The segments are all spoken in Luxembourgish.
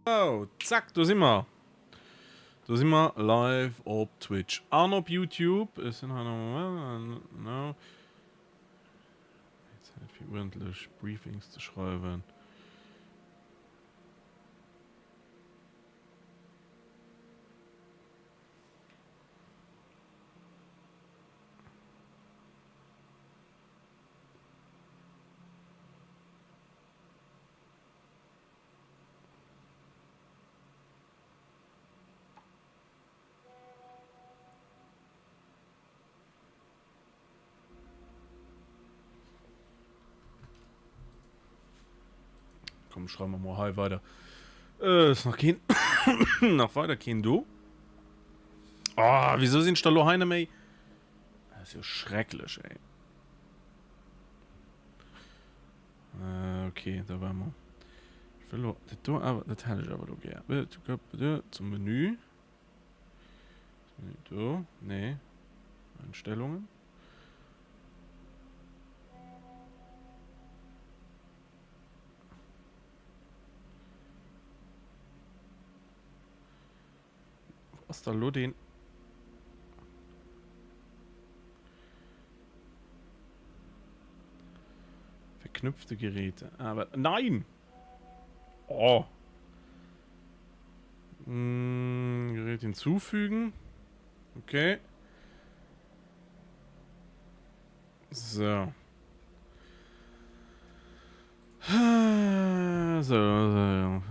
Oh, zack, do si mer. Do si mer live op Twitch an op YouTube. Ech sinn hei nach no. Zäit fir uerdentlech Briefings ze schreiwen. Komm, schreiben wir mal hei weiter. Äh, ist nach keen nach weiter keen do. Ah, wieso sind da lo heine méi? Das ist ja schrecklech, ey. Äh, okay, da war mer. Ech wëll lo dat do awer, dat hätt ech awer lo gär. Zum Menü. Menü do, nee. Einstellungen. Wo ass da lo den? Verknüpfte Geräte. Aber nein! Oh. Hm, Gerät hinzufügen. Okay. So. So, so.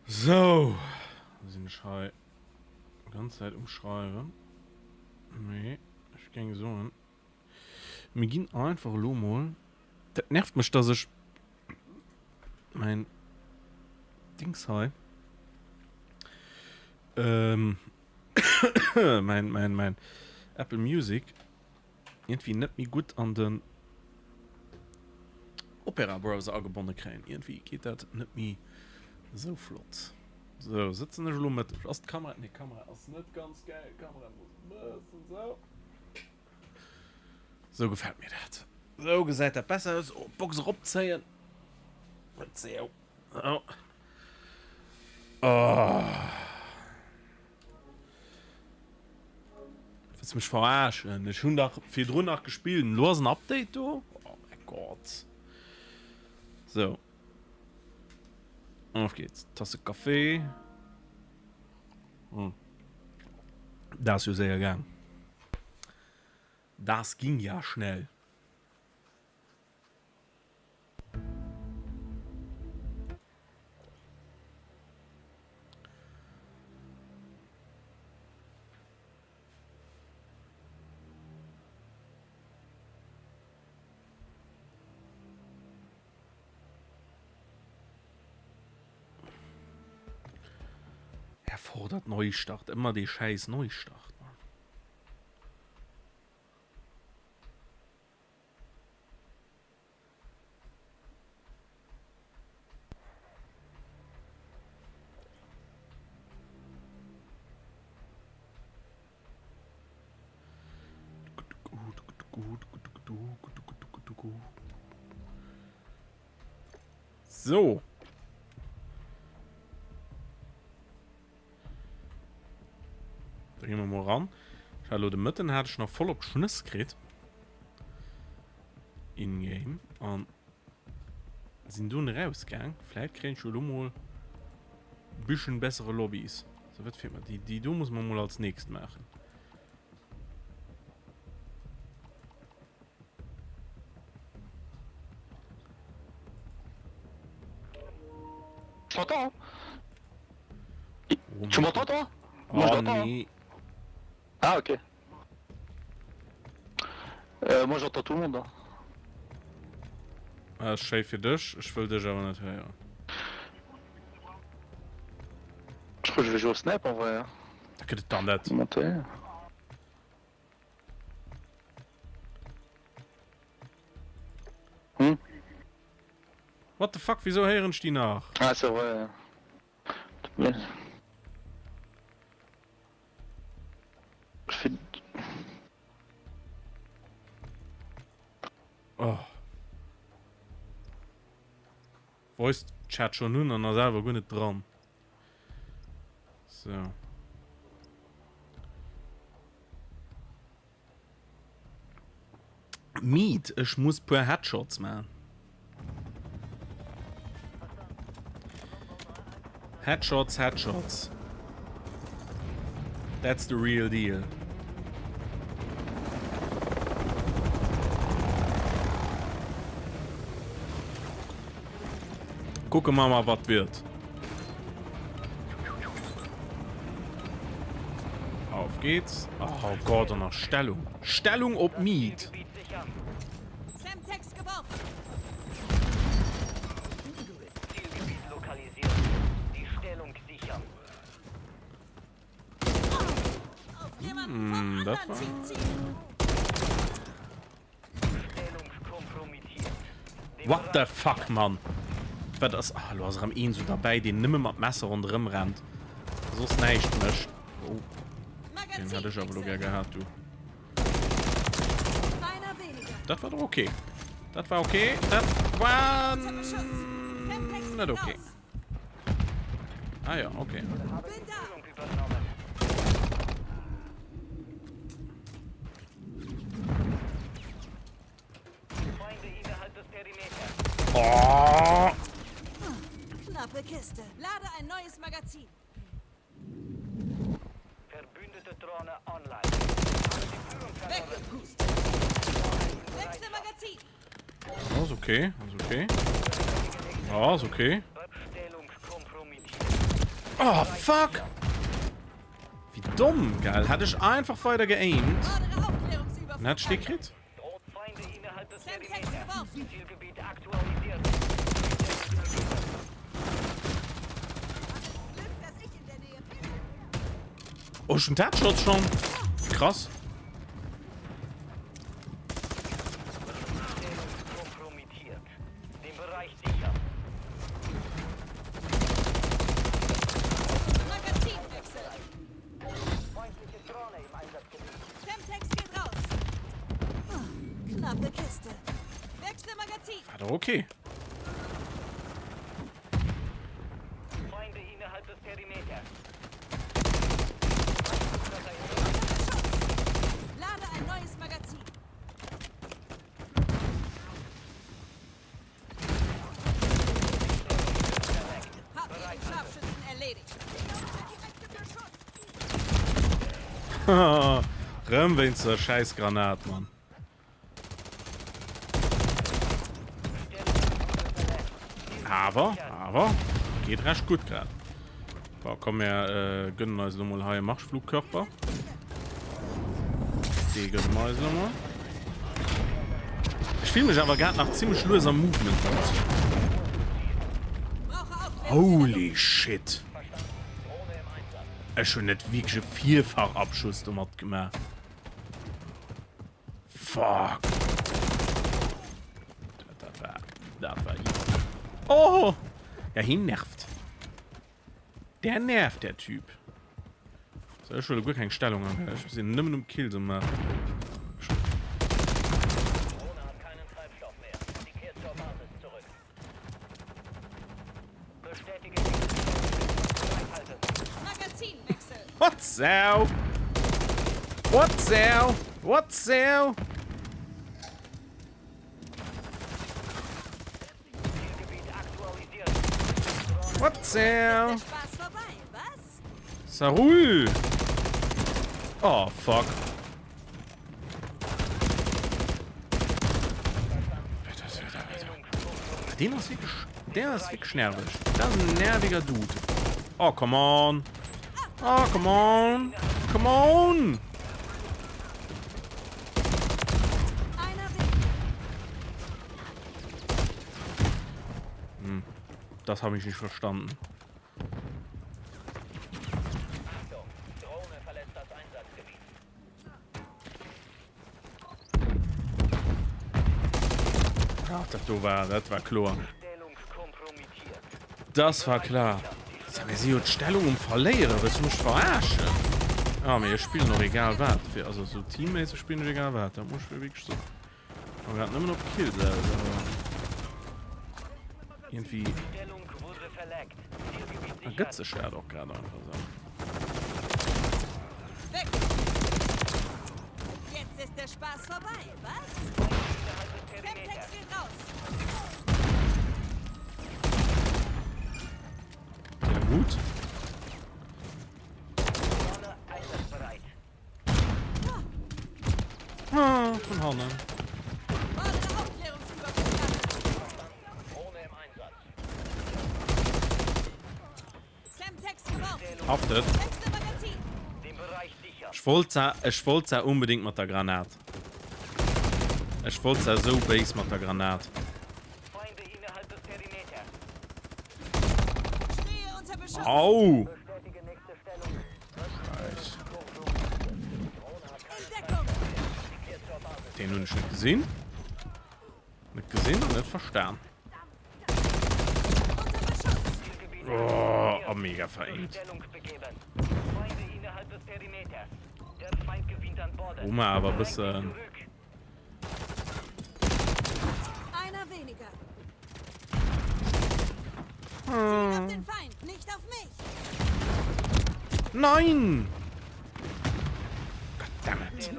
Sou, sinn ech hei ganz Zäit um Schreiwen. Mee ech géing soen, mir ginn einfach elo mol. Dat nervt mech, dass ech mein Dings hei, ähm, mein, mein, mein Apple Music irgendwie net méi gutt an den Opera Browser agebonne kréien. Irgendwie geet dat net méi esou flott. Sou, sëtzen ech elo mëtteg. Ass d'Kamera, nee d'Kamera ass net ganz gäil. D'Kamera muss e bëssen sou. Sou gefält mir dat. Sou gesäit dat besser aus. Oh, d'Box eropzéien. Sou. Oh. Oh. Wëlls mech verarschen? Ech hunn dach virdrun nach gespillt an elo ass en Update do? Oh mein. Gott. Sou. Auf geht's. Tasse Café. Hm. Dat ass jo séier gaang. Das ging ja schnell. Erfordert Neustart. Ëmmer dee schäiss Neustart, Mann. So. Da gehen wir mal ran. Ich hatte de Mëtten hatte ich nach voll op d'Schnëss kritt. In-game. An sinn dunn rausgaang. Vläit kréien ech jo elo mol büschen bessere Lobbys. So, wat feelt mer? Déi, déi do muss mer mol als nächst maachen. Tu m'entends? Oh Tu mein m'entends Gott. toi? Moi je Oh t'entends. hein. nee. Ah ok. Euh, moi j'entends tout le monde. Hein. Ah, ass schéi fir dech, ech wëll dech awer net héieren. Je crois que je vais jouer au snipe en vrai. Hein. Da gëtt et dann net. Monter. Hm? What the fuck, wieso héieren ech déi nach? Ah c'est vrai. Mais... Je fais... Oh. Voice Chat schon un an ass awer guer net dran. So. Meat, ech muss puer Headshots man. Headshots, Headshots. That's the real deal. Kucke mer mal, wat wird. Auf geht's. Oh Gott, und nach Stellung. Stellung op Meat. Hm, dat war... What the fuck, Mann? Wat ass... Ah, lo ass erëm een sou derbäi, deen nëmme mat Messer ronderëm rennt. Soss näischt mécht. Oh. Deen hätt ech awer lo gär gehat, du. Dat war doch okay. Dat war okay. Dat war net okay. Ah ja, okay. Oh. Knappe Kiste. Lade ein neues Magazin. Verbündete Drohne online. Weggepustet. Wechsle Magazin. Ass okay, ass okay. Ja, ass okay. Oh, fuck! Wie domm, gell? Hätt ech einfach weider geaimt. Dann hätt ech dee kritt. Oh, ech hunn d'Headshots schon. Krass. War doch okay. Rëm wéinst der schäiss Granat, Mann. Awer, awer, geet recht gutt grad. Bon, komm mir äh, gönnen eis lo mol hei e Marschflugkörper. Dee gönne mer eis lo mol. Ech fill mech awer grad nach zimmlech lues am Movement. Holy shit. Ech hunn net wierklech e Vierfachabschuss domat gemaach. Fuck. Dat war, dat war easy. Oh! Ja, hien nervt. Der nervt, der Typ. So, ech huele guer keng Stellung an. Ech sinn nëmmen um Kills um maachen. What Sau? What Sau? What Sau? What Sau? Sarul! Oh, fuck. Den ass wirklich, der ass wirklich nervig. Das ist ein nerviger Dude. Oh, come on. Oh, come on. Come on. Hm, das habe ich nicht verstanden. Ach, dat do war, dat war kloer. Das war klar. Sag mir, si jo d'Stellung um Verléieren. Wëlls du mech verarschen? Ah, mee ech spillen och egal wat. Fir, also sou teamméisseg spillen ech egal wat. Dat muss ech wierklech soen. War grad nëmmen op Kills aus, awer irgendwie ergëtt sech dat och grad einfach sou. Jetzt ist der Spaß vorbei, was? Semtex geht raus. Sehr gut. Ah, vun hannen. Haftet. Ech wollt se, ech wollt se unbedingt mat der Granat. Ech wollt se esou béis mat der Granat. Au! Scheiß. Den hunn ech net gesinn. Net gesinn an net verstan. Oh, oh mega verengt. Oma awer bëssen. Einer weniger. Ziel auf den Feind, nicht auf mich. Nein! Goddammit.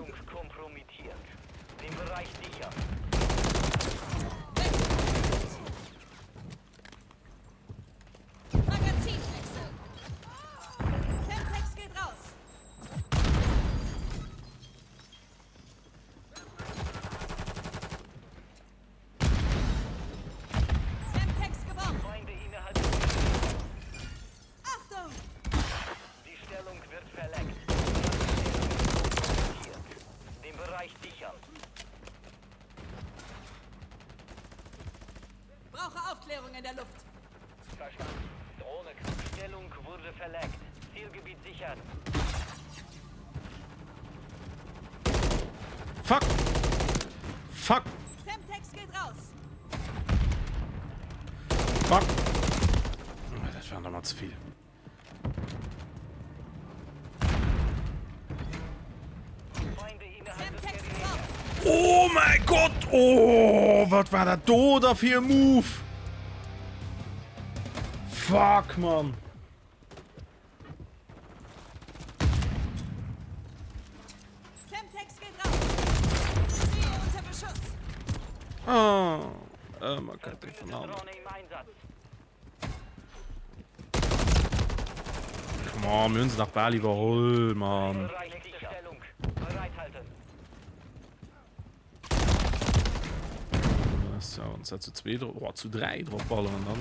Magazinwechsel. Semtex geht raus. Brauche Aufklärung in der Luft. Verstanden. Drohne. Stellung wurde verlegt. Zielgebiet sichern. Fuck! Fuck! Semtex geht raus. Fuck! Oh, dat war nochmal zu viel. Oh mein Gott! Oh, wat war dat do da fir e Move? Fuck, Mann! Oh, oh mein Gott, den von hannen. Come on, mir hunn se nach bal iwwerholl, Mann. Weess ja, wann se zu zwee drop, oh, zu dräi drop ballern, dann,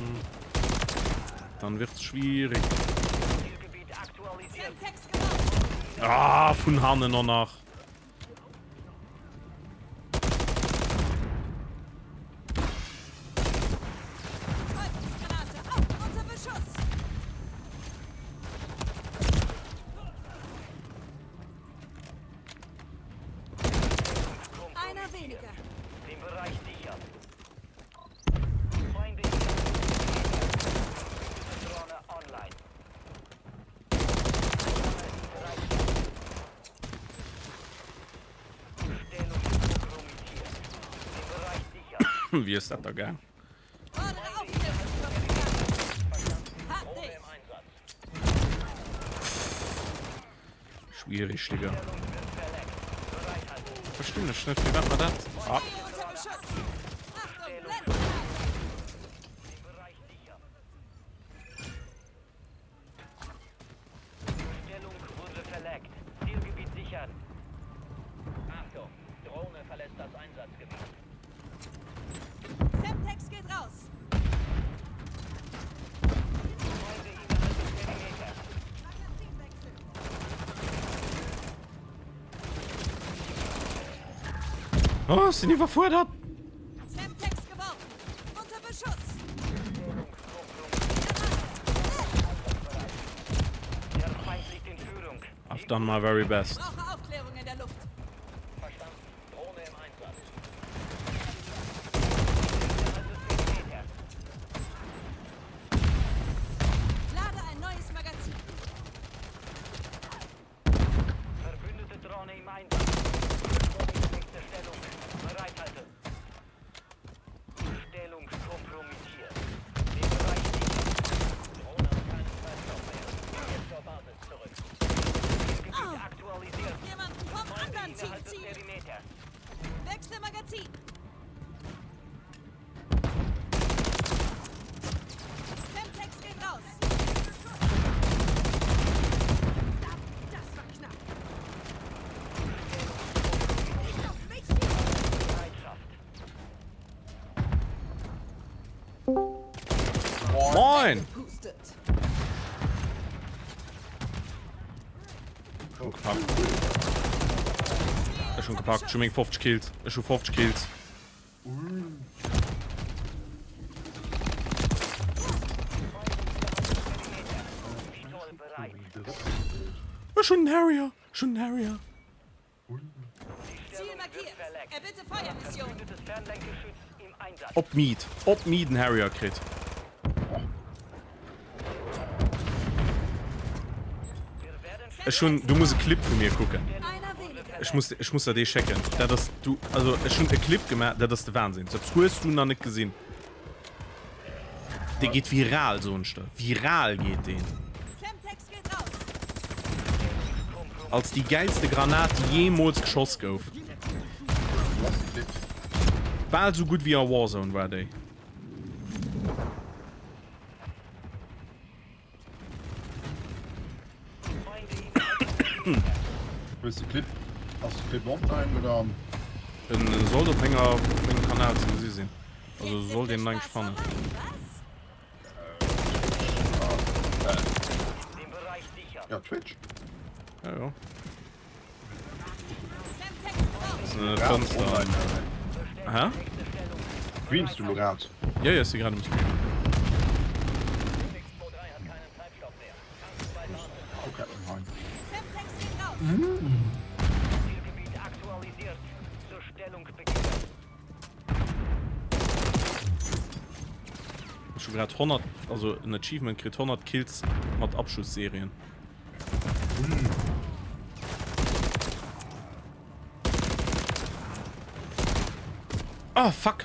dann wird's schwierig. Ah, vun hannen och nach. Einer weniger. Den Bereich sichern. Feinde Drohne online. Stellung kompromittiert. Den Bereich sichern. Wéi ass dat da gaang? Fordere Aufklärungsüberflug an. Hab dich. Schwierig, Digga. Verstinn ech net, firwat mer dat. Ah. Unter Beschuss. Achtung, Blendgranate. Stellung wurde verlegt. Zielgebiet sichern. Achtung, Drohne verlässt das Einsatzgebiet. Semtex geht raus. Oh, sinn iwwerfuerdert. Semtex geworfen. Unter Beschuss. Der Feind liegt in Führung. I've done my very best. Brauche Aufklärung in der Luft. Verstanden. Drohne im Einsatz. Lade ein neues Magazin. Verbündete Drohne im Einsatz. Nächste Stellung. Bereithalten. Stellung kompromittiert. Den Bereich sichern. Drohne hat keinen Treibstoff mehr. Jetzt zur Basis zurück. Zielgebiet aktualisiert. Jemanden vom Feinde anderen Team innerhalb des ziehen. Perimeters. Wechsle Magazin. Semtex geht raus. Das war knapp. Nicht auf mich schießen. Bereitschaft. Moin! Gepustet. Schon gepackt. Ech schon gepackt. Schon meng 50 Kills. Ech schon 50 Kills. VTOL bereit. Ech schon en Harrier. Schon en Harrier. Ziel markiert. Erbitte Feuermission. Verbündetes Fernlenkgeschütz im Einsatz. Op Meet. Op Meet en Harrier kritt. Wir werden Ech hun, du muss e Clip vu mir kucken. Einer weniger. Ech muss, ech muss der dee schécken. Dat ass, du, also ech hun e Clip gemaach, dat ass de Wahnsinn. Dat hues du nach net gesinn. Dee geet viral, soen ech der. Viral geet deen. Semtex geht raus. Als déi gäilste Granat, déi jeemools geschoss gouf. Wo ass de Clip? Bal sou gutt wéi a Warzone war déi. Hues de Clip? Ass de Clip online oder? En sollt op menger op mengem Kanal ze gesi sinn. Also Jetzt ist sollt der een eigentlich Spaß fannen. vorbei, was? Den Bereich sichern. Ja, Twitch. Ja, ja. Semtex geworfen. Äh, Grad Fënster. online. äh, Hä? Streamst du lo grad? Ja, ja, ech si grad um Streamen. Phoenix 2-3 hat keinen Treibstoff mehr. Okay, nein. Semtex geht raus. Zielgebiet aktualisiert. Zur Stellung begeben. Ech hu grad 100, also en Achievement kritt, 100 Kills mat Abschussserien. Ah, fuck!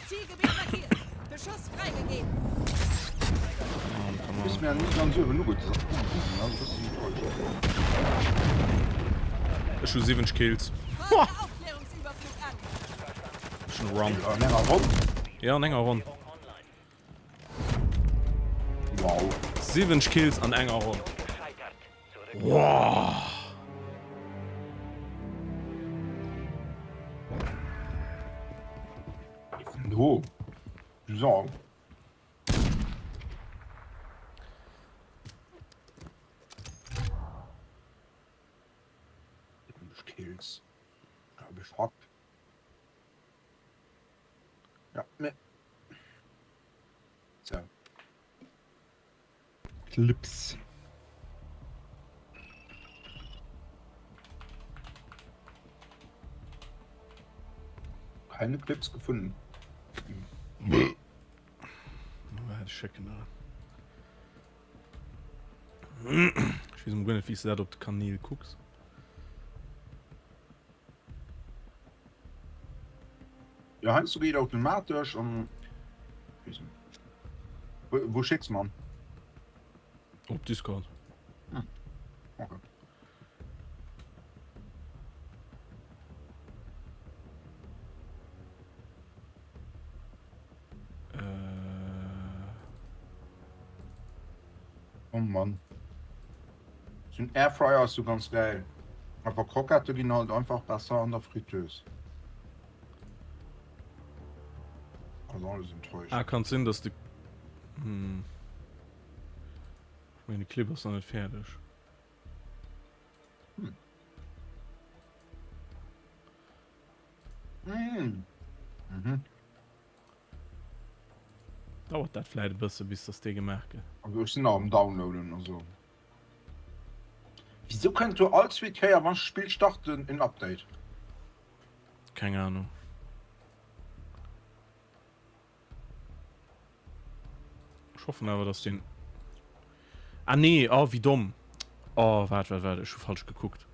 Zielgebiet markiert. Beschuss freigegeben. Oh, come Bis on. mir nicht ganz uewen ugeet. Also das ist enttäuscht. Ech hu 70 Kills. Fordere Aufklärungsüberflug an. Schon Run. An enger Ronn? Ja, an enger Ronn. Wow. 70 Kills an enger Ronn. Gescheitert. Zurück. Wow. Do. So. Kills. Hab ich Schock. Ja, ne. So. Clips. Keine Clips gefunden. Schécken da. Ech weess emol guer net wéi s de dat op de Kanäl kucks. Ja, heiansdo geet automatesch an Wou schécks man? Op Discord. Hm. Okay. Äh. Oh Mann. So ein Airfryer ass so ganz geil. Awer Krokette ginn halt einfach besser an der Fritteuse. Also alles enttäuscht. Ah, kann sinn, dass de. Hm. Ech mengen, de Clip ass nach net fäerdeg. Hm. Mm. Mhm. Dauert dat vläit e bësse bis dass dee gemaach gëtt. Also ech sinn nach am Downloaden, also. Wieso kënnt do all zweet Kéier wann ech d'Spill starten en Update? Keng Ahnung. Ech hoffen awer dass den. Ah nee, oh wéi domm. Oh waart waart waart, ech hu falsch gekuckt.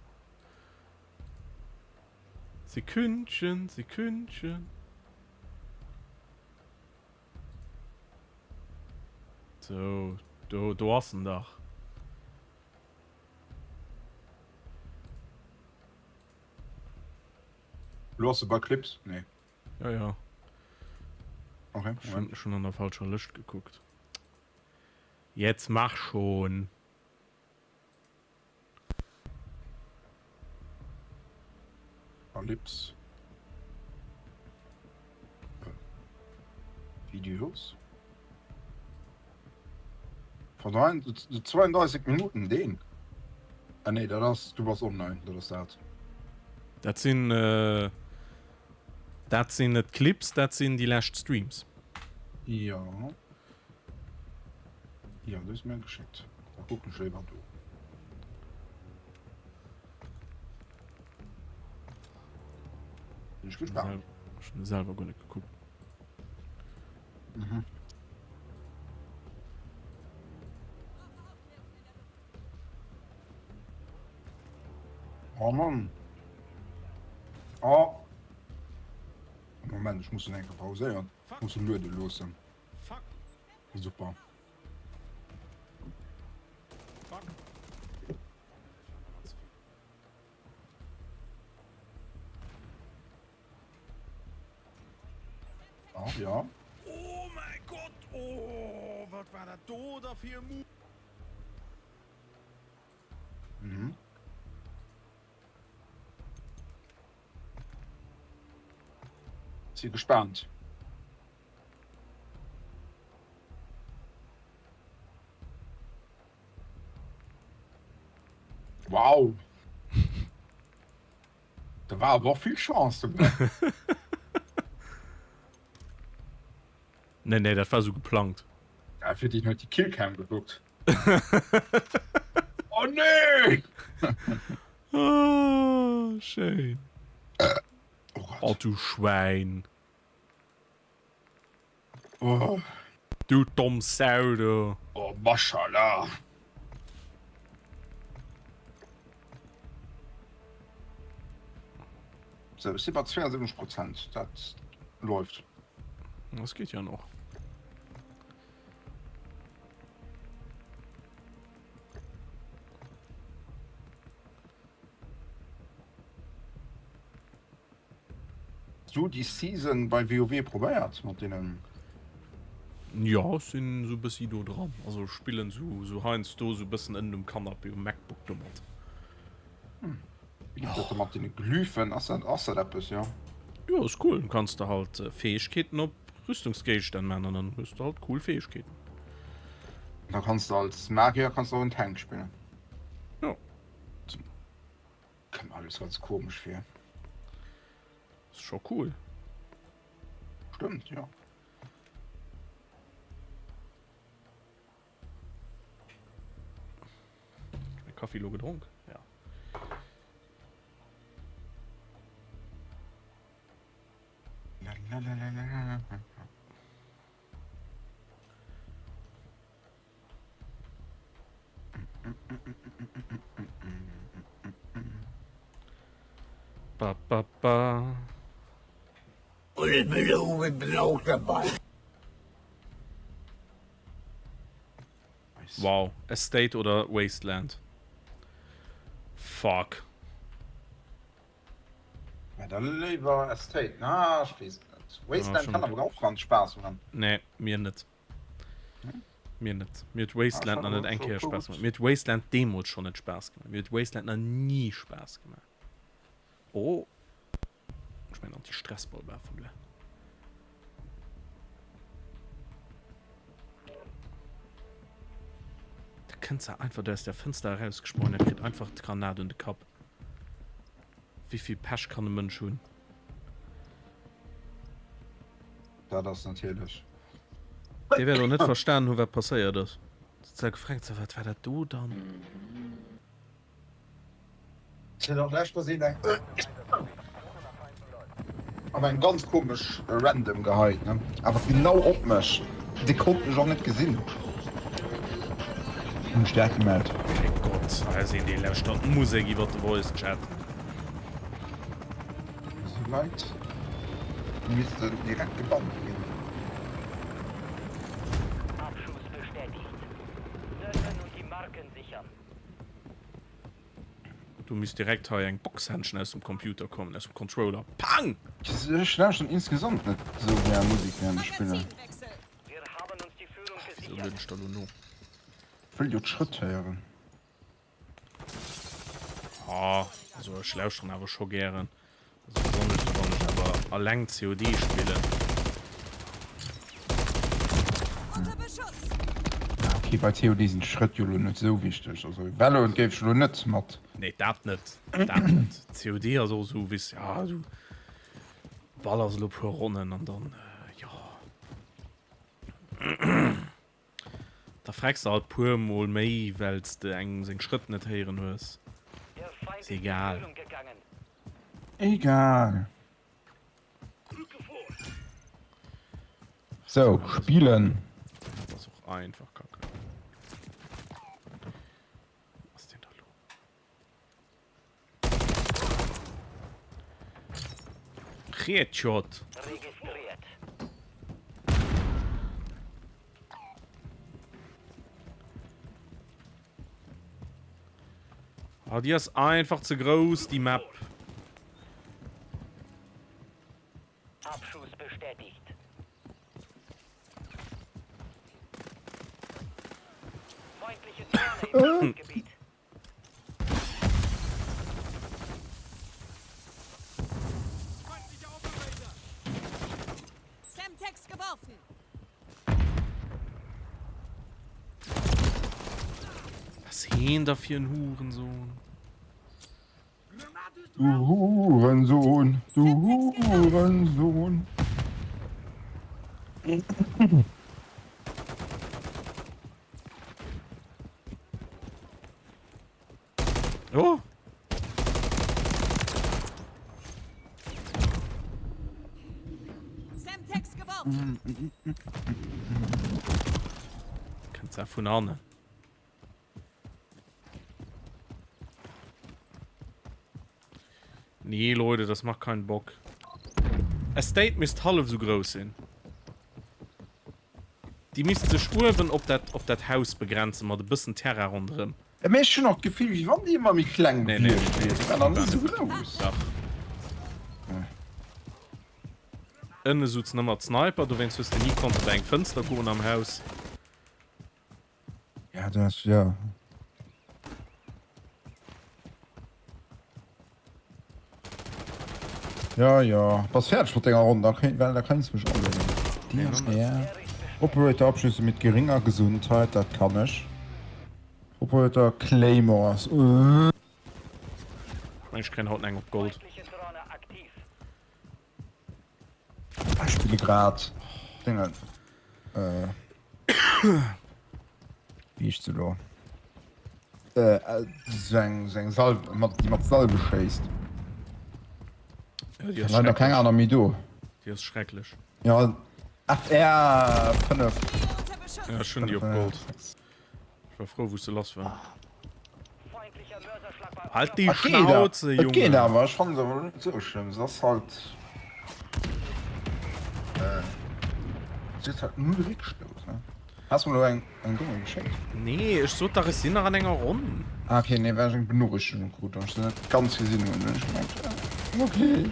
Sekündchen, Sekündchen. So, do, do ass en dach. Lo ass e bei Clips? Nee. Ja, ja. Okay, Schon, schon an der falscher Lëscht gekuckt. Jetzt mach schon. Clips. Videos. Von 32 Minuten den. Ah nee, dat ass du bass online, dat ass dat. Dat sinn äh, dat sinn net Clips, dat sinn déi lescht Streams. Ja. Ja, du hues mir geschéckt. Da kucken ech léiwer do. Bin ich gespannt. Ech hun selwer guer net gekuckt. Mhm. Oh Mann. Oh. Moment, ich muss den enke pauséieren. Ich muss luede loossen. Super. Ah, ja. Oh mein Gott, oh, wat war dat do da fir e Move? Mhm. Si gespannt. Wow. Da war awer och vill Chance dobäi. Nee, nee, dat war sou geplangt. Ja, fir déi huet déi Killcam gekuckt. Oh nee! Oh, schéin. Oh Gott. Oh, du Schwäin. Oh. Du domm Sau, du. Oh, Maschallah. So, ech si bei 72 Prozent. Dat läuft. Das geht ja noch. Du déi Season bei WoW probéiert mat deenen? Jo, ech sinn esou bëssi do dran. Also ech spillen esou esou heiansdo esou bëssen ënnen um Canapé um MacBook domat. Hm. Wéi geet dat mat deene Glyphen? Ass dat ass dat eppes, jo? Jo, ass cool. Du kanns de halt Fäegkeeten op. Rüstungsgéigestänn maachen an dann hues de halt cool Fäegkeeten. Da kanns de als Magier kanns de och en Tank spillen. Jo. Kënnt mer alles ganz komesch vir. Ass scho cool. Stëmmt, jo. Mein Kaffi lo gedronk? Ja. Ba, ba, ba. Wow, Estate oder Wasteland? Fuck. Ja, dann léiwer Estate. Na, ech weess et net. Wasteland kann awer och ganz Spaass man. Nee, mir net. Mir net. Mir huet Wasteland nach net eng Kéier Spaass gemaach. Mir huet Wasteland deemools schonn net Spaass gemaach. Mir huet Wasteland nach ni Spaass gemaach. Oh. Ech mengen Anti-Stressball war verluer. Da kënnt se einfach do aus der Fënster erausgesprongen a kritt einfach d'Granat un de Kapp. Wéi vill Pech kann e Mënsch hunn? Dat ass natierlech. Dee wäert och net verstanen hu wat passéiert ass. Sëtzt da gefränkt so, wat war dat do dann? Ech hat och lescht Versehen eng awer eng ganz komesch random geheit ne awer genau op mech dee konnt mech och net gesinn hunn ech direkt gemellt. Gott, hei ass een dee lauschtert Musek iwwert de Voice Chat. Esou Leit missten direkt gebannt ginn. Abschuss bestätigt. Söldner und die Marken sichern. Du misst direkt hei eng Boxhändschen aus dem Computer kommen, aus dem Controller. Pang! Ech lauschteren insgesamt net esou gär Musek während ech spillen. Ach, wieso lueden ech da lo no? Wëll jo d'Schrëtt héieren. Ah, also ech lauschteren awer scho gären. Also besonnesch wann ech awer alleng COD spillen. Ja, okay, bei COD sinn d'Schrëtt jo lo net sou wichteg. Also Valorant géif ech lo net mat. Nee, dat net. Dat net. COD ass och sou, weess, ja, du ballers elo puer Ronnen an dann, jo. Da frecks de halt puer mol méi wells de engem seng Schrëtt net héieren hues. Ass egal. Egal. Sou, spillen. Dat ass och einfach kacke. Wou ass deen da lo? Headshot. Ah, die ass einfach ze grouss, die Map. Abschuss bestätigt. Feindliche Drohne im Gebiet. Semtex geworfen. Was heen da fir en Hurensohn? Du Hurensohn, du Hurensohn. Oh! Semtex geworfen. Kënnt se vun hannen. Nee, Leute, das macht keinen Bock. Estate misst hallef sou grouss sinn. Déi misst sech uewen op dat op dat Haus begrenzen mat e bëssen Terrain ronderëm. Mee ech hunn och d'Gefill wéi wann déi ëmmer méi kleng Nee, nee, gewiescht wier. Déi war nach ni esou grouss. Dach. Ënne souzen ëmmer d'Sniper, dowéinst hues de ni konnte bei eng Fënster goen am Haus. Ja, du hast, ja. Ja, ja. Bass fäerdeg mat denger Ronn, da kéint, well da kéints mech alueden. DMR. Operator Abschüsse mit geringer Gesundheit, dat kann ech. Operator Claymores. Ech mengen ech kréien haut eng op Gold. Ech spille grad Déngen. Wéi heescht se elo? Sou eng, sou eng Salve, mat, déi mat Salve schéisst. Ja, déi ass Leider keng schrecklech. aner méi do. Déi ass schrecklech. Ja, FR 5. Ja, ech hunn déi op Gold. Ech war frou, wou se lass war. Halt déi Schnauze, Junge! Et geet awer, ech fannen se awer net esou schlëmm. Se ass halt. Se huet halt null Réckstouss, ne? Has de mer elo eng Dinge geschéckt? Nee, ech sot dach, ech sinn nach an enger Ronn. Ah, okay, nee, well ech eng Benoriichtegung krut an ech se net ganz gesinn hunn, hunn ech gemengt, okay.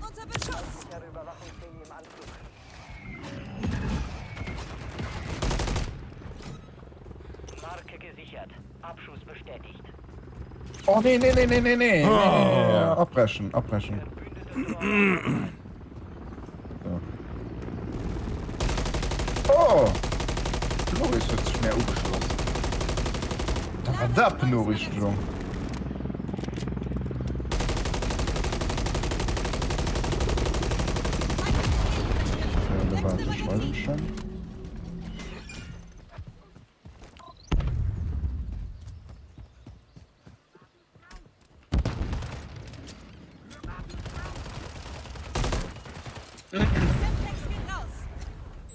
Unter Beschuss! Marke gesichert. Abschuss bestätigt. Oh nee, nee, nee, nee, nee, nee. Oh. nee, nee, nee. Abbrechen, abbrechen. So. Oh! Loris huet sech mär ugeschloss. Da war dat Benoriichtegung.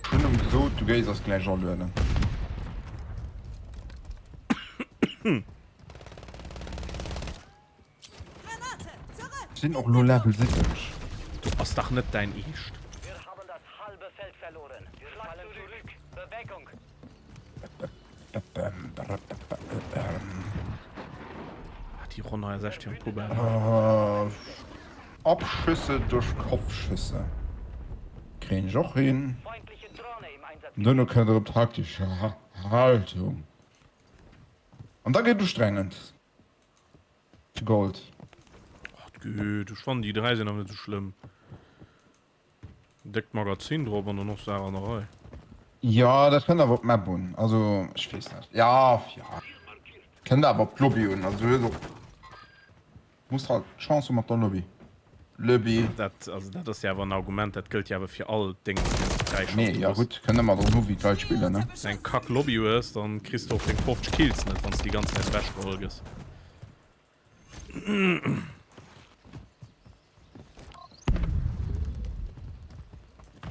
Ech hunn em gesot, du géis eis gläich alueden. Sinn och lo Level 70. Do ass dach net däin Eescht. Ah, déi Ronn hei ass echt fir en Poubelle. Abschüsse duerch Kopfschüsse kréien ech och hin. Duerno kënnt erëm taktesch Haltung. An da gëtt ustrengend. Zu Gold. Ach, et geet. Ech fannen déi 3 sinn awer net esou schlëmm. Déckt Magazin drop an dann och Saach an der Rei. Jo, dat kënnt awer op d'Map un. Also, ech weess net. Jo, jo. Kënnt awer op d'Lobby un. Also, du hues och, muss halt Chance hu mat der Lobby. Lobby. Dat, also dat ass jo awer en Argument, dat gëllt jo awer fir all Déngen, déi s de fräischalts. Nee, jo gutt, kënnt ëmmer drop u wéi d'Leit spillen, ne? Wann s de eng kack Lobby hues, dann kriss de och deng 50 Kills net, wann s de déi ganz Zäit ewechgeholl gëss.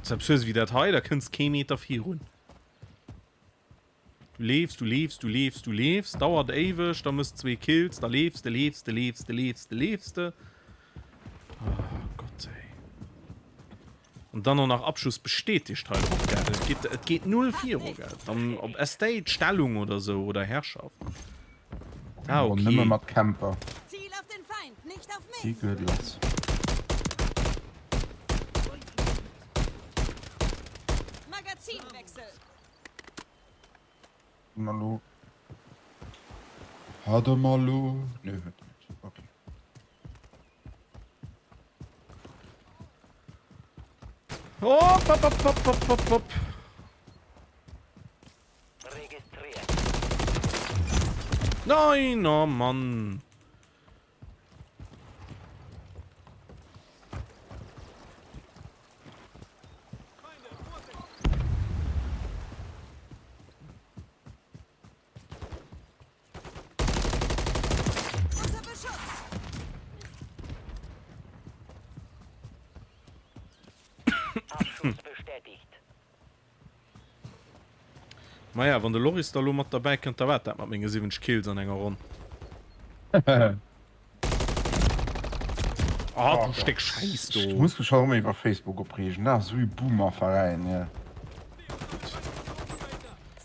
Selbst wéi dat hei, da kënns kee Meter virun. Du leefs, du leefs, du leefs, du leefs, dauert éiweg, da mëss zwee Kills, da leefs de, leefs de, leefs de, leefs de, leefs de. Oh Gott, ey. An dann och nach Abschuss bestätigt hei och, gell. Et geet, et geet null viru, gell. Dann op Estate, Stellung oder sou, oder Herrschaft. Ah, okay. Nëmme mat Camper. Ziel auf den Feind, nicht auf mich. Déi gëtt lass. Magazinwechsel. Malo. Hat e Malo? Nee, huet en net. Okay. Hopp, hopp, hopp, hopp, hopp, hopp, hopp. Registriert. Nein, oh Mann. Unter Beschuss! Abschuss bestätigt. Maja, wann de Loris da lo mat derbäi kënnt, da waart dat mat menge 70 Kills an enger Ronn. Ah, du Stéck Schäiss do. Ech muss mech haut erëm iwwer Facebook opreegen. Dat ass esou e Boomer-Veräin, jo.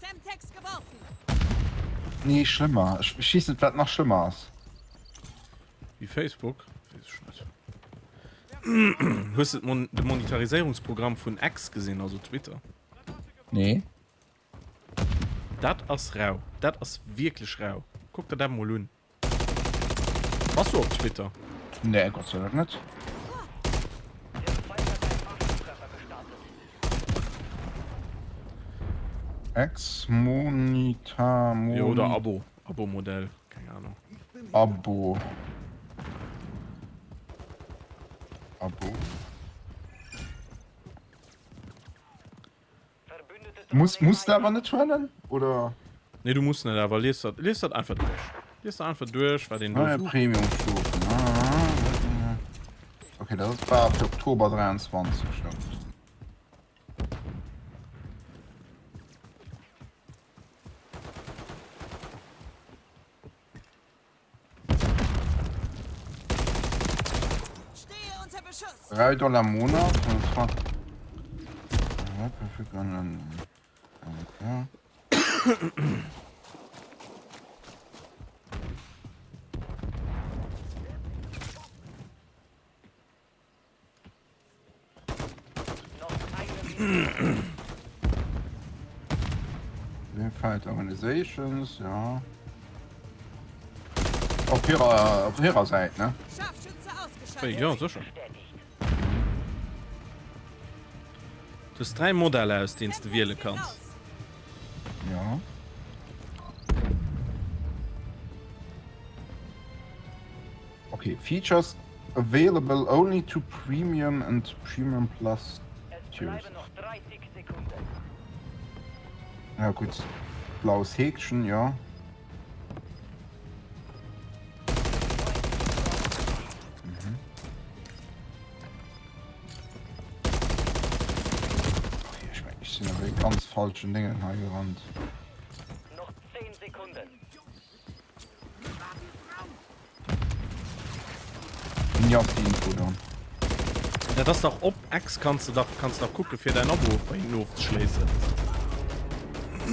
Semtex geworfen. Nee, schlëmmer. Ech weess net, wat nach schlëmmer ass. Wéi Facebook? Weess ech net. Hues de de Monetariséierungsprogramm vun X gesinn, also Twitter? Nee. Dat ass rau. Dat ass wierklech rau. Kuck der dat mol un. Bass du op Twitter? Nee, Gott sei Dank net. Ex Monita Jo, oder Abo, Abo-Modell, keng Ahnung. Abo. Abo. Muss, muss de awer net huelen, oder? Nee, du muss net, awer lies dat, lies dat einfach duerch. Lies dat einfach duerch, wat een do Neue Premium-Stufen. Ah, okay, dat war fir Oktober 23. Ja. 3 Dollar am Monat. Ja, perfekt. Ja. Verified Organizations, ja. Op hirer, op hirer Säit, ne? Hey, ja, sécher. Du hues 3 Modeller aus deenen s de wiele kanns. Ja. Okay, Features available only to Premium and Premium Plus Tiers. Ja gutt, blaues Häkchen, ja. Mhm. Okay, ich mein, ich sinn awer e ganz falschen Dingen hei gerannt. Noch 10 Sekunden. Wéini ass déi Info dann? Dat ass dach op X kanns de dach kanns dach kucke fir däin Abo bei hinnen ofzeschléissen. Ah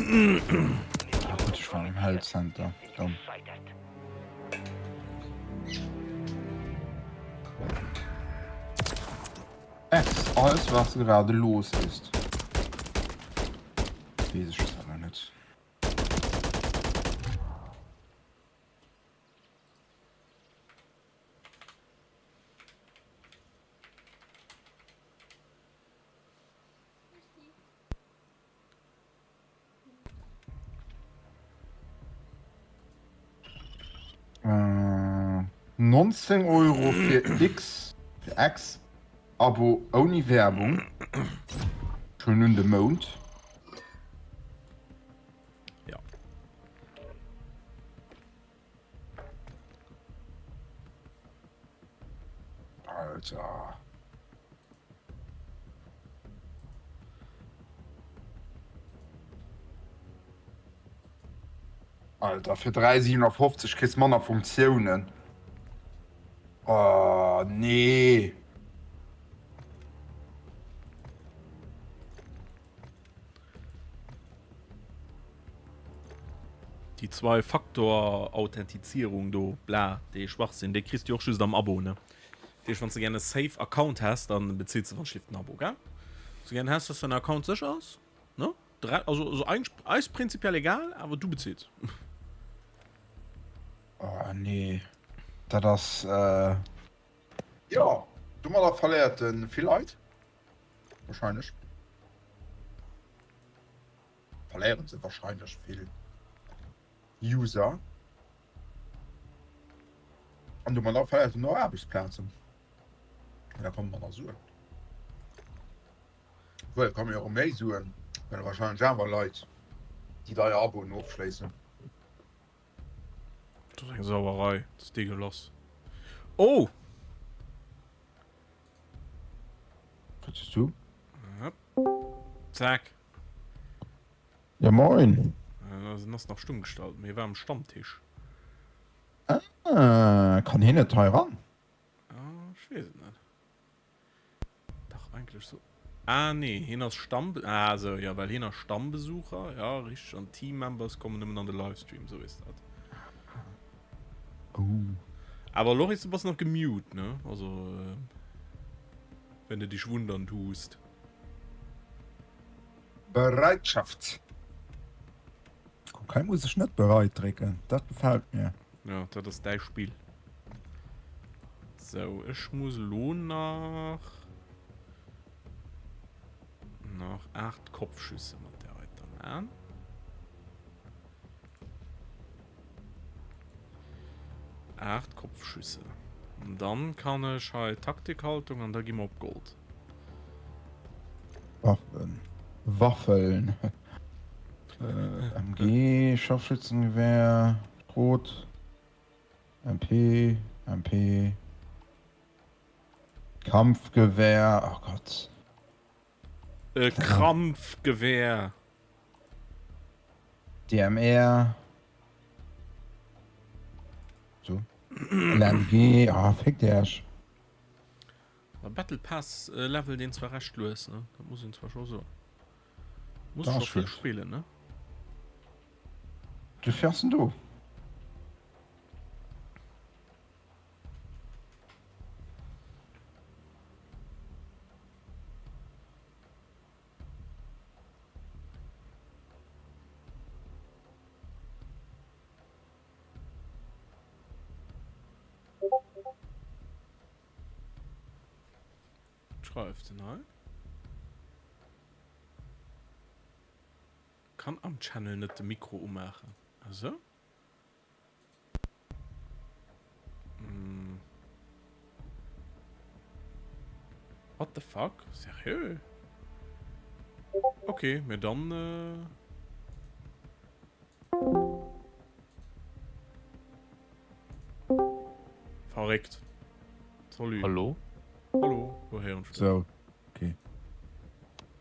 gutt, ech war im Health Center dann. X, alles was gerade los ist. Weess ech zwar nach net. Äh, 19 Euro fir X, fir X Abo ouni Werbung. Schon un de Mount. Ja. Alter. Alter, fir 3,57 kriss manner Funktiounen. Oh, nee. Déi Zwei-Faktor-Authentizierung do, bla, dee Schwachsinn, dee kriss du och just am Abo, ne? Dat heescht, wann s de gär e safe Account häss, dann bezills de wann schlift den Abo, gell? Wann s du gär häss, dass däin Account sécher ass, ne? Also, also eigentlech eis prinzipiell egal, awer du bezills. Oh nee, dat ass. Jo, domadder verléiert e vill Leit. Wahrscheinlech. Verléieren se wahrscheinlech vill User. An domadder verléiert en och Aarbechtsplazen. Well da kommen manner Suen. Obwuel, et komme jo och méi Suen, well wahrscheinlech awer Leit déi deier Aboen ofschléissen. Dat ass eng Sauerei, dat ass degueulasse. Oh! Wat hues du? Zack. Ja moin. En ass nach stumm gestallt, mee war am Stammtisch. Ah, kann hien net hei ran? Ah, ech weess et net. Dach, eigentlech sou. Ah nee, hien ass Stamm... Ah sou, jo, well hien ass Stammbesucher, ja, richteg. An Team Members kommen nëmmen an de Livestream, sou is dat. Oh. Awer Loris, du bass nach gemute, ne? Also, wenn de dich wundern tust. Bereitschaft. Kuck, hei muss ech net bereit drécken, dat gefält mir. Ja, dat ass däi Spill. Sou, ech muss elo nach nach 8 Kopfschüsse mat der heiter man. 8 Kopfschüsse. An dann kann ech hei Taktikhaltung an da gi mer op Gold. Waffen. Waffeln. Äh, MG, Scharfschützengewehr, Schrot, MP, MP, Kampfgewehr, oh Gott. Äh, Krampfgewehr. DMR. So. LMG, ah, oh, fick dich. Der Battle Pass äh, Level den zwar recht lues, ne? Dat muss een zwar scho soen. Muss Das scho vill stimmt. spillen, ne? Du fährst denn du? Schreift en hei? Kann am Channel net de Mikro umaachen. Esou? What the fuck? Seriö? Ok, mee dann. Verréckt. Salut. Hallo? Hallo, lo héieren ech dech. Sou, ok.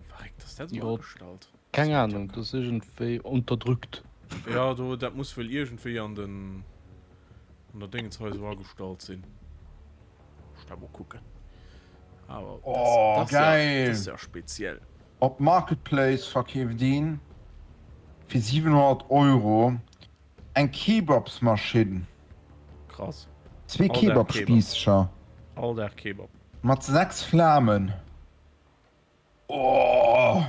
Verréckt, ass dat esou Jo. agestallt? Keng Ahnung, dat ass iergendwéi unterdrückt. Ja, do, dat muss wuel iergendwéi an den, an der Dingens hei esou agestallt sinn. Ech da mol kucken. Awer das, Oh, das, ja, geil! das ist ja speziell. Op Marketplace verkeeft een fir 700 Euro eng Kebabsmaschinn. Krass. Zwee All Dag Kebab. Kebabspiisser. All Dag Kebab. Mat 6 Flamen. Oh!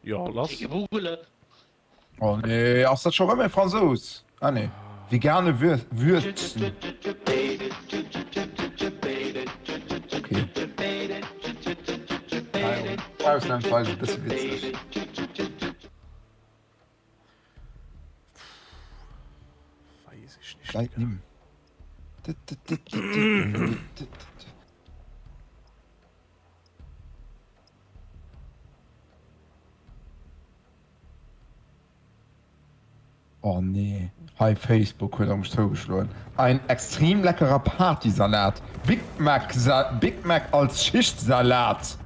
Jo, lass. Oh nee, ass dat scho rëm e Fransous? Ah nee, vegane Würstchen. Okay. Ausnahmsweise e bësse witzeg. Weess ech nicht. Kleid Nimm. Oh nee, hei Facebook huet mech zougeschloen. Ein extrem leckerer Partysalat. Big Mac, Big Mac als Schichtsalat.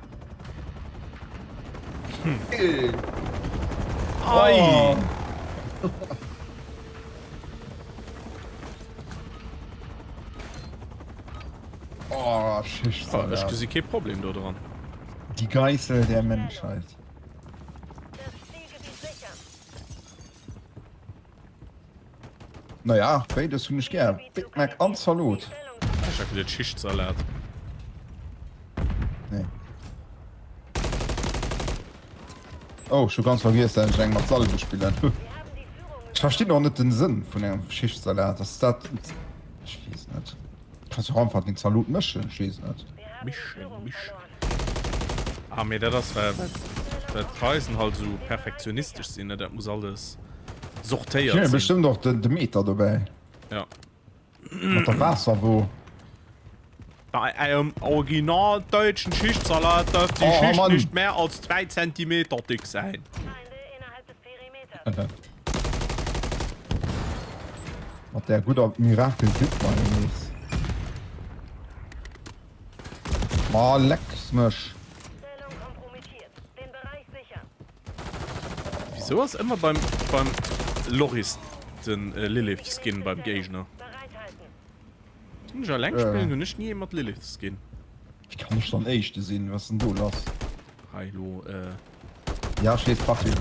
Hm. Ei. Oh. Oh, Schichtsalat. Oh, ech gesi kee Problem do dran. Die Geißel der Menschheit. Naja, béides hunn ech gär, Big Mac an Zalot. Ech hat geduet Schichtsalat. Nee. Oh, ech hu ganz vergiess, dat ech eng mat Salbe spillen. Ech verstinn och net den Sënn vun engem Schichtsalat. Ass dat, ech weess net. Kanns jo och einfach den Zalot mëschen, ech weess net. Mischen, mischen. Ah, mee dat ass well, well d'Preisen halt esou perfektionistesch sinn, ne? Dat muss alles sortéiert Sinn. sinn. Bestëmmt och den, de Meter dobäi. Ja. Mat der Waasserwo. Bei engem original deutschen Schichtsalat darf die Oh, Schicht Mann. nicht mehr als 2 Zentimeter dick sein. Mat där gudder Miracle Dip Mayonnaise. Ma lecks mech. Wieso ass ëmmer beim beim Loris den äh, Lilith Skin beim Géigner? Hunn ech alleng spillen hunn ech ni ee mat Lilith Skin. Wéi kann ech dann éischte sinn? Was denn do lass? Hei lo äh. Ja ech weess Partie.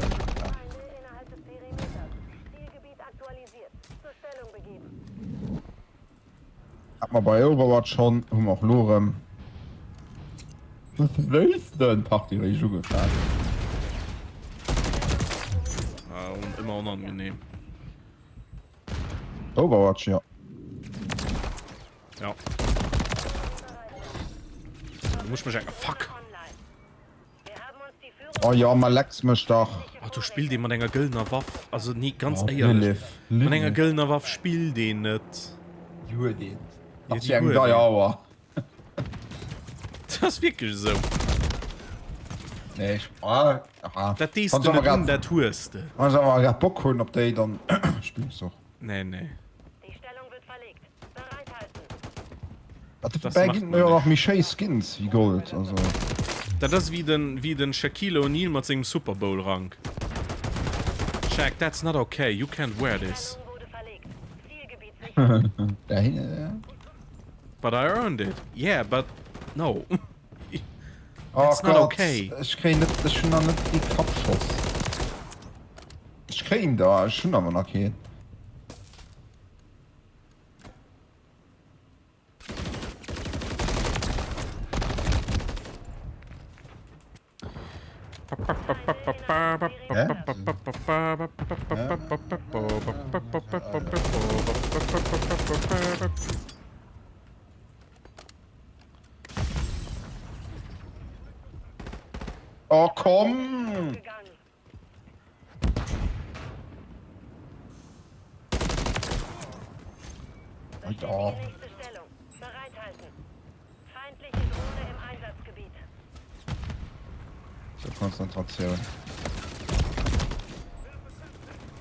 Hat mer bei Overwatch schonn, hu mer och lo erëm. Wéisten Partie réischt ugefaangen. Ah, ëmmer onangenehm. Overwatch, jo. Ja. Du muss mech eng. Fuck! Oh jo, ma lecks mech dach. Oh, do spillt ee mat enger gëllener Waff. Also nee, ganz éierlech, mat enger gëllener Waff spillt een net. Déi huet een. Nach fir eng deier Auer. Dat ass wierklech esou. Nee, ech, ah, ah. Dat dees de net un, dat hues de. Wann ech awer grad Bock hunn op déi, dann spillen ech se och. Nee, nee. Dobäi ginn et jo nach méi schéi Skins wéi Gold, also. Dat ass wéi den wéi den Shaquille O'Neal mat sengem Super Bowl Rank. Shaq, that's not okay, you can't wear this. But I earned it. Yeah, but no. Oh That's not okay. Ech kréien net, ech hunn nach net ee Kappschoss. Ech kréien der, ech hunn awer nach keen. Oh komm! Alter. So, Konzentratioun.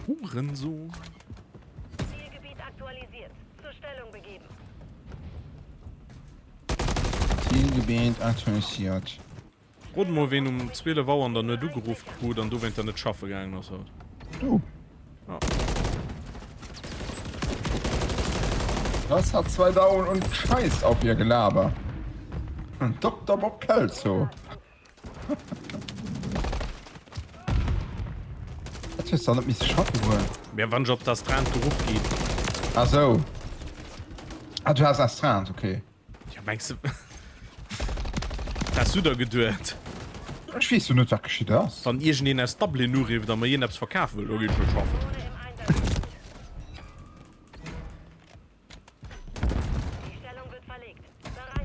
Hurensohn. Zielgebiet aktualisiert. Rot mol ween um 12 Auer an der Nuet ugeruff krut an dowéinter net schaffe gaangen ass haut. Du. Ja. Das hat zwei Daumen und scheißt auf ihr Gelaber. Dr. Bob Kelso. Dat hues da net misse schaffe goen. Mä wann ech op d'Astreinte geruff ginn. Ah sou. Ah du has Astreinte, okay. Ja mengs de Wat has du der geduet? Ech weess jo net wat geschitt ass. Wann iergendeen aus Dublin urifft a mer iergendeppes verkafe wëll, da ginn ech net schaffen.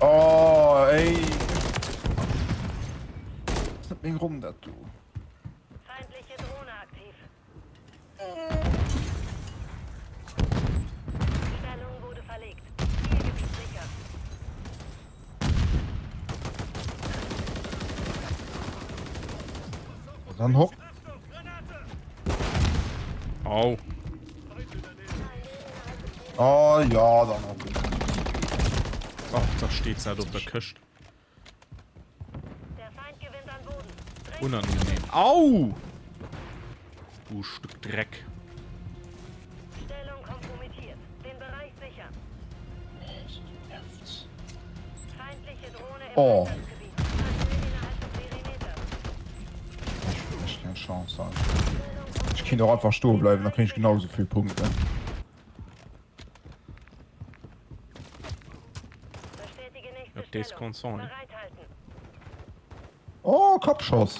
Oh ey. Ass net meng Ronn dat do. Dann hopp. Au. Oh ja, dann hopp. Ach, da steht halt op der Këscht. Unangenehm. Au! Du Stück Dreck. Stellung kompromittiert. Den Bereich sichern. Feindliche Drohne im oh. Einsatzgebiet. Ich keine Chance. Ich kann doch einfach stehen bleiben, dann kriege ich genauso viele Punkte. Dees konnt sein. Oh, Kappschoss.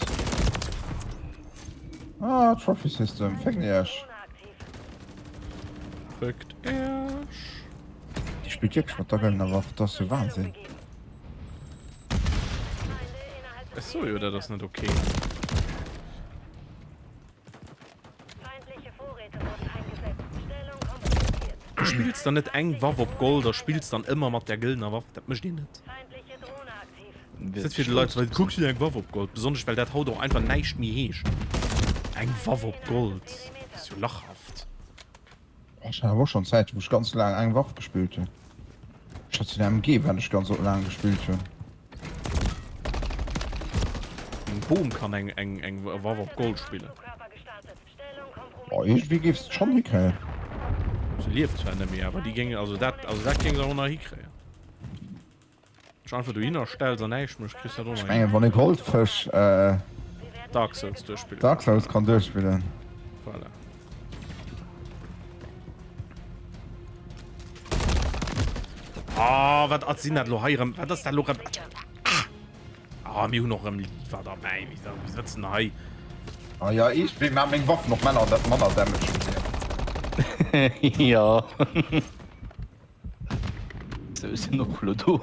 Ah, Trophy System. Fickt Iech. Fickt Iech. Die spielt wirklich mat der gëllener Waff. Das ist jo Wahnsinn. Ech so jo, dat ass net okay. Du spills dann net eng Waff op Gold a spills dann ëmmer mat der gëllener Waff. Dat mécht een net. Net fir de Leit ze kuck eng Waff op Gold. Besonnesch well dat haut och einfach näischt méi heescht. Eng Waff op Gold ass jo lachhaft. Ech hat awer och schonn Zäiten, wou ech ganz laang eng Waff gespillt hunn. Ech hat den MG, wat ech ganz laang gespillt hunn. Eng Boom kann eng eng eng Waff op Gold spillen. Oh, iergendwéi géif se et schonn hikréien. Se lieft zwar net méi, awer déi géing also dat also dat géing se och nach hikréien. Dech einfach dohinner stells an näischt méchs, kriss dat och Ech nach hin. mengen, wann e Goldfësch äh, Dark Souls duerchspillen. Dark Souls kann duerchspillen. Voilà. Ah, wat ass sinn dat lo hei erëm? Wat ass dat lo erëm? Ah! Ah, mir hunn och erëm Liefer derbäi. Wéi wéi sëtzen hei? Ah ja, ich will mal meng Waff noch manner, manner Damage. Ja. Sou sinn och lo do.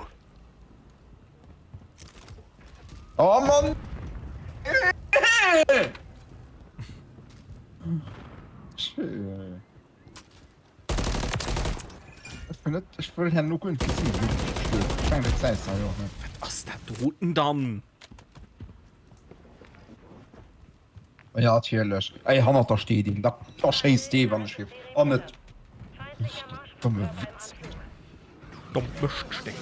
Oh Mann! Ech wëll net, ech wëll herno guer net gesinn, wéi ech gestuerf. Ech mengen, dat gesäis de jo och net. Wat ass dat doten dann? Ja, natierlech. Ey, hannert der steet een. Da, da schéisst dee, wann ech géif. An net. Domme Witz. Dommt Mëschtstéck.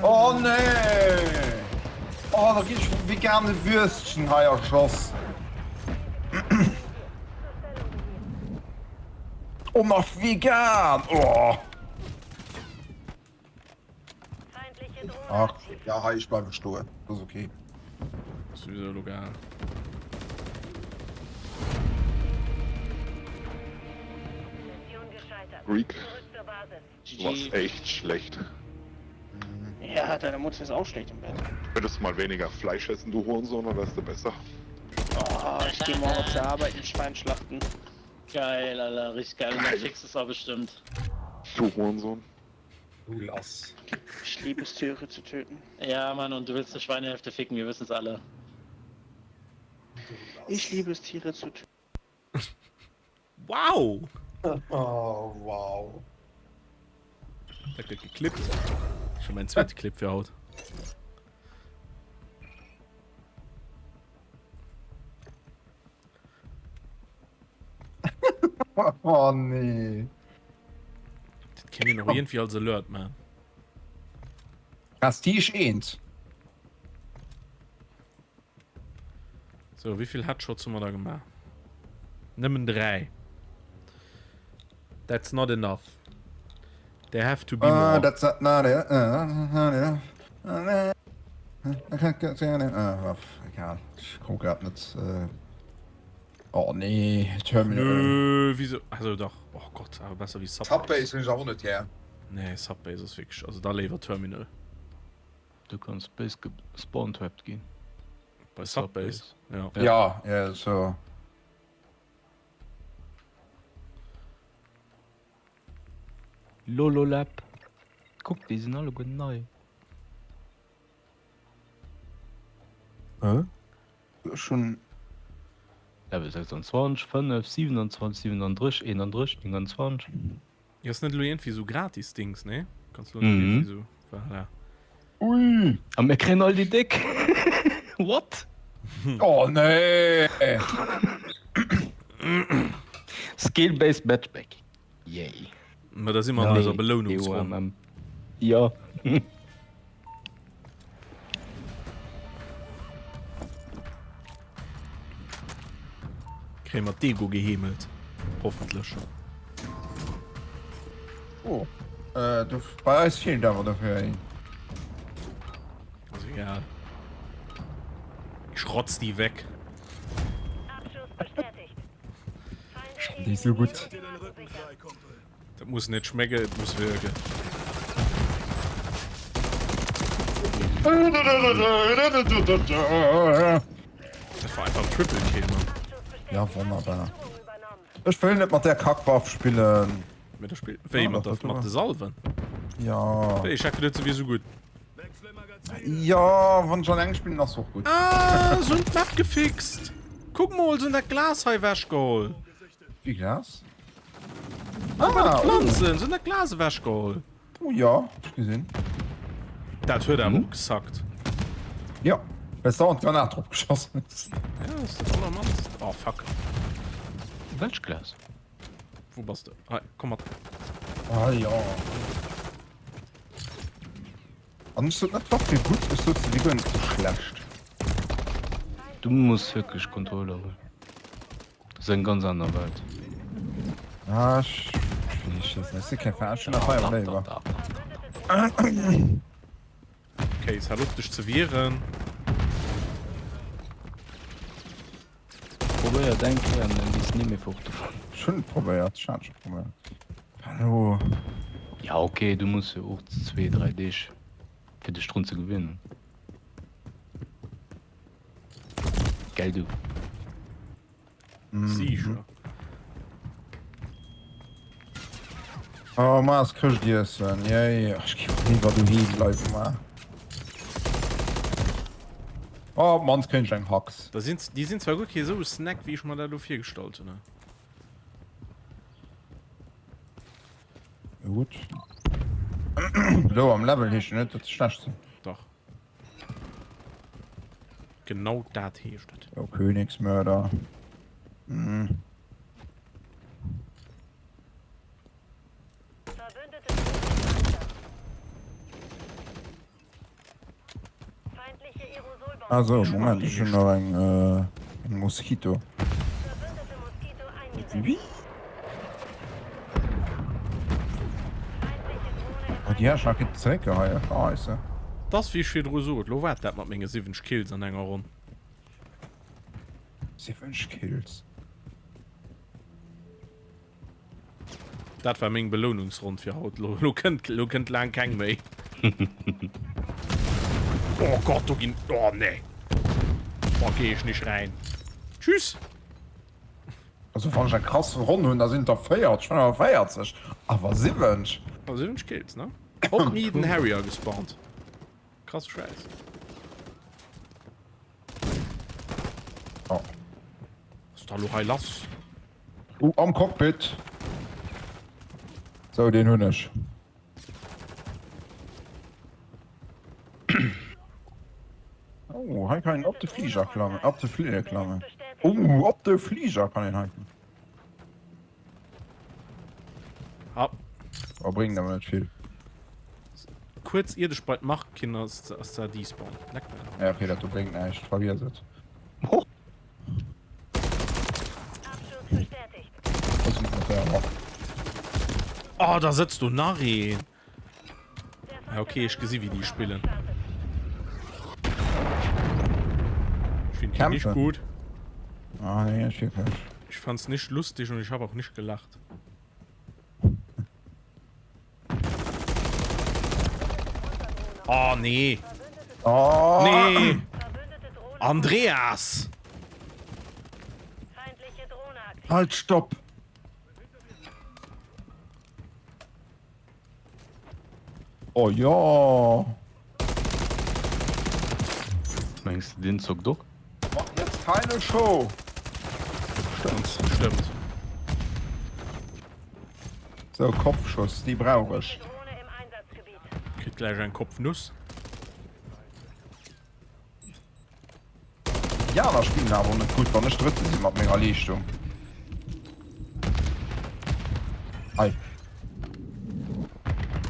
Oh nee! Oh, da ginn ech vum vegane Würstchen hei erschoss. Oh, nach vegan! Oh. Ach, ja, hei, ich bleibe stoen. Das ist okay. Sowieso egal. Greek, du warst echt schlecht. Ja, deine Mutter ist auch schlecht im Bett. Könntest du mal weniger Fleisch essen, du Hurensohn, dann wärst du besser. Oh, ich gehe morgen auf der Arbeit ein Schwein schlachten. Geil, Alter, richtig geil. Und dann kriegst du es auch bestimmt. Du Hurensohn. Du lass. Ich liebe es, Tiere zu töten. Ja, Mann, und du willst eine Schweinehälfte ficken, wir wissen es alle. Ich liebe es, Tiere zu töten. Wow! Oh, wow. Dat gëtt geklippt. Schon mein zweite Clip fir haut. Oh nee. Dat kéint een och iergendwéi als Alert man. Prestige 1. So, wéivill Headshots hu mer da gemaach? Nëmmen 3. That's not enough. There have to be Uh, more. that's not, not it. Uh, not it. Uh, uh, egal. Ich komm grad net. Äh... Oh nee, Terminal. Nö, wieso? Also dach. Oh Gott, awer besser wéi Subbase. Subbase hunn ech awer och net gär. Nee, Subbase ass wierklech, also da léiwer Terminal. Du kanns béis gespawntrapped ginn. Bei Subbase? Ja. Ja, ja, so. Lololap. Kuck, déi sinn alleguer nei. Hä? Ech hunn. Level 26, 5, 27, 37, 31, 29. Jo, ass net elo iergendwéi esou gratis Dings, nee? Kanns elo net iergendwéi esou, voilà. Ui! A mir kréien all déi déck! What? Oh nee! Skill based matchmaking. Yay. Ma da si mer an eiser Belounungsronn. Jo. Kréie mer d'Ego geheemelt. Hoffentlech. Oh, äh, du, bei eis feelt awer dofir een. Ass egal. Ich rotz die weg. Déi ist so gutt. Dat muss net schmecke, et muss wirken. Dat war einfach en Triple Kill, Mann. Ja, wonnerbar. Ech wëll net mat där Kackwaff spillen. Mit der Spiel wéi mat der mat de Salven? Ja. Wéi ech hat geduet se wier sou gutt. Ja, wann ech alleng spillen ass se och gutt. Ah, se hunn d'Map gefixt. Kuck mol, se hunn dat Glas hei ewechgeholl. Wéi Glas? Ah, bei de Pflanzen, se hunn dat Glas ewechgeholl. Oh ja, ech gesinn. Dat huet awer och gesackt. Ja, well s dauernd Granat drop geschoss hues. Ja, ass dat allermannst. Oh fuck. Welch Glas? Wou bass de? Hei, komm mat. Ah ja. An ech sot net d'Waff wier gutt, ech sot se wier guer net sou schlecht. Du muss wierklech Controller huelen. Dat ass eng ganz aner Welt. Ah, ech weess et net. Ech si keng Fan. Ech hunn nach hei léiwer. Case, hal op dech ze wieren. Probéiert eng Kéier an dann gees ni méi fort dovun. Ech hunn et probéiert, ech hat et scho probéiert. Hallo. Ja ok, du muss jo och zwee, dräi Deeg fir dech drun ze gewinnen. Gell du? Sicher. Oh, ma ass Chrëschtiessen, yay. Ech géif och léiwer doheem bleiwen, ma. Oh, op d'mannst kréien ech eng Hax. Da sinn, déi sinn zwar guer kee sou e Snack, wéi ech mer dat elo virgestallt hunn. Jo gutt. Low am Level heescht jo net, datt se schlecht sinn. Dach. Genau dat heescht et. Jo, Königsmörder. Hm. Also, Moment, ech hunn nach eng, äh, eng Moskito. Wéi? Oh, déi hat ech nach net zeréckgeheien. Scheisse. T'ass wéi ech virdru sot, lo waart dat mat menge 70 Kills an enger Ronn. 70 Kills. Dat war meng Belounungsronn fir haut. Lo, lo kënnt, lo kënnt laang keng méi. Oh Gott, do ginn, oh nee. Oh, geh ech nicht rein. Tschüss. Also wann ech eng krass Ronn hunn, da sinn et der 40, 45, awer 70. Oh, 70 Kills, ne? Op nie den Harrier gespawnt. Krass Scheiß. Oh. Was ist da lo hei lass? Uh, am Cockpit. Sou, deen hunn ech. Oh, hei kann een op de Flieger klammen. Op de Flieger klammen. Oh, op de Flieger kann een hei. Ah. Oh, bringt awer net vill. Kuerz iert ech bei d'Mark ginn, ass ass da despawned. Leck mech am Ja, okay, dat do bréngt näischt. Vergiess et. Was mat der Waff? Oh, da sëtzt do nach een. Ja, okay, ech gesi wéi déi spillen. Ich find die nicht gut. Ah, nee, ich wirklich. Ich fand's nicht lustig und ich habe auch nicht gelacht. Oh nee. Oh. Nee. Andreas. Halt, stopp. Oh jo! Mengs de deen zockt och? Mach jetzt keine Show! Stimmt. Stimmt. Sou, Kopfschuss, déi brauch ech. Kritt gläich eng Kopfnuss. Déi aner spillen awer och net gutt, wann ech Drëtte sinn mat menger Leeschtung. Ei.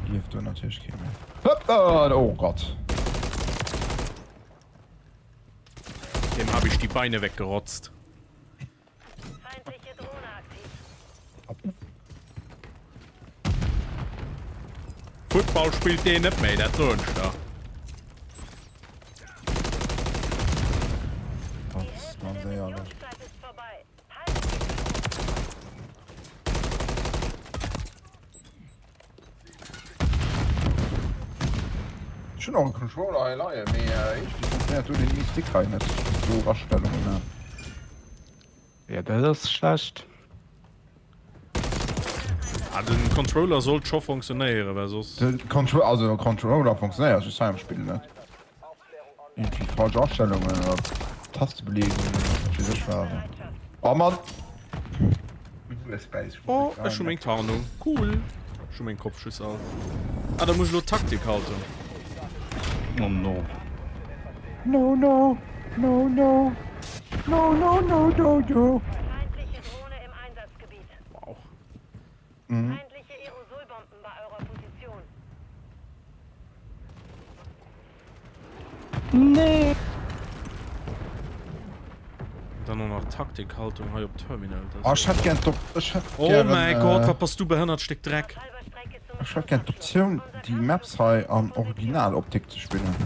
Dierf do natierlech kee méi. Hëpp, oh Gott. Dem hab ich die Beine weggerotzt. Football spillt deen net méi, dat soen ech der. Ganz éierlech. Ech hunn och e Controller hei leien, mee iergendwéi funktionéiert do den Stick hei net. Ech muss do Astellungen maachen. Ja dat ass schlecht. Ah, den Controller sollt scho funktionéieren, well soss. Den Contro also den Controller funktionéiert, just hei am Spill net. Irgendwie falsch Astellungen oder Tastebelegung oder wat weess ech wat. Oh Mann! Oh, ech hu meng Tarnung. Cool. Ech hu meng Kopfschüsse all. Ah, da muss ech lo Taktik halten. Oh no. No, no, no, no. No, no, no, no, no. Wow. Mhm. Nee. Dann och nach Taktikhaltung hei op Terminal. Oh, ech hätt gern d'Op ech hätt Oh gären, mäi Gott, äh, wat bass du behënnert Stéck Dreck. Ech hätt gern d'Optioun déi Maps hei an Originaloptik ze spillen.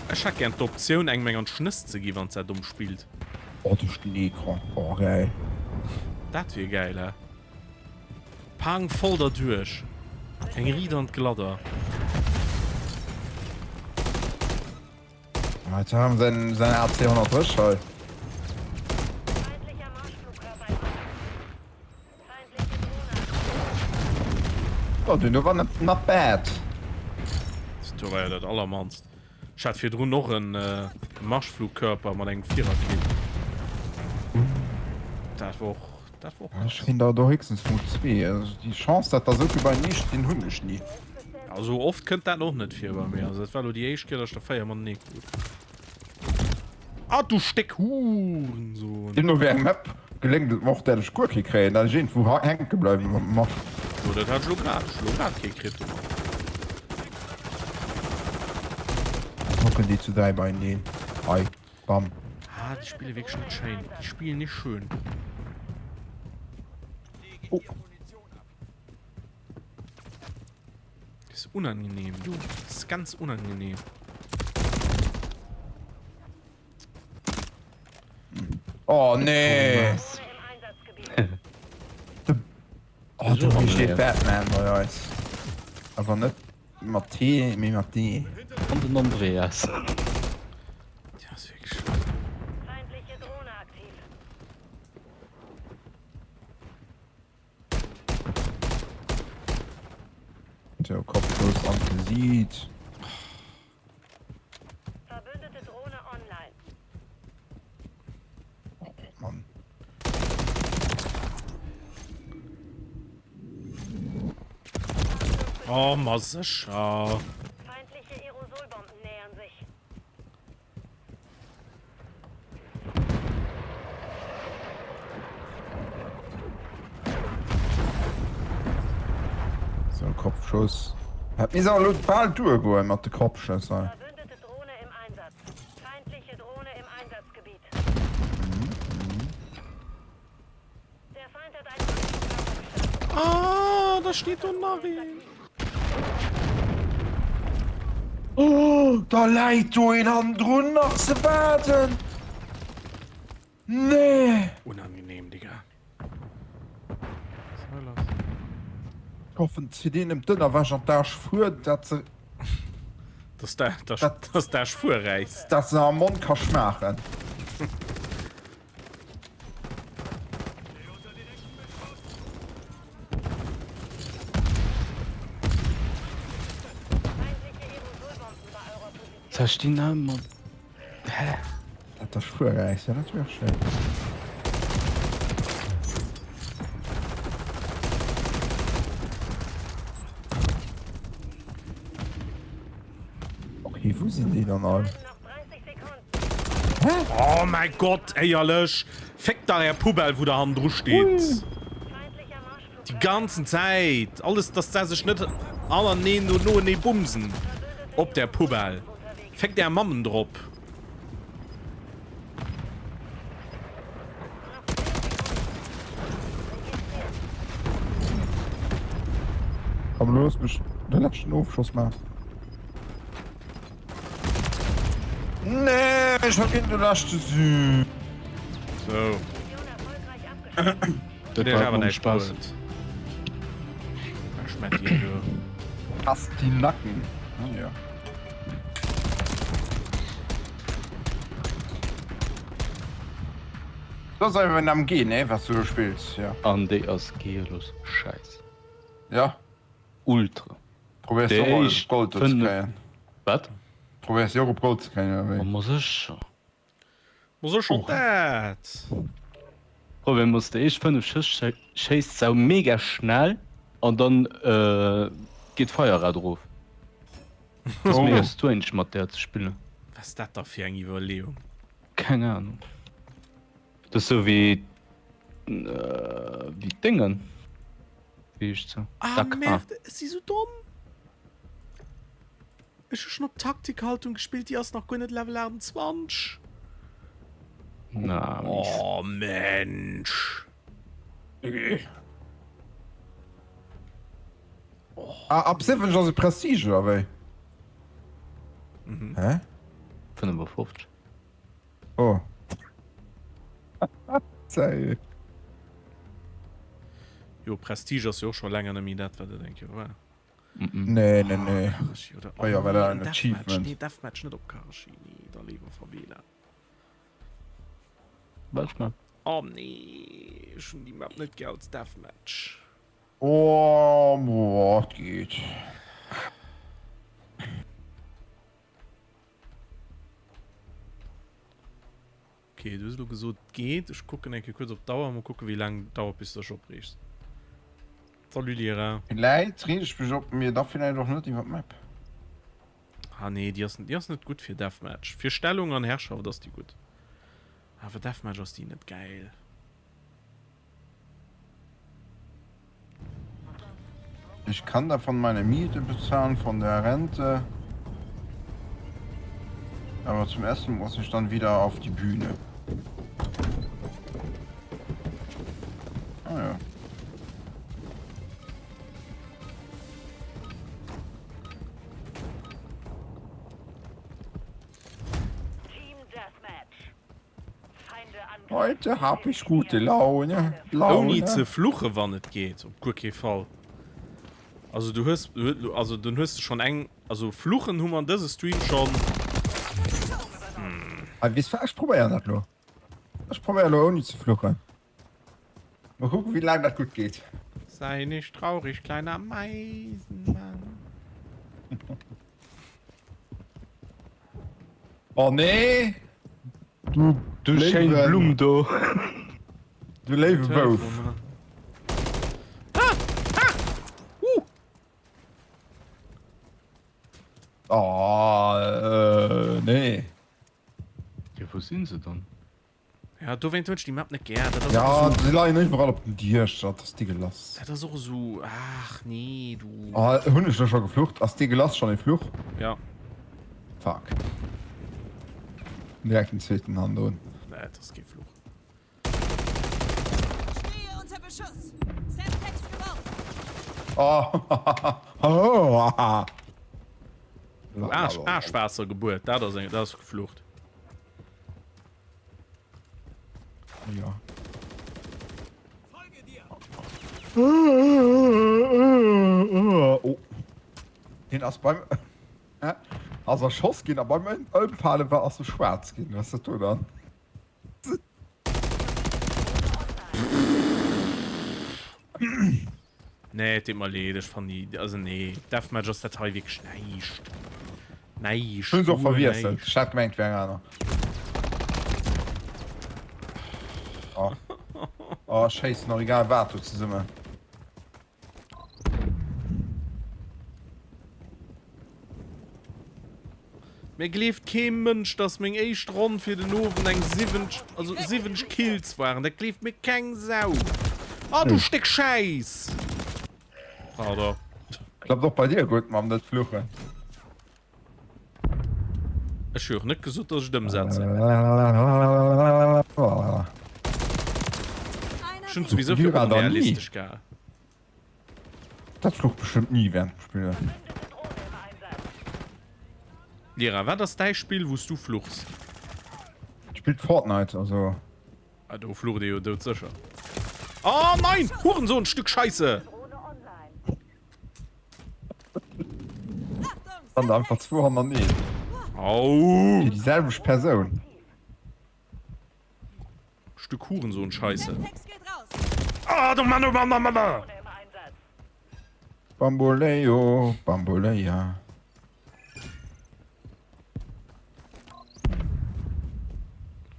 Ech hätt gern d'Optioun engem eng an d'Schnëss ze gi wann se domm spillt. Oh duerch den Ecran, oh gäil. Dat wier gäil, he? Pang, voll derduerch. Eng riit an d'Gladder. Jetzt haben wir seine AC 130 hei. Oh, den do war net not bad. Dat war jo dat allermannst. Ech hat virdrun och en Marschflugkörper mat engem Viererkill. Dat war och, dat war och Ech krass. keen der do héchstens mol zwee. Also déi Chance dat der souvill beienee stinn hunn ech ni. Also oft kënnt dat och net vir bei mir. Also dat war lo déi éischt Kéier, datt ech der 4 matenee krut. Ah du Stéck Hurensohn! Deemno wéi eng Map geléngt et mer och dat ech guer kee kréien, dat ech iergendwou hänke bleiwen mat dem Marsch. Jo dat hat ech lo grad, ech hu lo grad kee kritt domat. Hocken déi zu 3 beieneen hei, bam. Ah déi spille wierklech net schéin, déi spielen nicht schön. Oh. Das ist unangenehm, du. Das ist ganz unangenehm. Oh nee. Oh, do steet Batman bei eis. Awer net mat T, mee mat D. An den Andreas. Ja, ist wirklich. Feindliche Drohne aktiv. Tjo, Kopfschuss an d'Gesiit. Verbündete Drohne online. Oh Mann. Oh, ma sécher. Feindliche Aerosolbomben nähern sich. Sou, Kopfschuss. Hat misst awer elo bal duergoen mat de Kopfschëss hei. Verbündete Drohne im Einsatz. Feindliche Drohne im Einsatzgebiet. Der Feind hat einen Marschflugkörper gestartet. Ah, da steet do nach een. Oh, da läit do een hannendrun nach ze waarden. Nee. Unangenehm, Digga. Was war los? Ech hoffen, d'CD nimmt d'Ënnerwäsch an d'Aarsch fuer, dat se. Dass d'Aarsch fuer räisst. Dat se am Mond ka schmaachen. Zerstinn ëmmer. Hä? Dat ass Spueräis, ja dat wär schéin. Okay, wou sinn déi dann all? Hä? Oh mäi Gott, éierlech, féckt dach är Poubelle wou der hannendru steet déi ganzen Zäit, alles dass der sech net aneneen no noenee bumsen op där Poubelle, féckt är Mammen drop. Komm looss mech de leschten Ofschoss maachen. Nee, ech hat géint de leschte sinn. Sou. Dat war awer näischt Spaß. Pass die Nacken. Ah, ja. Das ist einfach ein MG, ne, was du spielst, ja. An déi ass gelos scheiß. Ja. Ultra. Probéiers du och op Gold ze kréien? Wat? Probéiers du och op Gold ze kréien, oder wéi? Oh, ma sécher. Ma sécher dat! Problem ass, déi éischt 5 Schëss schéisst s'au mega schnell an dann geet d'Feierrad erof. Dat ass mega strange mat där ze spillen. Wat ass dat da fir eng Iwwerleeung? Keng Ahnung. Dat ass sou wéi wéi d'Déngen. Wéi heescht se? Ah Dak A. merde, ech si sou domm. Ech hu schon op Taktikhaltung gespillt, déi ass nach guer net Level 28. Na, mies. Oh Mensch. Ah, ab 70 ass et Prestige, oder wéi? Mhm. Hä? 55. Oh. Salut. Jo, Prestige ass jo och scho länger net méi dat, wat et eng Kéier war. Nee, nee, nee. Karachi oder Oh ja, war dat en Deathmatch? Achievement. Nee, Deathmatch net op Karachi. Nee, da léiwer Favela. Welch Map? Oh nee, ech hunn déi Map net gär als Deathmatch. Oh, boah. Jo, et geet. Ok, du hues elo gesot et geet. Ech kucken eng Kéier kuerz op d'Auer, mol kucken wéi laang et dauert bis du dech opreegs. Salut Lira. Villäit reeg ech mech op, mee da villäit och net iwwer d'Map. Ah nee, déi ass, déi ass net gutt fir Deathmatch. Fir Stellung an Herrschaft ass déi gutt. Awer Deathmatch ass déi net gäil. Ich kann davon meine Miete bezahlen von der Rente. Aber zum Essen muss ich dann wieder auf die Bühne. Ah ja. Heute hab ich gute Laune. Ouni ze fluche wann et geet, op guer kee Fall. Also du hues, also dunn hues de schonn eng, also fluchen hu mer an dëse Stream schonn. Hm. Weess wat, ech probéieren dat lo. Ech probéieren lo ouni ze fluchen. Mol kucken wéi laang dat gutt geet. Sei nicht traurig, kleiner Meisenmann. Oh nee! Du, du schéin Blumm do. Du léiwe Bouf. Ah! Ah! Uh! Oh, äh, nee. Jo, wou sinn se dann? Ja, dowéint hunn ech déi Map net gär. Dat ass Ja, och esou. se leien iwwerall op den Diecher, dat ass deegelass. Dat ass och esou, ach nee, du. Ah, hunn ech do scho geflucht? Ass deegelass schonn e Fluch? Ja. Fuck. Direkt den zweeten handroen. Nee, dat ass kee Fluch. Stehe unter Beschuss. Semtex geworfen. Oh, oh, Du Aarsch, Aarschwaassergebuert, dat ass eng, dat ass geflucht. Ja. Oh. Den ass beim ass erschoss ginn a beim Ëmfale war ass e schwaarz ginn. Was dat do dann? Nee, et deet mer leed, ech fannen déi, also nee, Deathmatch ass dat hei wierklech näischt. Näischt, Hunn se och guer verwiesselt. näischt. Ech hat gemengt et wär eng aner. Oh. Oh, schéissen och egal wat do zesummen. Mir gleeft kee Mënsch, dass meng éischt Ronn fir den Owend eng 70, also 70 Kills waren. Dat gleeft mir keng Sau. Ah, du Stéck Schäiss! Pardon. Klappt och bei dir gutt mam net fluchen. Ech hu jo och net gesot, dass ech et ëmsetzen. Ech hunn souwisou fir onrealistesch gehal. Dat flucht bestëmmt ni während dem Spillen. Lira, wat ass däi Spill wous du fluchs? Spillt Fortnite, also. Ah do flucht ee jo doudsécher. Oh nein! Hurensohn, Stück Scheisse! Dann einfach zwou hannerneeën. Au! Fir déi selwecht Persoun. Stück Hurensohn Scheisse. Ah du Mann, oh Mann, Mann, Mann, Mann. Bamboleo, Bamboleia.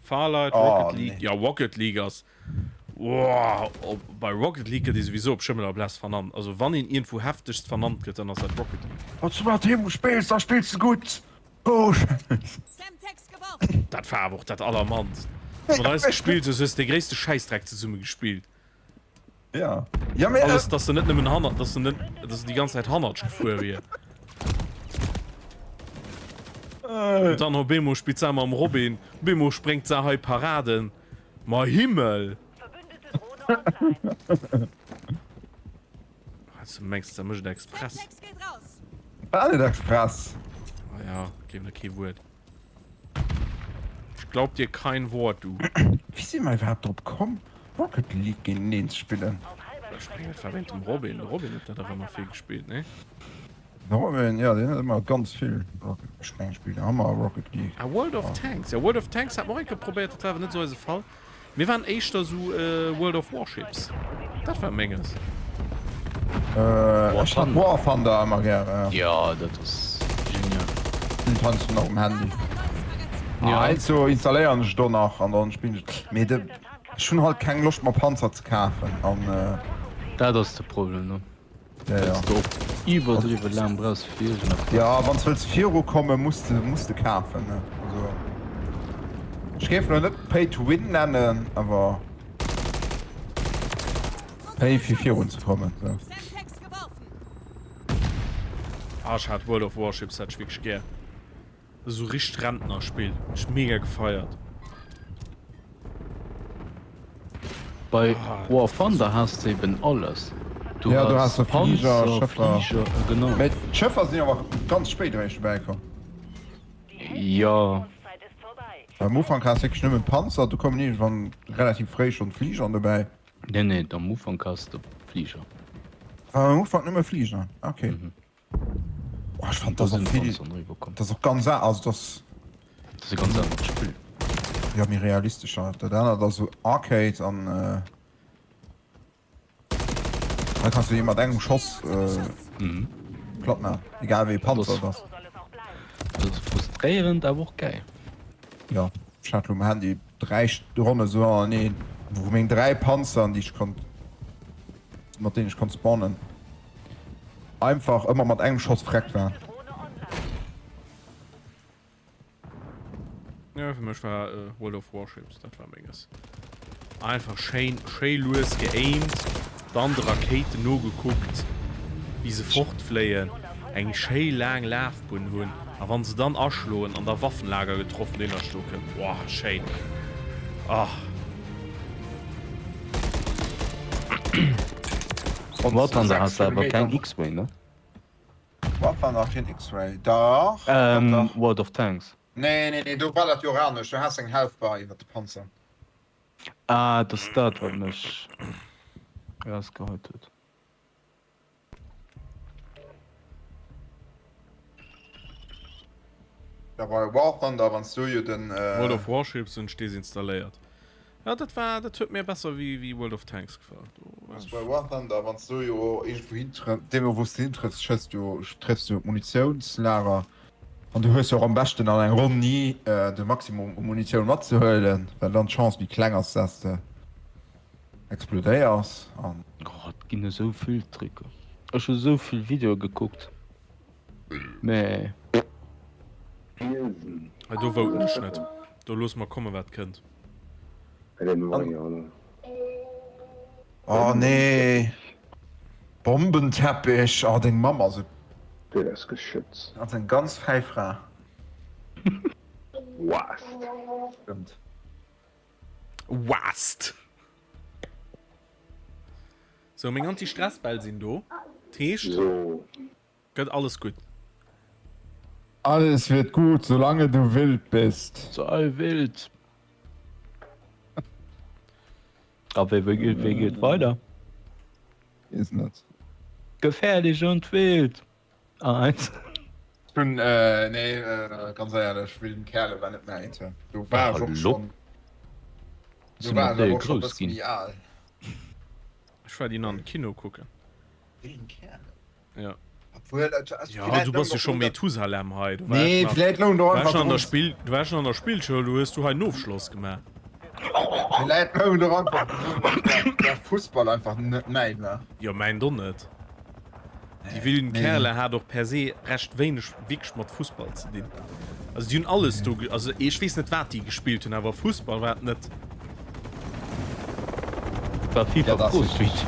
Farlight, Oh, Rocket League. nee. Ja, Rocket League ass. Wow, op, bei Rocket League gëtt ee souwisou op Schëmmel a Bless vernannt. Also wann een iergendwou heftegst vernannt gëtt, dann ass dat Rocket League. Wann s du mat him spills, da spills de gutt. Oh, Scheiss. Dat war awer och dat allermannst. Mat eis gespillt hues, hues de gréisste Schäissdreck zesumme gespillt. Ja. Ja, mee. Alles, dass de net nëmmen hannert, dass de net, dass de déi ganz Zäit hannertsch gefuer wier. Und dann op eemol spillt se mam Robin, op eemol spréngt se hei Paraden. Ma Himmel! Was du mengs, se mécht et express? War net express. Ah ja, gleewen der kee Wuert. Ich glaub dir kein Wort, du. Wéi si mer iwwerhaapt drop komm, Rocket League géinteneen ze spillen? Ech mengen, et war wéint dem Robin. De Robin huet dat dach ëmmer vill gespillt, nee? De Robin, jo, deen huet ëmmer ganz vill Rocket, ech mengen, spillt nach ëmmer Rocket League. Ah, World of Tanks. Ja, World of Tanks hat mer och eng Kéier probéiert, dat war awer net esou eise Fall. Mir waren éischter esou World of Warships. Dat war menges. Ech hat War Thunder ëmmer gären. Jo, dat ass genial. Spillt heiansdo nach um Handy. Heiansdo installéieren ech et och nach an dann spillen ech et. Mee de ech hunn halt keng Loscht mer Panzer ze kafen an. Dat ass de Problem, ne? Ja, ja. Dass de och iwwerdriwwe laang brauchs fir iergendeppes. Ja, wann s wëlls viru komme muss de muss de kafen, ne? Also ech géif lo net Pay to win nennen, awer Pay fir virun ze kommen, sou. Ah ech hat World of Warships hat ech wierklech gär. Esou richtegt Rentnerspill, hunn ech mega gefeiert. Bei War Thunder has de eben alles. Du Ja, do has has de Fliger, Panzer, Schëffer. Fliger, genau. Mee d'Schëffer sinn awer ganz spéit eréischt dobäi komm. Jo. Am Ufank has de wierklech nëmmen Panzer, du koumen iergendwann relativ fréi schonn d'Fligeren dobäi. Nee, nee, am Ufank has de Fliger. War am Ufank nëmme Fliger? Okay. Oh, ech fand das och vill, das och ganz also das das e ganz anert Spill. Ja méi realistescher. Dat anert ass sou Arcade an äh, da kannst du mat engem Schoss äh, mhm. platt machen, egal wéi Panzer das. Das ass frustréierend, awer och geil. Ja, ech hat lo um Handy 3 Ronne sou aneneen, wou meng 3 Panzern, déi ech konnt mat deenen ech konnt spawnen. Einfach ëmmer mat engem Schoss vreckt war. Ja, fir mech war äh, World of Warships, dat war menges. Einfach schéin, schéi lues geaimt, dann de Rakéiten nogekuckt, wéi se fortfléien, eng schéi laang Lafbunn hunn, a wann se dann aschloen an da Waffenlager getroffen dohinner stoe kënnt. Boah, schéin. Ah. War Thunder has de awer keng X-Ray, ne? War Thunder keen X-Ray, dach. Ähm, World of Tanks. Nee, nee, nee, do war dat jo och anescht, du has eng Health Bar iwwer de Panzer. Ah, et ass dat wat mech erausgeheit huet. Ja bei War Thunder wanns du jo den. World of Warships hunn ech desinstalléiert. Ja dat war dat huet mir besser wéi wéi World of Tanks gefall. Do war Bei ech. War Thunder wanns du jo iergendwou hin deemno wous de hintrëffs schëss du trëffs du Munitiounslager an du hues jo och am beschten an eng Ronn ni de Maximum u Munitioun matzehuelen well dann d'Chance méi kleng ass dass de explodéiers an. Oh et ginn esou vill Tricker. Ech hu sou vill Videoe gekuckt mä. Hei do voten ech net. Do loosse mer komme wat kënnt. Oh nee Bombenteppich oh deng Mamm ass e. Dat ass Geschütz. Ass eng ganz fäi Fra. Wast. Stëmmt. Wast. Sou, meng Anti-Stress-Bäll sinn do. Dat heescht, gëtt alles gutt. Alles wird gut, solange du wild bist. Sei wild. A wéi wéi geet weider? Weess net. Gefährlich und wild. A1. Ech hunn, nee, ganz éierlech, Wilden Kerle war net mäin. Do war ech och schonn, do war ech awer och schonn e bësse méi al. Ech war déi nach am Kino kucken. Wilden Kerle? Ja. Obwuel, Ja, du bass jo scho Methusalem hei. Du Nee, vläit lount och einfach an der Spill, du war schon an der Spillschoul, du hues du hei den Ofschloss gemaach. Vläit lount och einfach drun, dass Fussball einfach net mäin war. Jo, mäin och net. Die wilden Kerle hat och per se recht wéineg wierklech mat Fussball ze dinn. Also déi hunn alles do, also ech weess net wat déi gespillt hunn, awer Fussball war et net. War FIFA Pro Street.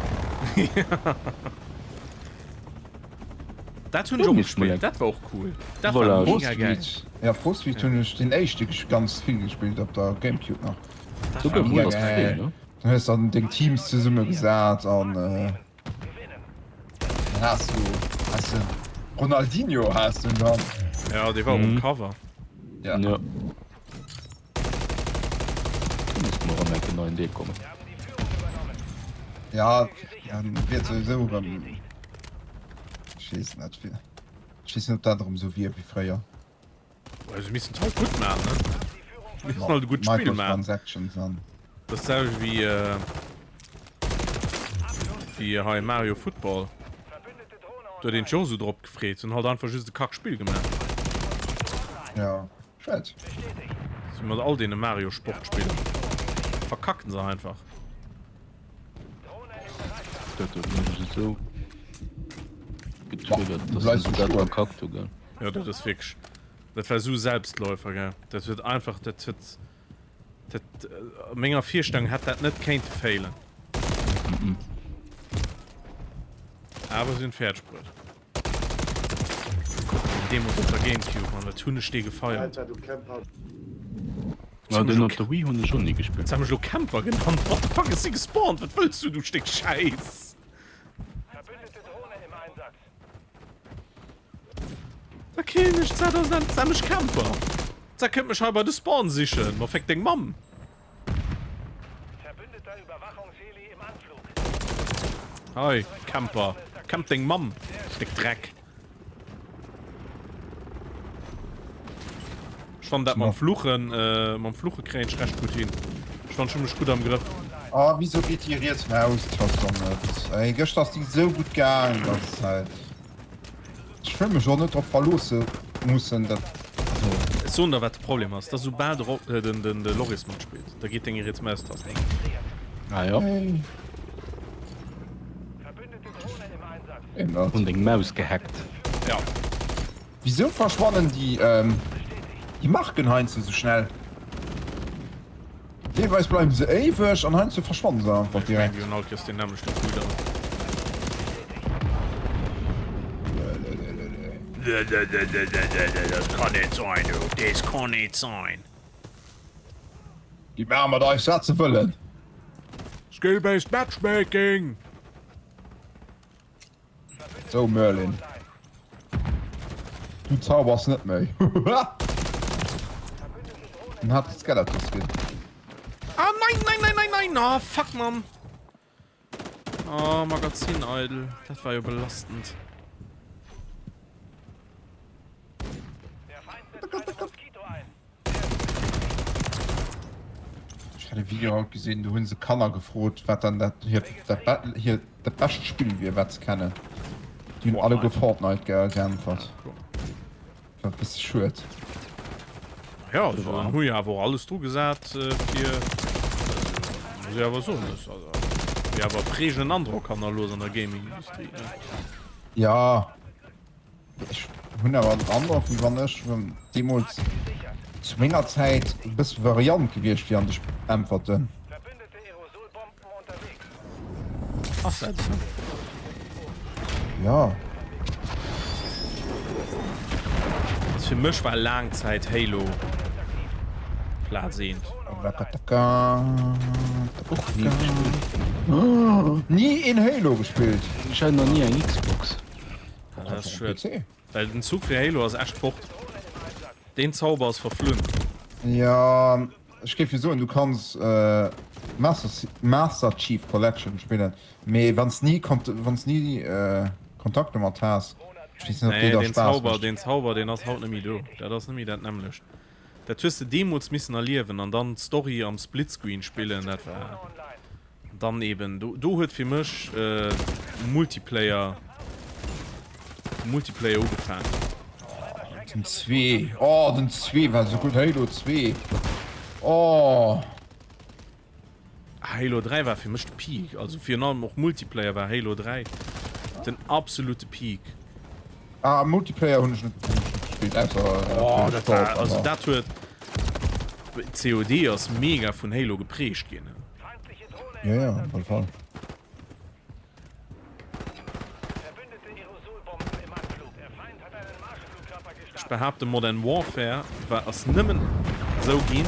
Dat hunn ech och gespillt, dat war och cool. Dat war mega geil. Ja Pro Street hunn ech deen éischte ganz vill gespillt op der Gamecube nach. Dat war mega geil. Dann hues dann deng Teams zesumme gesat an. Dann has du, has du Ronaldinho has du dann. Ja, dee war och um Cover. Ja. Ja. Do muss mol erëm enke neien Deel kommen. Ja, ja, wier souwisou erëm. Ech weess net, ech weess net, ob dat erëm esou wier wéi fréier. Well se missen halt gutt maachen, ne? Missen halt e gutt Spill maachen. Microtransactions an. Dat ass selwecht wéi, wéi hei Mario Football. Do huet een sech och esou drop gefreet. Se hunn halt einfach just e Kackspill gemaach. Ja, schued. Sou mat all deene Mario Sportspiller. Verkacken se einfach. Dat huet mech esou getriggert, dass se dat verkackt hu gell. Jo dat ass wierklech, dat war esou Selbstläufer gell. Dat huet einfach, dat huet, dat a menger Virstellung hätt dat net kéinte failen. Awer se hunn et fäerdeg bruet. Deemols op der Gamecube, man, wat hunn ech dee gefeiert. Ma den op der Wii hunn ech och ni gespillt. Jetzt hat mech lo Camper genannt. What the fuck, ech si gespawnt, wat wëlls du, du Stéck Schäiss? Da killen ech 2000 mech Camper. Da kënnt mech hei bei de Spawn sichen, ma féck deng Mamm. Hei, Camper. Camp deng Mamm, Stéck Dreck. Ech fannen dat mam Fluchen, mam Fluche kréien ech recht gutt hin. Ech fannen ech hu mech gutt am Grëff. Oh wieso geet déi riets Maustaste dann net? Ey gëschter ass déi sou gutt gaang ganz Zäit. Ech wëll mech och net drop verloosse mussen dat also. Ech soen der wat de Problem ass, dass soubal de Ro den den de Loris matspillt, da geet deng riets Maustast net. Ah jo. Hey. Eben dat. Hun deng Maus gehackt. Ja. Wisou verschwannen déi déi Marken heiansdo sou schnell? Deelweis bleiwen se éiweg an heiansdo verschwannen se einfach Ech mengen direkt. déi hunn all Kéiers deen nämmlechte Cooldown. Dat kann net sein, du, des kann net sein. Déi maache mat eis wat se wëllen. Skill based matchmaking! Sou Merlin. Du zaubers net méi. En hat de Skeletor Skin. Ah nein, nein, nein, nein, nein! Ah fuck Mann! Oh, Magazin eidel. Dat war jo belastend. Ech hat e Video haut gesinn, do hunn se Kanner gefrot, wat dann dat hiert dat be hiert dat bescht Spill wier, wat se kennen. Déi hunn alleguer Fortnite ge geäntwert. War e bësse schued. Ja, also dann hu jo awer och alles dru gesat fir, muss ech awer soen, dass also déi awer e prägenden Androck hannerlooss an der Gaming-Industrie, ne? Ja. Ech hunn awer den Androck, wéi wann ech deemools zu menger Zäit e bësse variant gewiescht wier an de Äntwerten. Ass dat esou? Jo. Also fir mech war laang Zäit Halo Plaz eent. Och ni gespillt. Ni een Halo gespillt? Ech hat nach ni eng Xbox. Ja, dat ass schued. Well den Zuch fir Halo ass echt fort. Deen Zauber ass verflunn. Ja, ech géif jo soen, du kanns Master, Master Chief Collection spillen, mee wann s ni Kont wann s ni Kontakt domat has, ech weess net, ob Nee, déi der deen Spaass Zauber, mécht. deen Zauber, deen ass haut net méi do. Dat ass net méi dat nämmlecht. Dat hues de deemools missen erliewen an dann d'Story am Splitscreen spillen, dat war. Dann eben do do huet fir mech Multiplayer Multiplayer ugefaangen. Den 2 oh den 2 war sou gutt Halo 2 oh. Halo 3 war fir mech de Peak, also virun allem och Multiplayer war Halo 3 den absolute Peak. Ah Multiplayer hunn ech net gespillt ausser Oh dat war also dat huet COD ass mega vun Halo geprägt ginn. Ja ja op alle Fall. Ech behaapten Modern Warfare war ass nëmmen esou ginn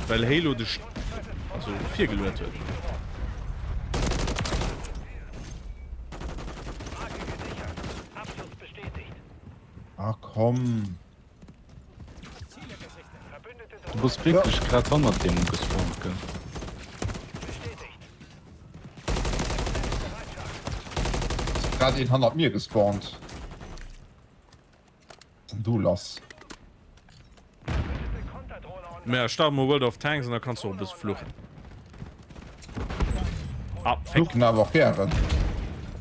well Halo de also virgeluet huet. Ah komm. Du bass wierklech grad hannert deem gespawnt, gell? Grad een hannert mir gespawnt. Was denn do lass? Mä start mol World of Tanks an da kanns du och e bësse fluchen. Ah, féck. Fluchen awer och gären.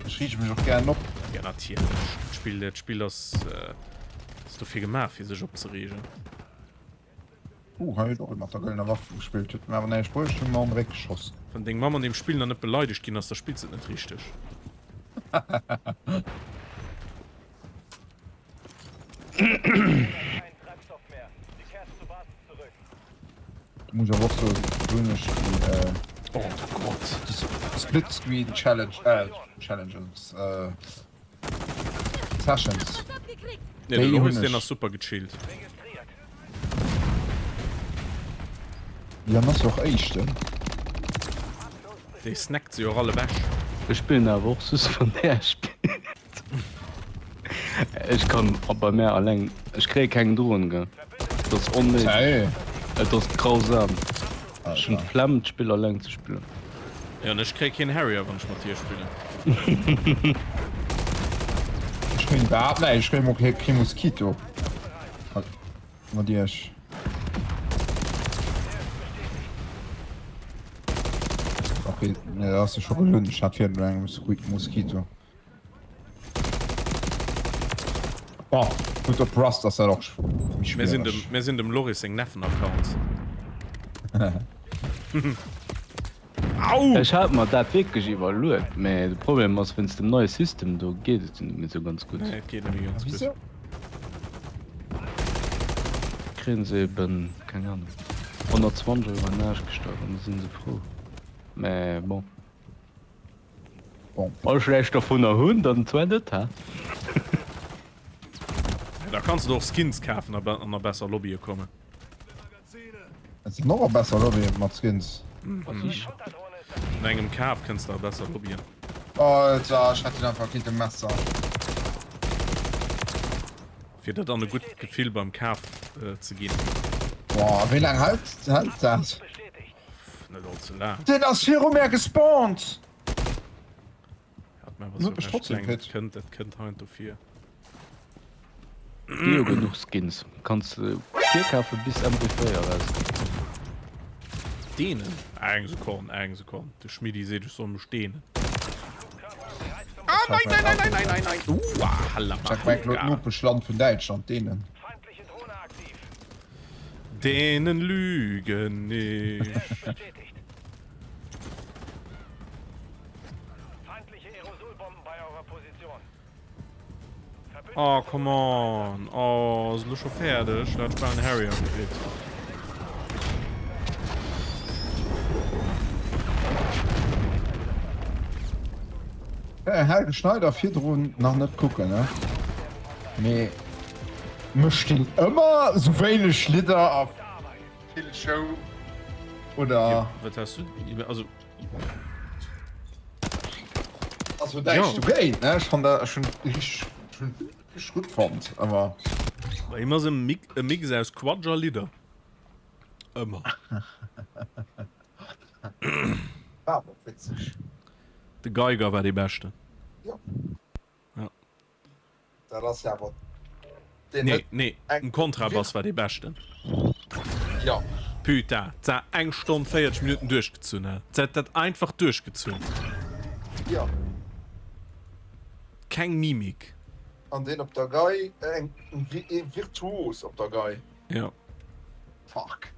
Ech riiche mech och gären op. Ja natierlech, d'Spill dat Spill ass ass dofir gemaach fir sech opzereegen. Uh, hei huet och ee mat der gëllener Waff gespillt, huet mir awer näischt bruecht, hunn mer an de Réck geschoss. Wann deng Mamm an deem Spill nach net beleidegt ginn ass, da spills de et net richteg. Muss awer och soen, do hunn ech déi Oh Gott. Split Screen Challenge, äh Challenges, äh Sessions. Nee, de Loris deen ass super gechillt. Jo, en ass jo och éischten. Déi snackt se jo och all ewech. Ech spillen awer och soss wann där spillt. Ech kann bei mär alleng, ech kréie keng Drohn ge. Et ass onméiglech. Et ass grausam. Ech hunn d'Flemm d'Spill alleng ze spillen. Jo an ech kréie keen Harrier wann ech mat dir spillen. Ech kréien iwwerhaapt näischt, ech kréie mol kee Mosquito mat iech. Ok, nee dat ass jo scho gelueden, ech hat virun engem Mosquito. Oh, gutt op Rust ass dat och méi Mir sinn schwiereg. dem, mir sinn dem Loris seng Neffen-Accounts. Au! Ech hat mer dat wierklech iwwerluet, mä de Problem ass wéinst dem neie System do geet et jo net méi sou ganz gutt. Nee, et geet net méi ganz gutt. Wisou? Kréien se eben, keng Ahnung, 120 Euro an den Aarsch gestach an da sinn se frou. Mä bon. Bon. Wann ech näischt dovunner hunn, dann zwar net, hä? Ja, da kanns du och Skins kafen a an a besser Lobbye kommen. Et sinn och a besser Lobbye mat Skins. No engem Kaf kënns de a besser Lobbyen. Alter, ech hätt den einfach kéinte Messer. Fir der dann e gutt Gefill beim Kaf ze ginn. Boah, wéi laang hält hält dat? Net all ze laang. Den ass viru mär gespawnt! Hat mir awer sou recht kleng, dat kënnt, dat kënnt heiansdo vir. Gi jo genuch Skins, kanns de virkafe bis MP4 erauskënnt. Deenen? Eng Sekonn, eng Sekonn, de Schmiddi seet ech soll mech deenen. Ah nein, nein, nein, nein, nein, nein, nein! Uah, halla Check meng elo d'Nopeschland vun Däitschland, deenen. Dänen lügen nicht. Oh, come on. Oh, ass elo scho fäerdeg? Da hat ech bal en Harrier gekritt. Helge Schneider virdrun nach net kucken, ne? Mee Mécht deen ëmmer sou wéineg Lidder a vill Show oder? Wat has du also Also näischt dogéint ne, ech fann dat ech hunn richteg hunn richteg gutt fonnt awer. Bei him ass e Mix aus Quatsch a Lidder ëmmer. War awer och witzeg. De Geiger war dee beschten. Jo. Ja. Dat ass jo awer deen Nee, huet nee, eng den Kontrabass war dee beschten. Jo. Putain, dat eng Stonn 40 Minutten duerchgezunn, he. Dat dat einfach duerchgezunn. Jo. Keng Mimik. An deen op der Gei, eng ee Virtuos op der Gei. Jo. Fuck.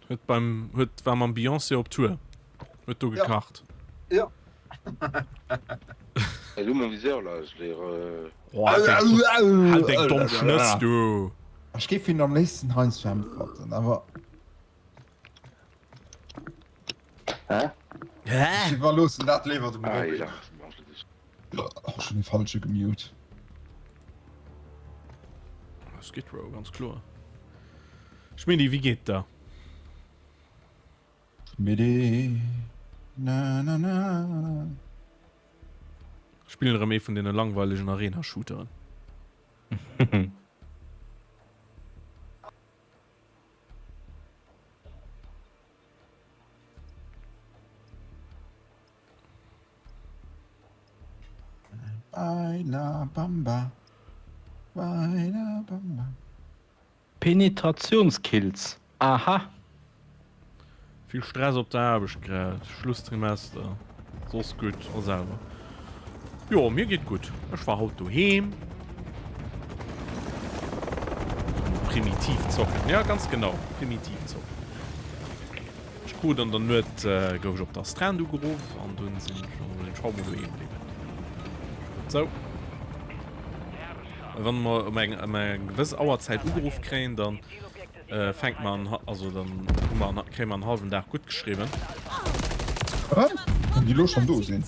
Huet beim, huet, war mam Beyoncé op Tour. Huet do gekacht. Jo. Elle est où mon viseur là? Je l'ai re... Oh, halt deng, halt deng domm Schnëss, du! Ech géif hien am léifsten heiansdo äntwerten, awer. Hä? Hä? Ech iwwerloossen dat léiwer dem Ah, Robin. ja, mach das. Oh, schon den falsche gemute. Skid Row, ganz kloer. Schmidti, wéi geet der? Schmidti, na na na. Spillen erëm ee vun deene langweilegen Arena-Shooteren. Baila Bamba, baila Bamba. Penetrationskills, aha! Vill Stress op der Aarbecht grad, Schlusstrimester, soss gutt a selwer. Jo, mir geet gutt. Ech war haut doheem. Primitiv zocken. Ja, ganz genau. Primitiv zocken. Ech krut an der Nuet, gouf ech op der Astreinte ugeruff an dunn sinn ech an ech haut mol doheem bliwwen. Sou. Wann mer ëm eng ëm eng gewëss Auerzäit ugeruff kréien, dann fänkt mer an, also dann hu mer, kréie mer en hallwen Dag gutt geschriwwen. Wat? Wann déi lo schonn do sinn?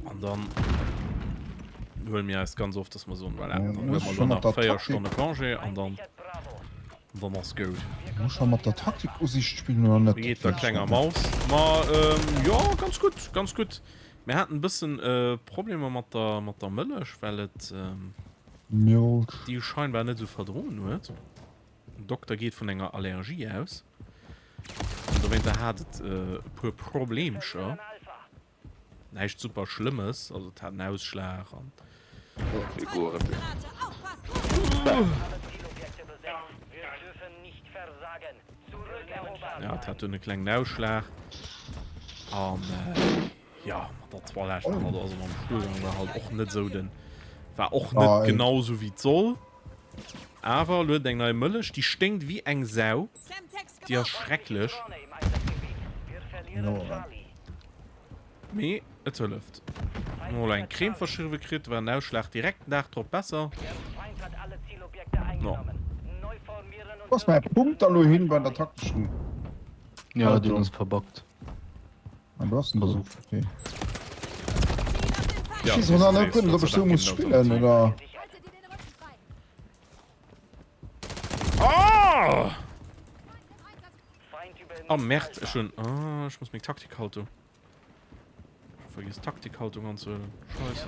An dann huele mir eis ganz oft, dass mer soen, voilà, dann huele mer elo nach 4 Stonne Congé an dann, dann ass goud. Muss scho mat der Taktikusicht spillen oder net? Wéi geet der klenger Maus? Ma jo, ganz gutt, ganz gutt. Mir haten e bëssen Problemer mat der, mat der Mëllech, well et déi scheinbar net esou verdroen huet. Den Dokter geet vun enger Allergie aus. An dowéinter hat et e puer Problemcher. Näischt super Schlëmmes, also et hat en Ausschlag an. Ja, et hat dunn e klengen Ausschlag an jo, mat der Toilette war halt, also mam Stuhlgang war halt och net esou den, war och net genau esou wéi et soll. Awer elo huet et eng nei Mëllech, déi sténkt wéi eng Sau, déi ass schrecklech. Mee et hëlleft. Hun elo eng Creme verschriwwe kritt, war den Ausschlag direkt den Dag drop besser. No. Wou ass mäi Punkt da lo hin bei der takteschen Ja, deen ass verbuggt. Ah, do ass en do. Okay. Ja, Ech weess och nach net guer net, ob ech sou muss spillen oder. Ah! Oh Merd, ech hun. Ah, ech muss meng Taktikhaltung. Vergiss Taktikhaltung anzuhuelen. Scheiße.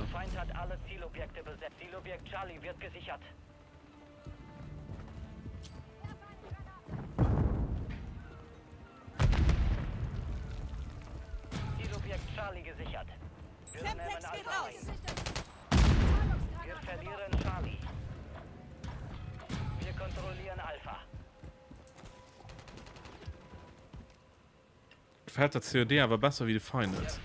Gefällt der COD awer besser wéi de Finals.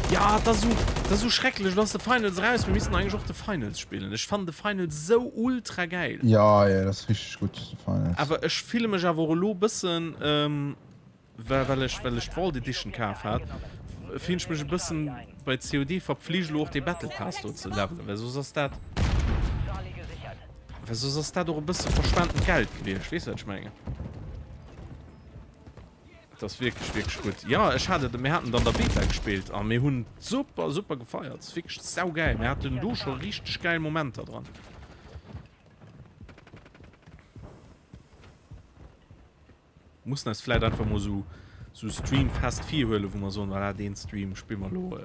Ja, dat ass esou, dat ass esou schrecklech. Elo ass de Finals eraus, mir missten eigentlech och de Finals spillen. Ech fannen de Finals esou ultra gäil. Ja, ja, dat ass richteg gutt, de Finals. Awer ech fille mech awer och elo bëssen, well well ech well ech d'Vault Edition kaf hat, fillen ech mech e bëssen bei COD verpflicht elo och dee Battle Pass do ze levelen, well soss ass dat, well soss ass dat och e bësse verschwentent Geld gewiescht. Weess de wat ech mengen? Et ass wierklech, wierklech gutt. Jo, ech hat et, mir haten et an der Beta gespillt a mir hunn et super, super gefeiert. Et ass wierklech saugäil. Mir haten do scho richteg gäil Momenter dran. Mussen eis vläit einfach mol sou, sou Stream fest virhuelen, wou mer soen, voilà, deen Stream spille mer elo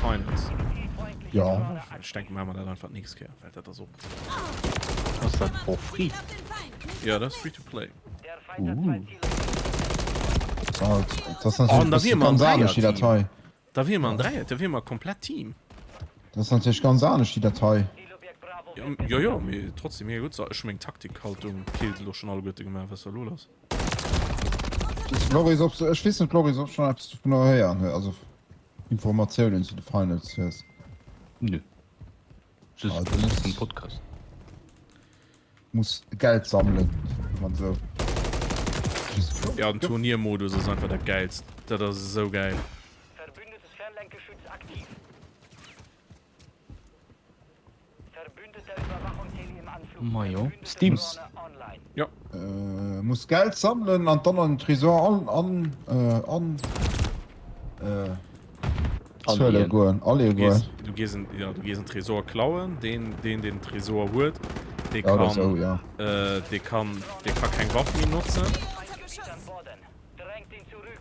Finals. Jo. Ech denken, maache mer dat einfach d'nächst Kéier, well dat ass och. Ass dat for free? Jo, dat ass free to play. Das ass Oh, da wier natierlech mer en ganz anescht déi Dräier-Team. Datei. Da wier mer en Dräier, da wier mer e komplett Team. Dat ass natierlech ganz anescht déi Datei. Jo, jo, mee trotzdem mega gutt. So, ech hu meng Taktikhaltung Kills elo schonn alleguerte gemaach. Wat ass da elo lass? Loris, ob ech weess net Loris, ob s du schonn eppes dovunner héieren hues, also Informatiounen zu de Finals hues. Nö. Just Ah, du muss- vum Podcast. Muss Geld sammelen, man sou. Ja, den Turniermodus ass einfach dat geilst. Dat ass esou geil. Verbündetes Fernlenkgeschütz aktiv. Verbündeter Überwachungsheli im Anflug. Majo, Verbündete Steam. Drohne online. Ja. Äh, muss Geld sammelen an dann an den Tresor an an äh, an äh, Zuele goen, Alleeë goen. Du gees en, ja, du gees en Tresor klauen, deen, deen den Tresor huet, dee Ja, oder kann, sou, ja. äh, dee kann, dee ka keng Waff méi notzen.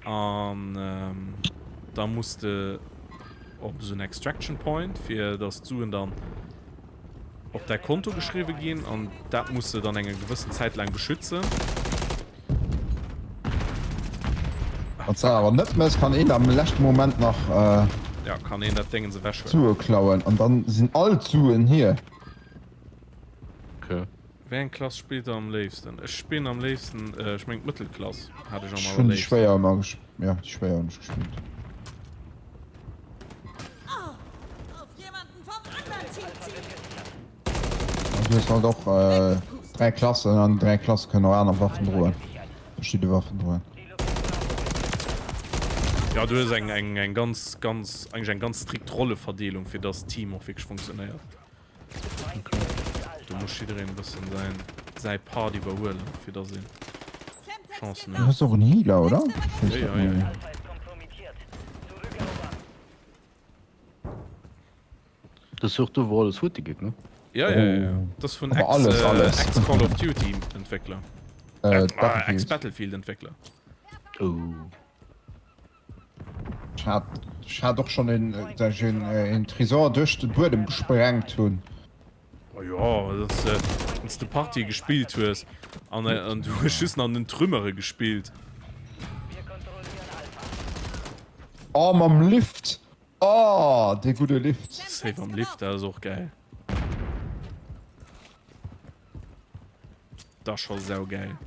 An ähm, da muss de op esou en Extraction Point, fir dass d'Suen dann op däi Konto geschriwwe ginn an dat muss de dann eng gewëssen Zäit laang beschützen. Wann s de awer net mëss, kann een am leschte Moment nach Ja, kann een dat Déngens ewechhuelen. d'Sue klauen an dann sinn all d'Suen hir. Okay. Wéi eng Klass spillt der am léifsten? Ech spillen am léifsten, ech mengen d'Mëttelklass hat ech am Ech hunn déi allerléifsten. schwéier ëmmer gesp, jo déi schwéier hunn ech gespillt. An du hues halt och 3 Klassen an 3 Klasse kënnen och aner Waffen droen, verschidde Waffen droen. Jo, du hues eng eng eng ganz ganz eigentlech eng ganz strikt Rolleverdeelung fir dass d'Team och wierklech funktionéiert. Do muss jiddereen e bëssen säin säi Part iwwerhuelen, fir dass een Chancen Du huet. hues och en Healer, oder? Jo, jo, jo, jo. Dat ass jo och do wou alles futti geet, ne? Ja, ja, ja, ja. Dat ass vun Aber alles, alles. Ex-Call of Duty Entwéckler. Äh, Battlefield. Ex-Battlefield Entwéckler. Oh. Ech hat, ech hat och schonn een, dat ech een, een Tresor duerch de Buedem gesprengt hunn. Oh jo, wann s de, wann s de Partie gespillt hues an, an du hues just nach an den Trümmere gespillt. Oh, mam Lift! Oh, dee gudde Lift! Safe am Lift, dat ass och gäil. Dat ass scho saugeil.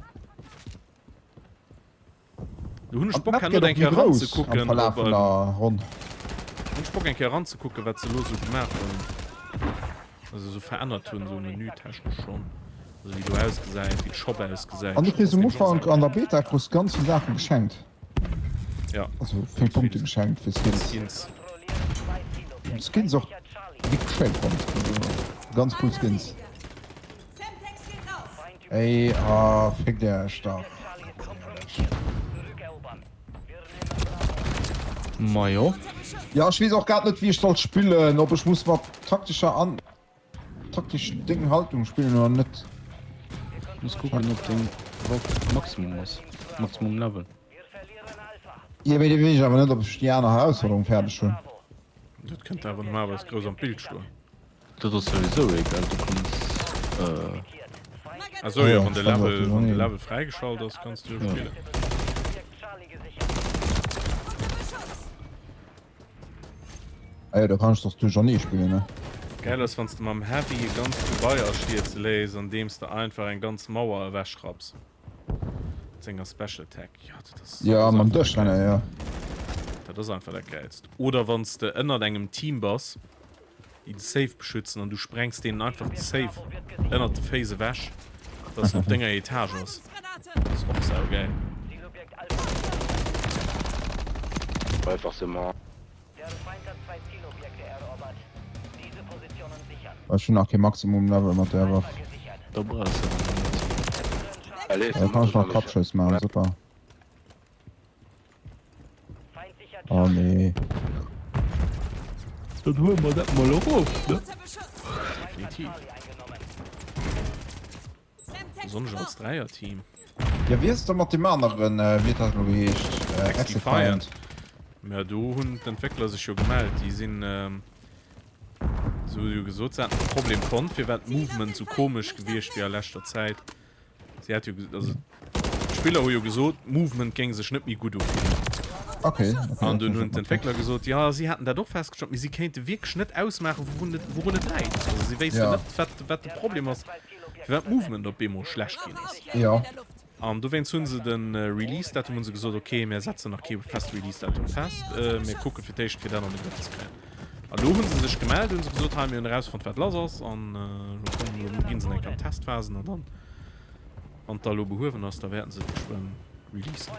Do hunn ech Bock herno eng Kéier eranzekucken, am Verlaf vun der Ronn. Hunn ech Bock eng Kéier eranzekucken, wat se elo sou gemaach hunn. Also sou verännert hunn, sou menütechnesch schonn. Also wéi do ausgesäit, wéi de Shop ausgesäit. An du kriss um Ufank an der Beta kriss ganz vill Saache geschenkt. Ja. Also vill Punkte geschenkt fir Skins. Skins. Skins och wierklech schéin fonnt. Also ganz cool Skins. Ey, ah, fickt Iech dach. Majo. Ja, ech weess och grad net wéi ech soll spillen, ob ech muss mat taktescher an taktesch déngen Haltung spillen oder net. Muss kucken ob deng Waff Maximum ass, Maximum Level. Jo, mee da weess ech awer net ob ech déi aner Herausforderung fäerdeg hunn. Dat kënnt awer normalerweis grouss am Bild stoen. Dat ass souwisou egal, du kanns. Achso jo, wann de Level, wann de Level fräigeschalt ass, kanns du jo spillen. Ah jo, da kann ech doch duerchernee spillen, ne? Gäil ass wanns de mam Heavy e ganzt Gebai astierze léiss andeems de einfach eng ganz Mauer ewechrapps mat senger Special Attack. Jo, dat ass, Ja, dat ass mam einfach dat Dëschrenner, Gäilst. jo. Dat ass einfach dat Gäilst. Oder wanns de ënnert engem Team bass déi de Safe beschützen an du sprengs deenen einfach de Safe ënnert de Féiss ewech, dass en op denger Etage ass. Ass och saugeil. Ech hunn nach kee Maximum Level mat där Waff. Da brauchs de awer net. Da kann ech nach Kappschëss maachen, super. Oh nee. Dann huele mer dat mol erof, ne? Definitiv. Besonnesch als Dräierteam. Ja wéi ass et da mat deem aneren, wéi huet dat elo geheescht? XDefiant. Mä do hunn d'Entwéckler sech jo gemellt. Déi sinn, se hu jo gesot, se hätten de Problem fonnt, firwat d'Movement sou komesch gewiescht wier a leschter Zäit. Si hat jo, also d'Spiller hu jo gesot, d'Movement géing sech net méi gutt ufillen. Okay, okay, An dunn hunn d'Entwéckler gesot, jo, si hätten dat och festgestallt, mee si kéinte wierklech net ausmaachen, wourun et, wourun et läit. Also si wéissten Ja. net, wat, wat de Problem ass, firwat d'Movement op eemol schlecht ginn ass. Ja. An dowéinst hu se de Release-Datum, hu se gesot, okay, mir setzen nach kee feste Release-Datum fest, mir kucke fir d'éischt, fir dat an de Grëff ze kréien. An elo hu se sech gemellt, hu se gesot, hei, mir hunn erausfonnt, wat lass ass, an elo kommen, elo ginn se eng Kéier an d'Testphasen, an dann, wann et da elo behuewen ass, da wäerten se et geschwënn releasen.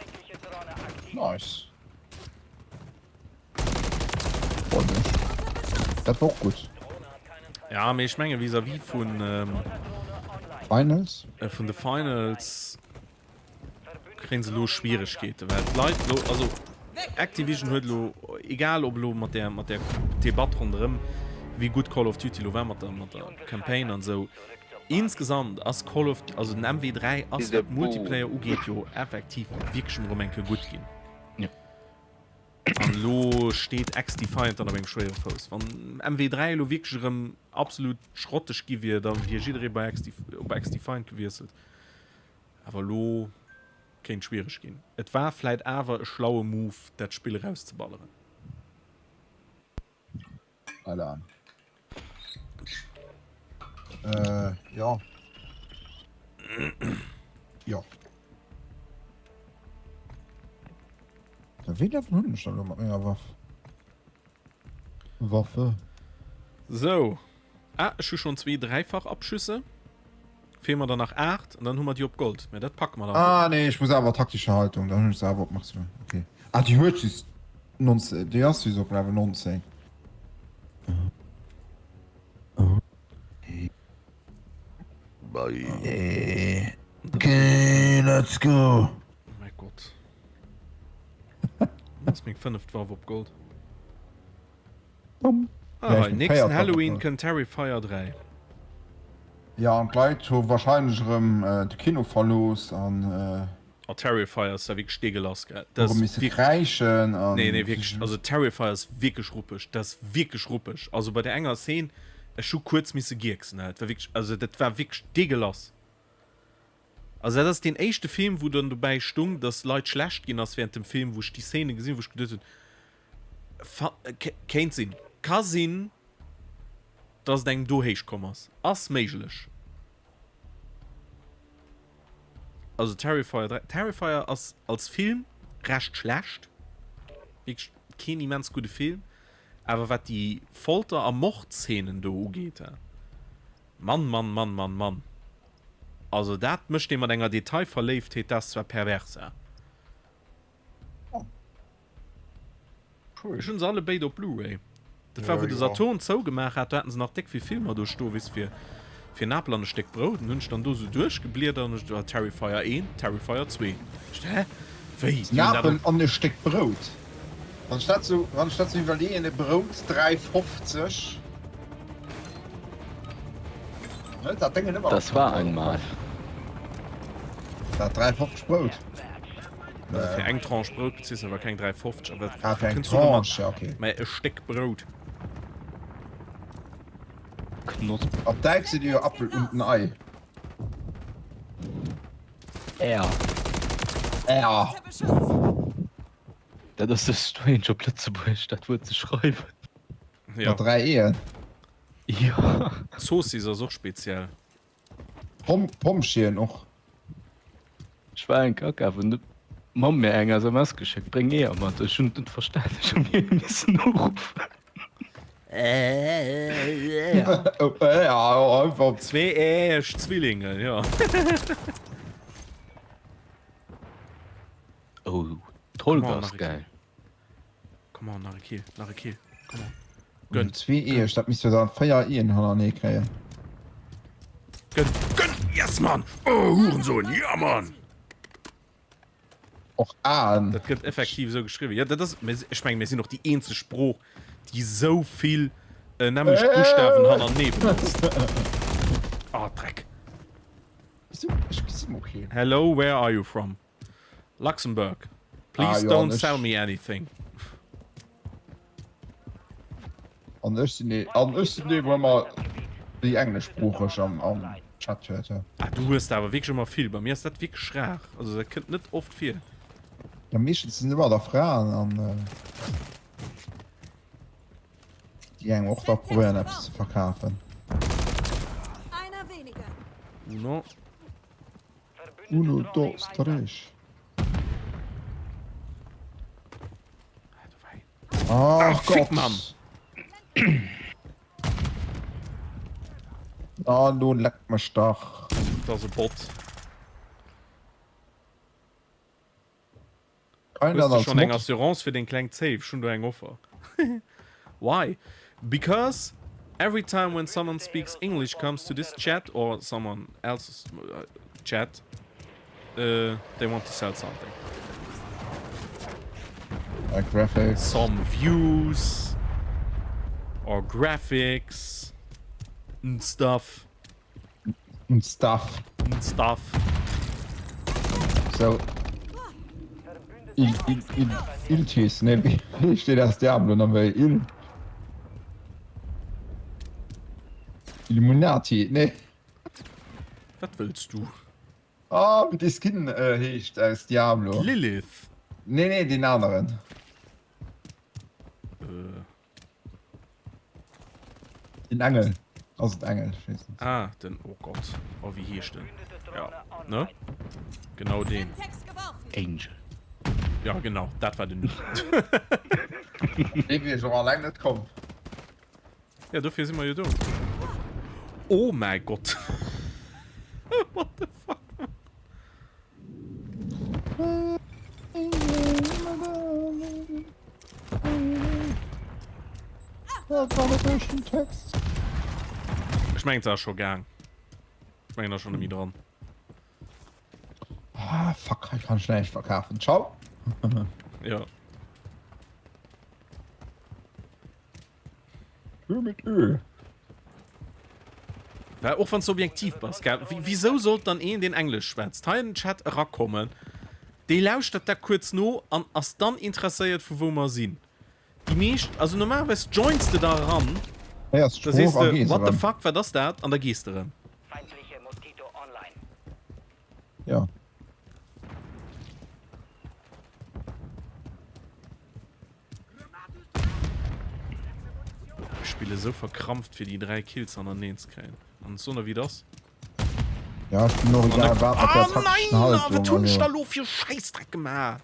Nice. Freut mech. Dat war och gutt. Ja, mee ech menge vis-à-vis vun Finals? Vun de Finals kréien se elo Schwieregkeeten, well d'Leit elo, also Activision huet elo, egal ob elo mat där, mat där Debatt ronderëm, wéi gutt Call of Duty elo war mat der, mat der Campaign an esou, insgesamt ass Call of, also den MW3 ass, wat Multiplayer ugeet, jo effektiv wierklech erëm eng Kéier gutt ginn. An elo steet XDefiant dann op engem schwéiere Fouss. Wann MW3 elo wierklech erëm absolut schrotteg gi wier, da wier jidderee bei op XDefiant gewiesselt. Awer elo kéint schwiereg ginn. Et war vläit awer e schlaue Move, dat Spill erauszeballeren. Voilà. Äh, jo. Jo. Wéi Level hunn ech da lo mat menger Waff? Waffe. Sou. Ah, ech hu schonn zwee Dräifach-Abschüsse. Feelen mer der nach 8 an dann hu mer déi op Gold. Mä dat packe mer dann. Ah nee, ech muss awer taktische Haltung, dann hunn ech se awer op Maximum. Okay. Ah, déi huet just 19, déi ass just op Level 19. Okay, let's go. Oh mäi Gott. Dat ass meng fënneft Waff op Gold. Bum. Ah, hei, nächsten Halloween kënnt Terrifier 3. Ja, an d'Leit hu wahrscheinlech erëm de Kino verlooss an. Oh, Terrifier ass da wierklech deegelass, gell? Hu erëm misse kräischen an. Nee, nee, wierklech, also Terrifier ass wierklech ruppeg, dat ass wierklech ruppeg. Also bei där enger Szene, ech hu kuerz misse gierksen, dat war wierklech, also dat war wierklech deegelass. Also dat ass deen éischte Film, wou dann dobäi stung, dass Leit schlecht ginn ass während dem Film, wou ech déi Szene gesinn hunn, wou ech geduet hunn, Kéint sinn. Ka sinn, dass et engem do héich komm ass. Ass méiglech. Also Terrifier 3, Terrifier ass als Film recht schlecht. Wierklech keen immens gudde Film. Awer wat déi Folter a Mordszenen do ugeet, Mann, Mann, Mann, Mann, Mann. Also dat mécht ee mat enger Detailverléiftheet, dat ass zwar pervers. Ech hunn se alle béid op Blu-ray. Dat war wou de Saturn zougemaach hat, do haten se nach déck vill Filmer do stoen, weess fir fir en Apel an e Stéck Brout. An hunn ech dann do sou duerchgebliedert an ech do Terrifier 1, Terrifier 2. Ech dacht, hä? Wéi? En Apel an e Stéck Brout? Wann ech dat sou, wann ech dat sou iwwerleeën, e Brout 3,50. Hëlt dat Déngen ëmmer Das war einmal. Dat 3,50 Brout. Also fir eng Tranche Brout beziehst du awer keng 3,50. Aber Ah, fir eng kënns du mat Tranche, ja, okay. Mä e Stéck Brout. Knosp. Op Däitsch seet ee jo Apfel und ein Ei. Äer. Äer. Dat ass sou strange op Lëtzebuergesch dat Wuert ze schreiwen. Ja. Mat 3 E'en. Jo. Zoossiss ass och speziell. Pom Pompjeeën och. Ech war eng Kéier akafen, huet d'Mamm mir eng SMS geschéckt, bréng Eeër mat. Ech hunn et net verstan, ech hu mir missen uruffen. Zwee echt Zwillinge, jo. Oh, d'Holger ass geil. Come on, nach e Kill, nach e Kill, come on. Gönn. Zwee Eeër, dat misst jo dann 4 Eeën hannerneë kréien. Gönn, gönn, yes Mann! Oh, Hurensohn, ja Mann! Och Aen. Dat gëtt effektiv esou geschriwwen. Ja, dat ass, ech mengen, mir sinn och déi eenzeg Sprooch, déi esou vill äh, nämmlecht Buschtawen hannerneë benotzt. Ah, Dreck. Ech gesi mol keen. Hello, where are you from? Luxembourg. Please ah, ja, don't sell me anything. An ech sinn dee, an ech sinn dee, wou ëmmer déi engleschsproocheg am, am Chat huet. Ja. Ah, du hues awer wierklech ëmmer vill. Bei mir ass dat wierklech rar. Also dat kënnt net oft vir. Ja, meeschtens sinn ëmmer der Fraen an äh, déi engem och da probéieren eppes ze verkafen. Uno. Uno, dos, tres. Ach Gott. Mann. Ah, du leck mech dach. Dat ass e Bot. Kein Hues du als schon eng Mod. Assurance fir deng kleng Zéif? Ech hunn do eng Offer. Why? Because every time when someone speaks English comes to this chat or someone else's chat, uh, they want to sell something. Like graphics. Some views or graphics and stuff. And stuff. And stuff. So. Il, il, il, Iltis, ne, wéi steet aus Diablo nach méi? Il. Illuminati, ne. Wat wëlls du? Ah, wéi dee Skin äh, heescht aus Diablo. Lilith. Nee, nee, deen aneren. Äh. Den Engel. Ass et Engel? Ech weess net. Ah, den, oh Gott, oh wéi heescht en? Ja, ne? Genau deen. Angel. Ja, genau, dat war den Numm. Dee wier ech och alleng net komm. Ja, dofir si mer jo do. Oh mäi Gott! What the fuck, man? Dat war net echten Text. Ech mengen, et ass scho gaang. Ech mengen, et ass scho net méi dran. Ah, fuck, hei kann ech näischt verkafen. Ciao. Ja. Ö mit Ö. Well och wann s de objektiv bass, gell, wisou sollt dann een, deen Englesch schwätzt, hei an den Chat erakommen, dee lauschtert dat kuerz no an ass dann interesséiert, vu wou mer sinn? Déi meescht, also normalerweis joins de da eran, da sees de, what the fuck, wat ass dat? An da gees de erëm. Ja. Ech spille sou verkrampft fir déi 3 Kills hannerteneen ze kréien. An soen der wéi et ass. Ja, ech bin och egal wat mat der Ah taktischen nein! Haltung. Wat hunn ech Also, da lo fir Schäissdreck gemaach?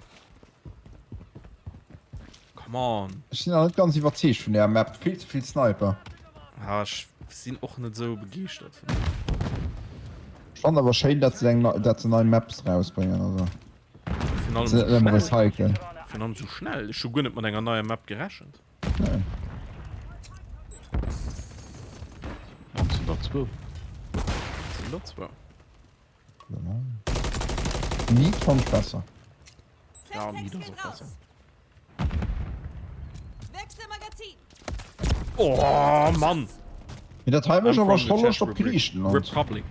Come on. ech sinn nach net ganz iwwerzeegt vun där Map. Vill ze vill Sniper. Ah, ech sinn och net sou begeeschtert vun der. Ech fannen awer schéin, dat se eng nei, dat se nei Maps rausbréngen. Also. Virun allem sou schnell. Virun allem sou schnell. Ech hu guer net mat enger neier Map gerechent. Nee. An sinn der zwou. Sinn der zwou. Meat fand ich besser. Ja, Meat ass och besser. Oh Mann! Mee dat hei mécht awer scho Loscht op Griichenland. Republic.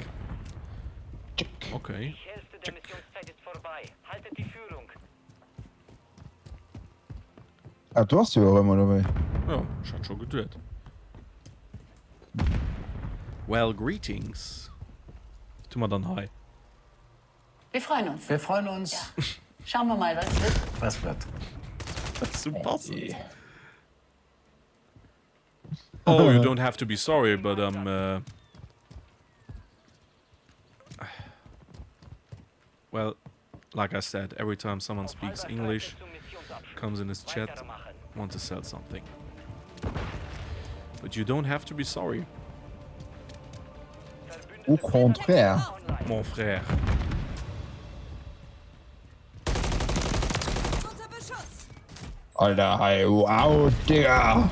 Okay. Ah, du hast jo erëm, oder wéi? Ja, ech hat scho geduet. Well, greetings. Wat hu mer dann hei? Wir freuen uns. Wir freuen uns. Ja. Schauen wir mal, was wird. Was wird. Dat ass sou passend. Oh, you don't have to be sorry, but I'm. Uh... Well, like I said, every time someone speaks English, comes in his chat, want to sell something. But you don't have to be sorry. Au contraire. Mon frère. Alter, hei, wow, Digga.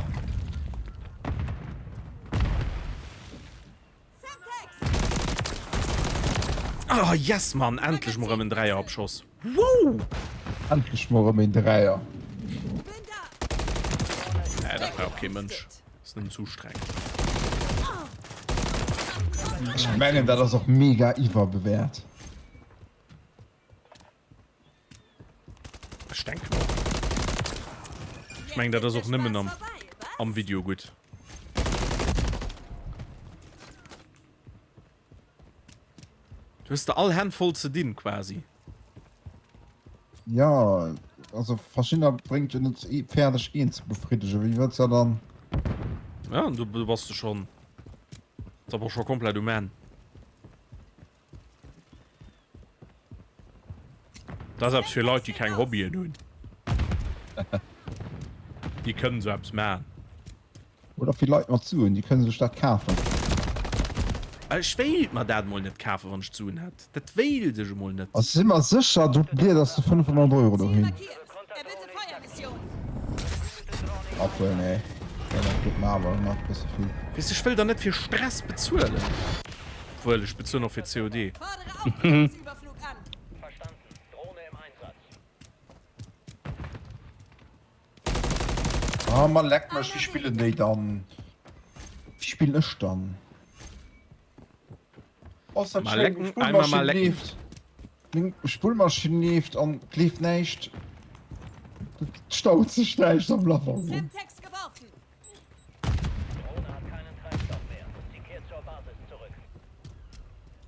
Oh yes Mann, endlech mol rëm en Dräier abschoss. Wouh! Endlech mol rëm een Dräier. Nee, dat brauch kee Mënsch. Ass nëmmen ze ustrengend. Ech mengen dat ass och mega iwwerbewäert. Ech denken och. Ech mengen dat ass och nëmmen am, am Video gutt. Du hues der all Hänn voll ze dinn quasi. Ja, also verschiddener bréngt jo net fäerdeg een ze befriddegen. Wéi wëlls de dann? Ja, du, du bass de schon. Da bass scho komplett um Enn. Dat ass eppes fir Leit, déi keng Hobbyen hunn. Déi kënnen esou eppes maachen. Oder fir Leit mat Suen, déi kënne sech dat kafen. Ech wéilt mer dat emol net kafen, wann ech d'Suen hätt. Dat wéilt ech emol net. Also si mer sécher, du blieders de 500 Euro dohin. Obwuel, nee, dat gëtt mer awer nach e bësse vill. Weess, ech wëll der net fir Stress bezuelen. Obwuel, ech bezuelen och fir COD. Ah, ma leck mech, wéi spillen déi dann? Wéi spillen ech dann? Oh, ist dat Mal schéin, lecken, einmal mal Spullmaschinn lecken. leeft. Meng Spullmaschinn leeft an et leeft näischt. Et staut sech näischt am Lavabo.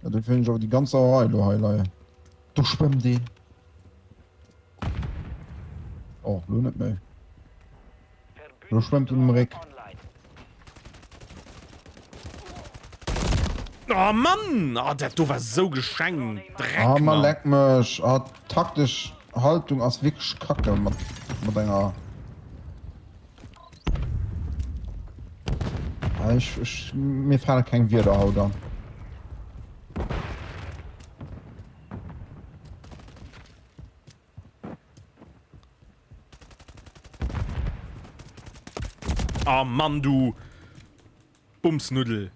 Ja, dofir hunn ech awer déi ganz Sauerei elo hei leien. Do schwëmmt een. Oh, lo net méi. Lo schwëmmt en um Réck. Oh Mann! Oh, dat do war sou geschenkt! Dreck, Ah, ma Mann! leck mech! Ah, taktesch Haltung ass wierklech kacke mat, mat enger. Ah, ech, ech, mir fale keng Wierder haut an. Ah Mann, du Bumsnuddel.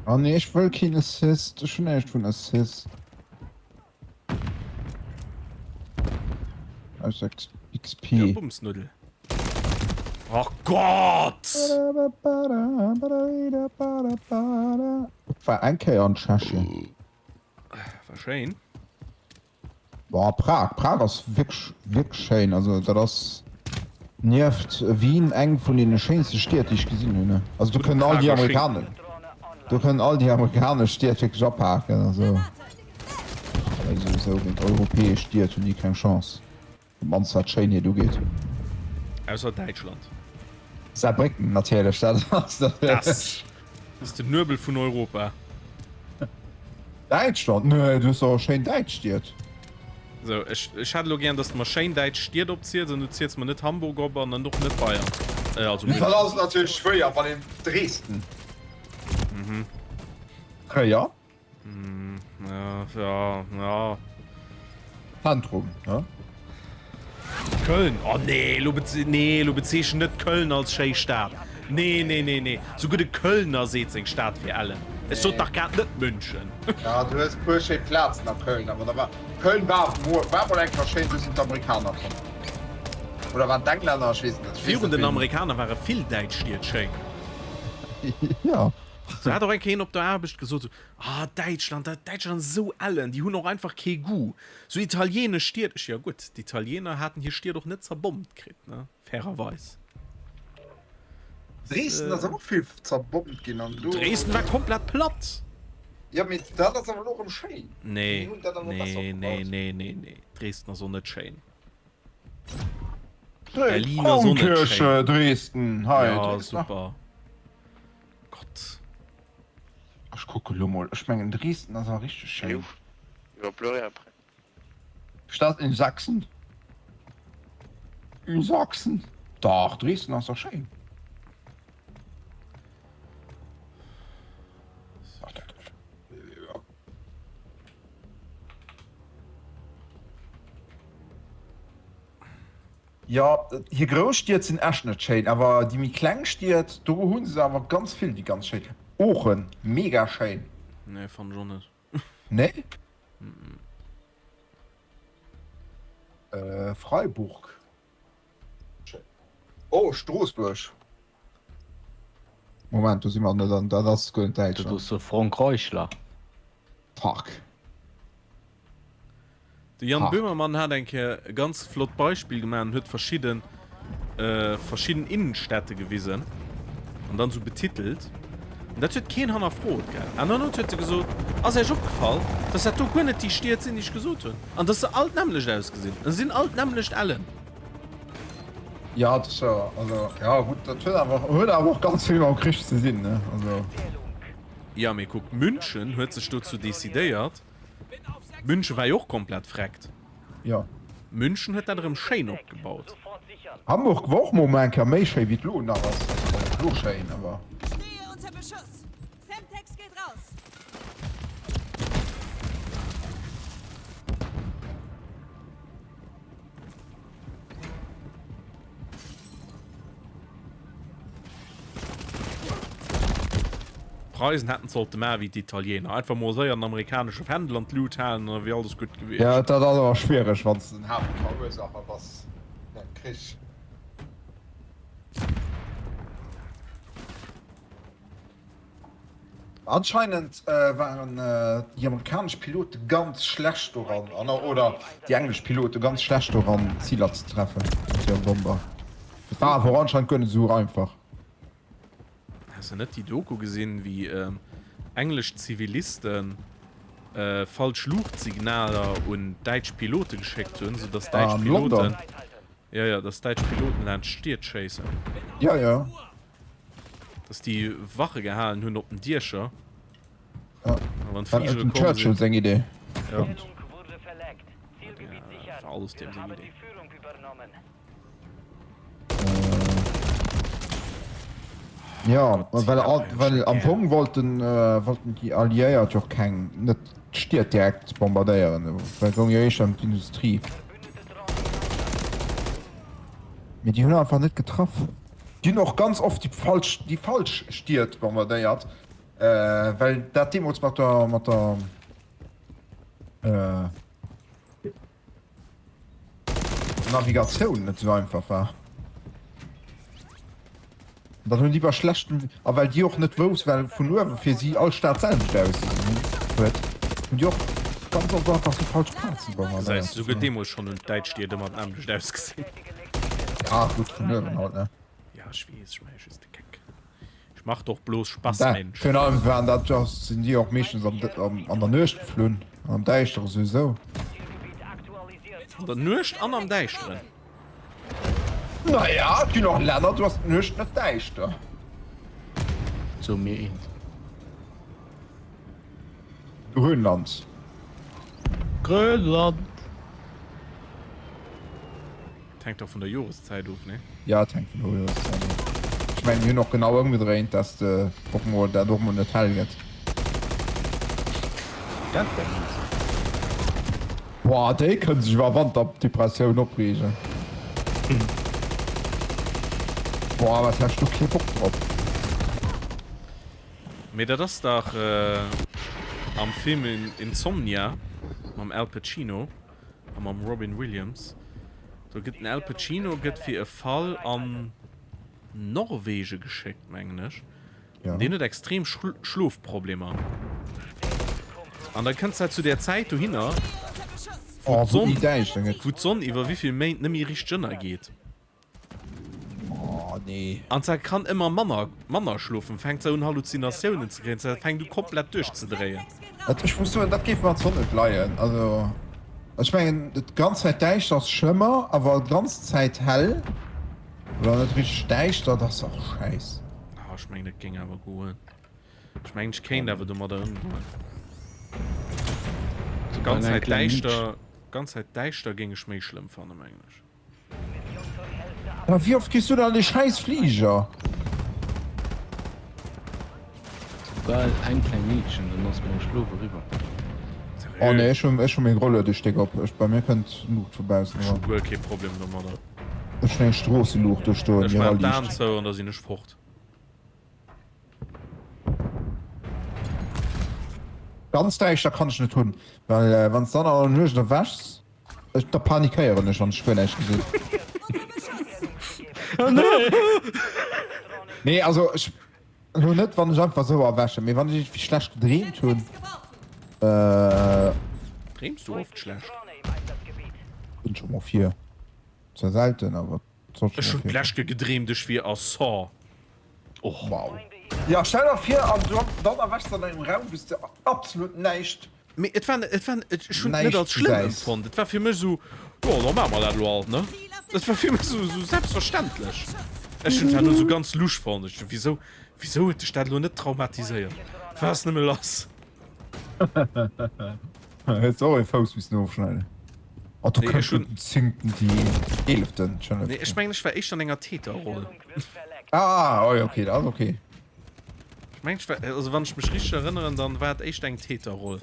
Ah nee, ech wëll keen Assist. Ech hunn näischt vun Assist. Aus XP. Ja, Bumsnuddel. Och Gott! War eng Kéier an Tschechien. War schéin. Boah, Prag, Prag ass wierklech, wierklech schéin. Also dat ass nieft Wien eng vun deene schéinste Stied, déi ech gesinn hunn. Also do kënnen all déi Amerikaner, do kënnen all déi amerikanesch Stied wierklech apaken. Also, also géint europäesch Stied hunn déi keng Chance. Op d'mannst wat d'Schéinheet ugeet. Ausser Däitschland. Saarbrécken natierlech, dat ass natierlech. Das ass den Nuebel vun Europa. Däitschland? Nee, du hues doch och schéin däitsch Stied. Sou, ech, ech hätt elo gären, dass de mer schéin däitsch Stied opziels an du ziels mer net Hamburg op an dann och net Bayern. Äh, also Dat München. ass natierlech schwéier, wann een Dresden. Mhm. Tréier. Ja, ja, ja. Zentrum, ne? Köln, oh nee, lo beze nee, lo bezeechent net Köln als schéi Stad. Nee, nee, nee, nee. Souguer de Kölner seet seng Stad wier ellen. Ech sot dach grad net München. Ja, du hues puer schéi Plazen a Köln, awer da war Köln war mol war mol eng Kéier schéin, du sinn d'Amerikaner komm. Oder waren d'Englänner, ech weess et net. Ech weess Virun net den ween. Amerikaner ware vill däitsch Stied schéin. Ja. Do hat och eng Kéier een op der Aarbecht gesot, sou, Ah, Däitschland, dat Däitschland ass esou ellen, déi hunn och einfach kee Goût. Sou italienesch Stied. Ech, Jo gutt, d'Italiener haten hir Stied och net zerbommt kritt, ne, fairerweis. Dresden ass awer och vill zerbommt ginn an do. Dresden war komplett platt. Jo, mee dat ass awer elo erëm schéin. Nee, Déi hunn dat awer besser nee, nee, opgebaut. nee, nee, nee, Dresden ass och net schéin. Berlin ass och net schéin. Frauenkirche Dresden, hei. Ja, super. Gott. Ech kucke lo mol. Ech mengen Dresden ass awer richteg schéin. Il va pleurer après. Stadt in Sachsen? In Sachsen? Dach, Dresden ass dach schéin. Jo, hir grouss Stied sinn echt net schéin, awer déi méi kleng Stied, do hu se awer ganz vill déi ganz schéin. Oochen, mega schéin. Nee, fannen ech och net. Nee? Freiburg, schéin. Oh, Stroossbuerg. Moment, do si mer net an, dat ass guer net Dat Däitschland. ass Frankräichler. Fuck. De Jan Fuck. Böhmermann hat eng Kéier e ganz flott Beispill gemaach an huet verschidden verschidden Innenstädte gewisen an dann esou betitelt. An dat huet keen hannerfrot, gell. An dann huet e gesot, Ass Iech opgefall, dass dat do guer net déi Stied sinn, déi ech gesot hunn? An dass se all d'nämmlecht ausgesinn. An se sinn all d'nämmlecht ellen. Jo, dat ass jo, also, jo gutt, dat huet awer, huet awer och ganz vill mam Krich ze dinn, ne, also. Jo, mee kuck, München huet sech dozou decidéiert, München war jo och komplett vreckt. Jo. München huet dat erëm schéin opgebaut. Hamburg war och mol eng Kéier méi schéi wéi et lo nach ass. Also war och lo schéin, awer. Stehe unter Beschuss! Semtex geht raus! D'Preisen hätten sollte maache wéi d'Italiener, einfach mol séier den amerikanesche Fändel an d'Lut halen an da wier alles gutt gewiescht. Jo, dat ass awer schwiereg, wann s de den Haaptverursacher bass vun engem Krich. Anscheinend waren déi amerikanesch Pilote ganz schlecht doran, oder déi englesch Pilote ganz schlecht doran, Ziler ze treffen mat hire Bomber. Et war awer och anscheinend guer net esou einfach. Has de net déi Doku gesinn, wéi englesch Zivilisten falsch Luuchtsignaler un däitsch Pilote geschéckt hunn, sou dass däitsch An London? Piloten. Jo, jo, dass däitsch Piloten laanscht Stied schéissen. Jo, jo. Dass déi Wache gehalen hunn op den Diecher. Ja. A wann War d'Fligere dem komm Churchill sinn. seng Idee. Ja. Stimmt. Ja, war alles dem seng Idee. Ja, well, well am Fong wollten, äh, wollten déi Alliéiert jo keng net d'Stied direkt bombardéieren, well goung jo éischter ëm d'Industrie. Mee déi hunn einfach net getraff. Déi hunn och ganz oft déi falsch, déi falsch Stied bombardéiert, äh, well dat deemools mat der, mat der, äh, Navigatioun net sou einfach war. Dann hunn déi bei schlechtem, a well déi och net wousst, well vun uewe fir si all Stad d'selwecht ausgesinn huet, hunn déi och ganz oft einfach déi falsch Plazen Gesäis, bombardéiert. souguer deemools schonn hunn d'däitsch Stied ëmmer d'nämmlecht ausgesinn. Ja gutt, vun uewen halt, ne? Ja, ech weess, ech maache just de Geck. Ech mach doch bloß Spass, Da, Mensch. virun allem waren dat jo, sinn déi och meeschtens am, am, an der Nuecht geflunn, an am Däischtere souwisou. An der Nuecht an am Däischteren. Naja, et ginn och Länner, do ass d'Nuecht net däischter. So mir eent. Grönland. Grönland! Et hänkt och vun der Joreszäit of, nee? Ja, et hänkt vun der Joreszäit of. Ech mengen, mir hunn och genau ëmgedréint, dass de och mol, dat och mol net hell gëtt. Dat wär mies. Boah, déi kënne sech iwwer Wanterdepressioun opreegen. Boah, wat hätt ech do kee Bock drop. Mee dat ass dach am Film Insomnia mam Al Pacino a mam Robin Williams. Do gëtt den Al Pacino gëtt fir e Fall an Norwege geschéckt, mengen ech. Ja. Deen huet extrem Schlofproblemer. An da kënns dat zu der Zäit dohinner, wou Oh, wou d'Sonn, déi däischter gëtt. wou d'Sonn iwwer wéivill Méint net méi richteg ënnergeet. Oh, nee. An se kann ëmmer manner, manner schlofen, fänkt se un Halluzinatiounen ze kréien, se fänkt u komplett duerchzedréien. Dat, ech muss soen, dat géif mer zwar net leien. Also, ech mengen, d'ganz Zäit däischter ass schlëmmer, awer d'ganz Zäit hell oder net richteg däischter, dat ass och schäiss. Ah, ech mengen, dat géing awer goen. Ech mengen, ech kéint awer domadder ëmgoen. Ganz Zäit däischter, ganz Zäit däischter géing ech méi schlëmm fannen, mengen ech. Awer wéi oft gees du dann an dee schäiss Fliger? Soubal eng kleng Meedchen, dann ass mäi Schlof eriwwer. Oh nee, ech hu ech hu meng Rolluede stéck op. Ech bei mir kënnt Luucht vu baussen Ech hu eran. guer kee Problem domadder. Ech hunn eng Stroosseluucht do stoen, Ech déi maachen d'Aen eraliicht. zou an da sinn ech fort. Ganz däischter kann ech net hunn, well wann s dann an der Nuecht erwächs, ech da panikéieren ech, wann ech guer näischt gesinn. Nee, also ech elo net wann ech einfach sou erwächen, mee wann ech iergendwéi schlecht gedreemt hunn. Äh. Dreems du oft schlecht? Kënnt scho mol vir. Zwar selten, awer sollt scho Ech mol hunn virkommen. d'lescht gedreemt ech wier a Saw. Och. Wow. Ja, stell der vir an du dann erwächs an engem Raum wous de absolut näischt. Mee et war, et war, ech hunn et net Näischt als schlëmm gesäis. empfonnt. Et war fir mech esou, jo da maache mer dat elo alt, ne? Et war fir mech esou, esou selbstverständlech. Ech hunn et herno esou ganz lusch fonnt. Ech, wisou, wisou huet dech dat elo net traumatiséiert? Wat ass nëmme lass? Hues de och ee Fouss missen ofschneiden? Oh, do Nee, kënnt ech hunn. den zéngten, déi eeleften, Nee, ech Entschëllegt. mengen, ech war éischter an enger Täterroll. Ah, oh, okay, dat ass okay. Ech mengen, ech war, also wann ech mech richteg erënneren, dann war et éischter eng Täterroll.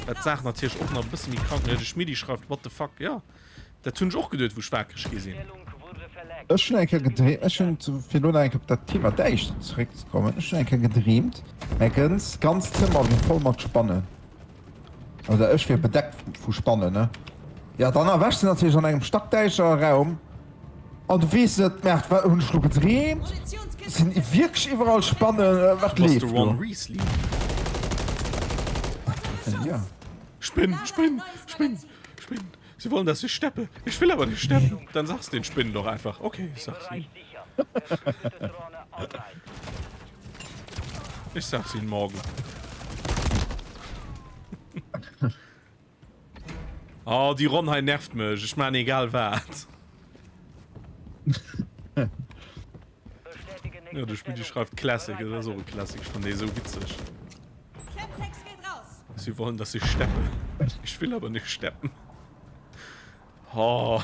Wat d'Saach natierlech och nach e bësse méi krank mécht. De Schmidti schreift, What the fuck? Jo, dat hunn ech och geduet, wou ech wakereg gi sinn. Ech hunn eng Kéier gedreemt, ech hunn, fir elo nach eng Kéier op dat Thema Däischter zeréckzekommen, ech hunn eng Kéier gedreemt, mäi gënz ganz Zëmmer wier voll mat Spannen. Oder ech wier bedeckt vu Spannen, ne? Ja, dann erwächs de natierlech an engem stackdäischtere Raum an du weess net, Merde, wat hunn ech lo gedreemt? Sinn wierklech iwwerall Spannen? Wat Du bass de leeft Ron do? Weasley. Ja. Spinn, Spinn, Spinn, Spinn. Sie wollen, dass ich steppe. Ich will aber nicht steppen. Dann sag's den Spinnen doch einfach. Okay, ich sag's ihnen. Ich sag's ihnen morgen. Oh, déi Ronn hei nervt mech. Ech maan egal wat. Jo, de Schmidti schreift Classic, dat ass och e Classic, ech fannen dee esou witzeg. Sie wollen, dass ich steppe. Ich will aber nicht steppen. Oh.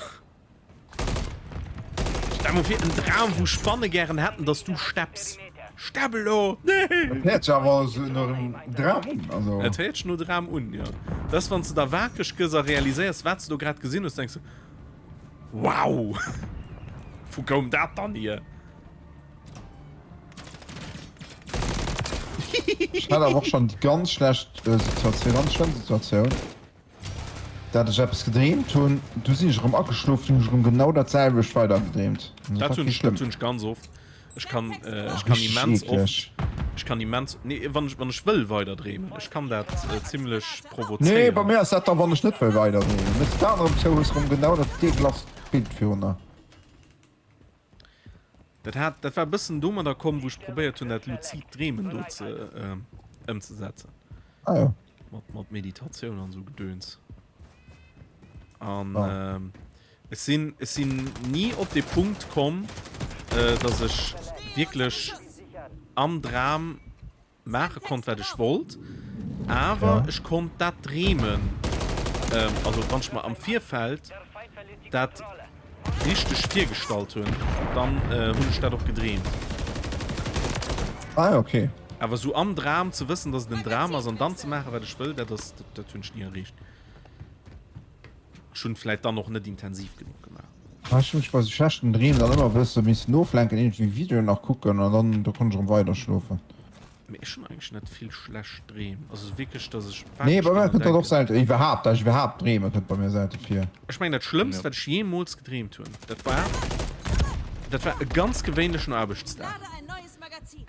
Stell mal vir, en Dram, wou Spanne gären hätten, dass du stepps. Stepp elo! Nee! Dat héiert sech awer esou no engem Dram un, also. Et héiert sech no Dram un, jo. Dat ass, wann s de da wakereg gëss a realiséiers, wat s de do grad gesinn hues, denks de, Wow! Wou koum dat dann hier? Ech hat awer och schonn déi ganz schlecht Situatioun, ganz schlëmm Situatioun, dat ech eppes gedreemt hunn, du sinn ech erëm ageschlof, du hunn ech erëm genau dat selwecht weider gedreemt. Dat hunn ech, dat hunn ech ganz oft. Ech kann, ech kann immens oft, ech kann immens, nee, wann ech, wann ech wëll weider dreemen, ech kann dat zimlech provozéieren. Nee, bei mir ass dat da wann ech net wëll weider dreemen. Méchs d'Aen erëm zou, hues erëm genau dat deeglass Bild virun der. Dat hat, dat war e bëssen domadder komm, wou ech probéiert hunn, dat luzid Dreemen do ze ëmzesetzen. Ah jo. Mat, mat Meditatioun an esou Gedöns. An ah. ech sinn, ech sinn ni op de Punkt komm, äh, dass ech wierklech am Dram maache konnt wat ech wollt, awer ech konnt dat dreemen, also wann ech mer am Virfeld dat richteg virgestallt hunn, dann hunn ech dat och gedreemt. Ah ok. Awer sou am Dram ze wëssen, dass et en Dram ass an dann ze maache wat ech wëll, dat ass, dat hunn ech ni erreecht. Ech hunn vläit dann och net intensiv genuch gemaach. Ech hunn mech bei sou schlechten Dreem dann ëmmer e bësse missen oflenken, iergendwéi Videoen nach kucken an dann do konnt ech erëm weiderschlofen. Mee ech hunn eigentlech net vill schlecht Dreem, also wierklech dass ech Nee, bei mir kënnt dat och selten, iwwerhaapt, dass ech iwwerhaapt dreemen, kënnt bei mir selte vir. Ech mengen dat Schlëmmst wat ech jeemools gedreemt hunn, dat war, dat war e ganz gewéinlechen Aarbechtsdag.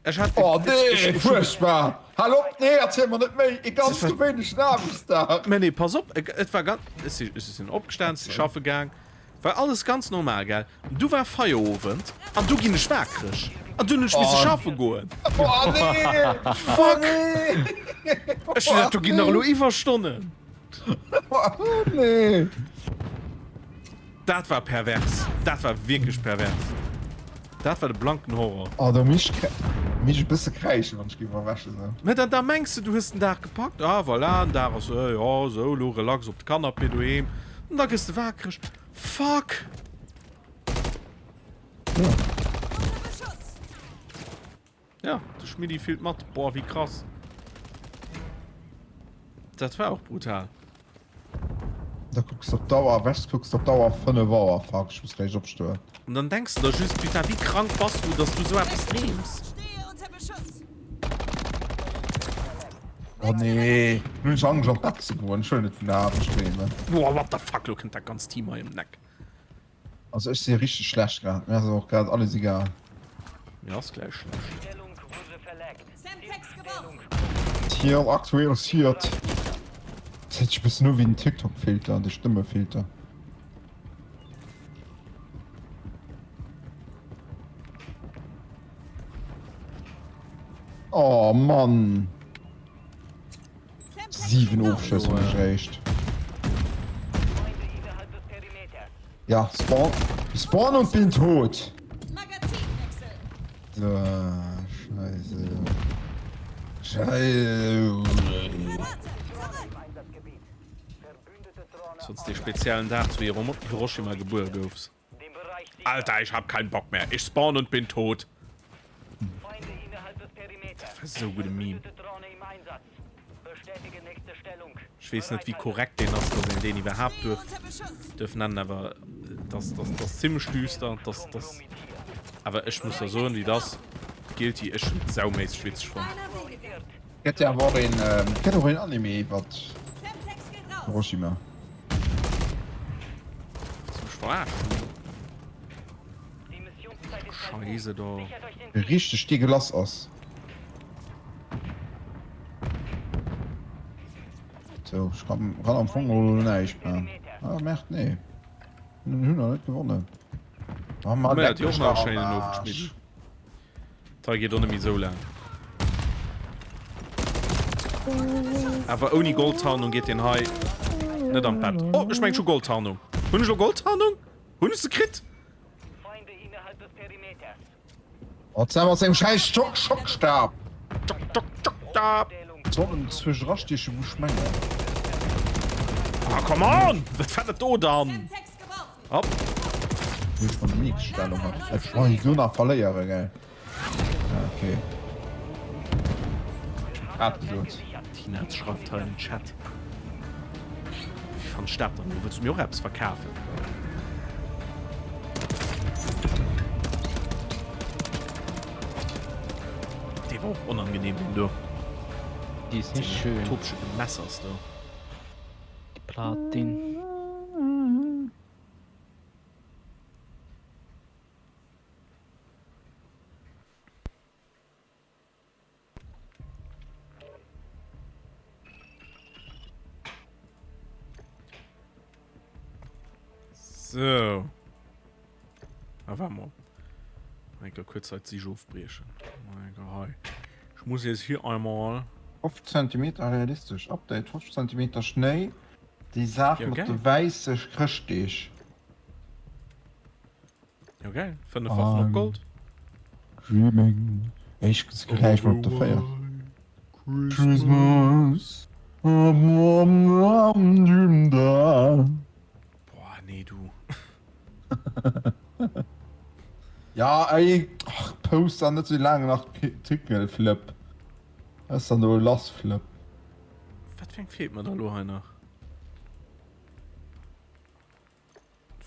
Ech hat, Oh nee, fuerchtbar! Hal op, nee, erziel mer net méi, e ganz gewéinlechen Aarbechtsdag. Mä nee, pass op, et war ganz, ech si, ech sinn opgestan, si schaffe gaang, war alles ganz normal, gell. Du war Feierowend an du ginn ech waakreg an dunn hunn ech misse schaffe goen. Oh nee! Fuck! Ech hunn gedacht, do ginn nach elo Iwwerstonnen. Oh nee! Dat war pervers. Dat war wierklech pervers. Dat war de blanken Horror. Oh, do misst ech misst ech e bësse kräischen, wann ech géif erwächen sou. Mä da, da mengs de, du hues den Dag gepackt. Ah, voilà, den Dag ass, jo, sou, elo relax op de Canapé doheem. An da gëss de waakreg. Fuck! Ja. Ja, de Schmiddi fillt mat. Boah, wéi krass. Dat war och brutal. Da kucks de op d'Auer, wechs, kucks op d'Auer, 5 Auer, fuck, ech muss gläich opstoen. An dann denks de der just, putain, wéi krank bass du, dass du sou eppes dreems. Oh nee, nun hunn ech Angscht an d'Bett ze goen, ech wëll net vun der Aarbecht dreemen. Boah, what the fuck, lo kënnt dat ganzt Team hei ëm den Eck. Also ech si richteg schlecht grad, mir ass och grad alles egal. Mir ass gläich schlecht. Tier aktualisiert. Dat héiert sech e bëssen u wéi den TikTok-Filter, de Stëmmefilter. Oh Mann! 7 Ofschëss hunn ech eréischt. Ja, Spawn. Spawn und bin tot. So, Scheiße. Scheiße. Sonst dee speziellen Dag zu Hiroshima gebuer goufs. Alter, ich hab keinen Bock mehr. Ich spawn und bin tot. Dat war sou gudde Meme. Ech weess net wéi korrekt deen ass, dass een deen iwwerhaapt duerf duerf nennen, awer dass dass dass zimmlech düster, dass dass awer ech muss der soen wéi et ass, guilty, ech hunn et sauméisseg witzeg fonnt. Gëtt jo awer och een, gëtt och een Anime iwwert Hiroshima. Willst du mech verarschen? Scheise do. Richteg deegelass ass. So, ech kann, kann am Fong elo näischt man. Ah, Merde, nee. Hunn hunn nach net gewonnen. Oh Mann, Mei leck hat jo och mech nach dach e am schéinen Owend Arsch. geschnidden. D'hei geet och net méi sou laang. Awer ouni Goldtarnung geet deen hei net an d'Bett. Oh, ech mengen ech hu Goldtarnung. Hunn ech lo Goldtarnung? Hunn ech se kritt? Wat mat sengem schäiss Stock Schockstab! Schockstab! Sollen zwësch erastiechen wou ech mengen. Ah come on! Wat war dat do dann? Hopp! Ech von der Nächststellung hat. Ech war so nach verléiere gell. Ah, okay. Grad gesot. Tina schreift hei den Chat. Wéi fannst du dat dann elo? Wëlls du mir och eppes verkafen? Dee war och onangenehm, deen do. Die ist nicht schön. Tobsche Gemessers do. Die Platin. So. Ah, warte mal. Eng Kéier kuerz hei d'Sich ofbriechen. Hei. Ich muss jetzt hier einmal. 50 Zentimeter realistesch Update 50 Zentimeter Schnéi déi Saach Ja, mat geil. de wäisse Chrëschtdeeg. Jo geil, 5 Waffen op Gold. Dreaming. Ech gläich mol op der 4. Christmas. Boah, nee du. Ja ey, ach, post dann net sou laang nach Artikel Flëpp. Was ass dann do lass Flëpp? Wat fir eng feelt mer da lo hei nach?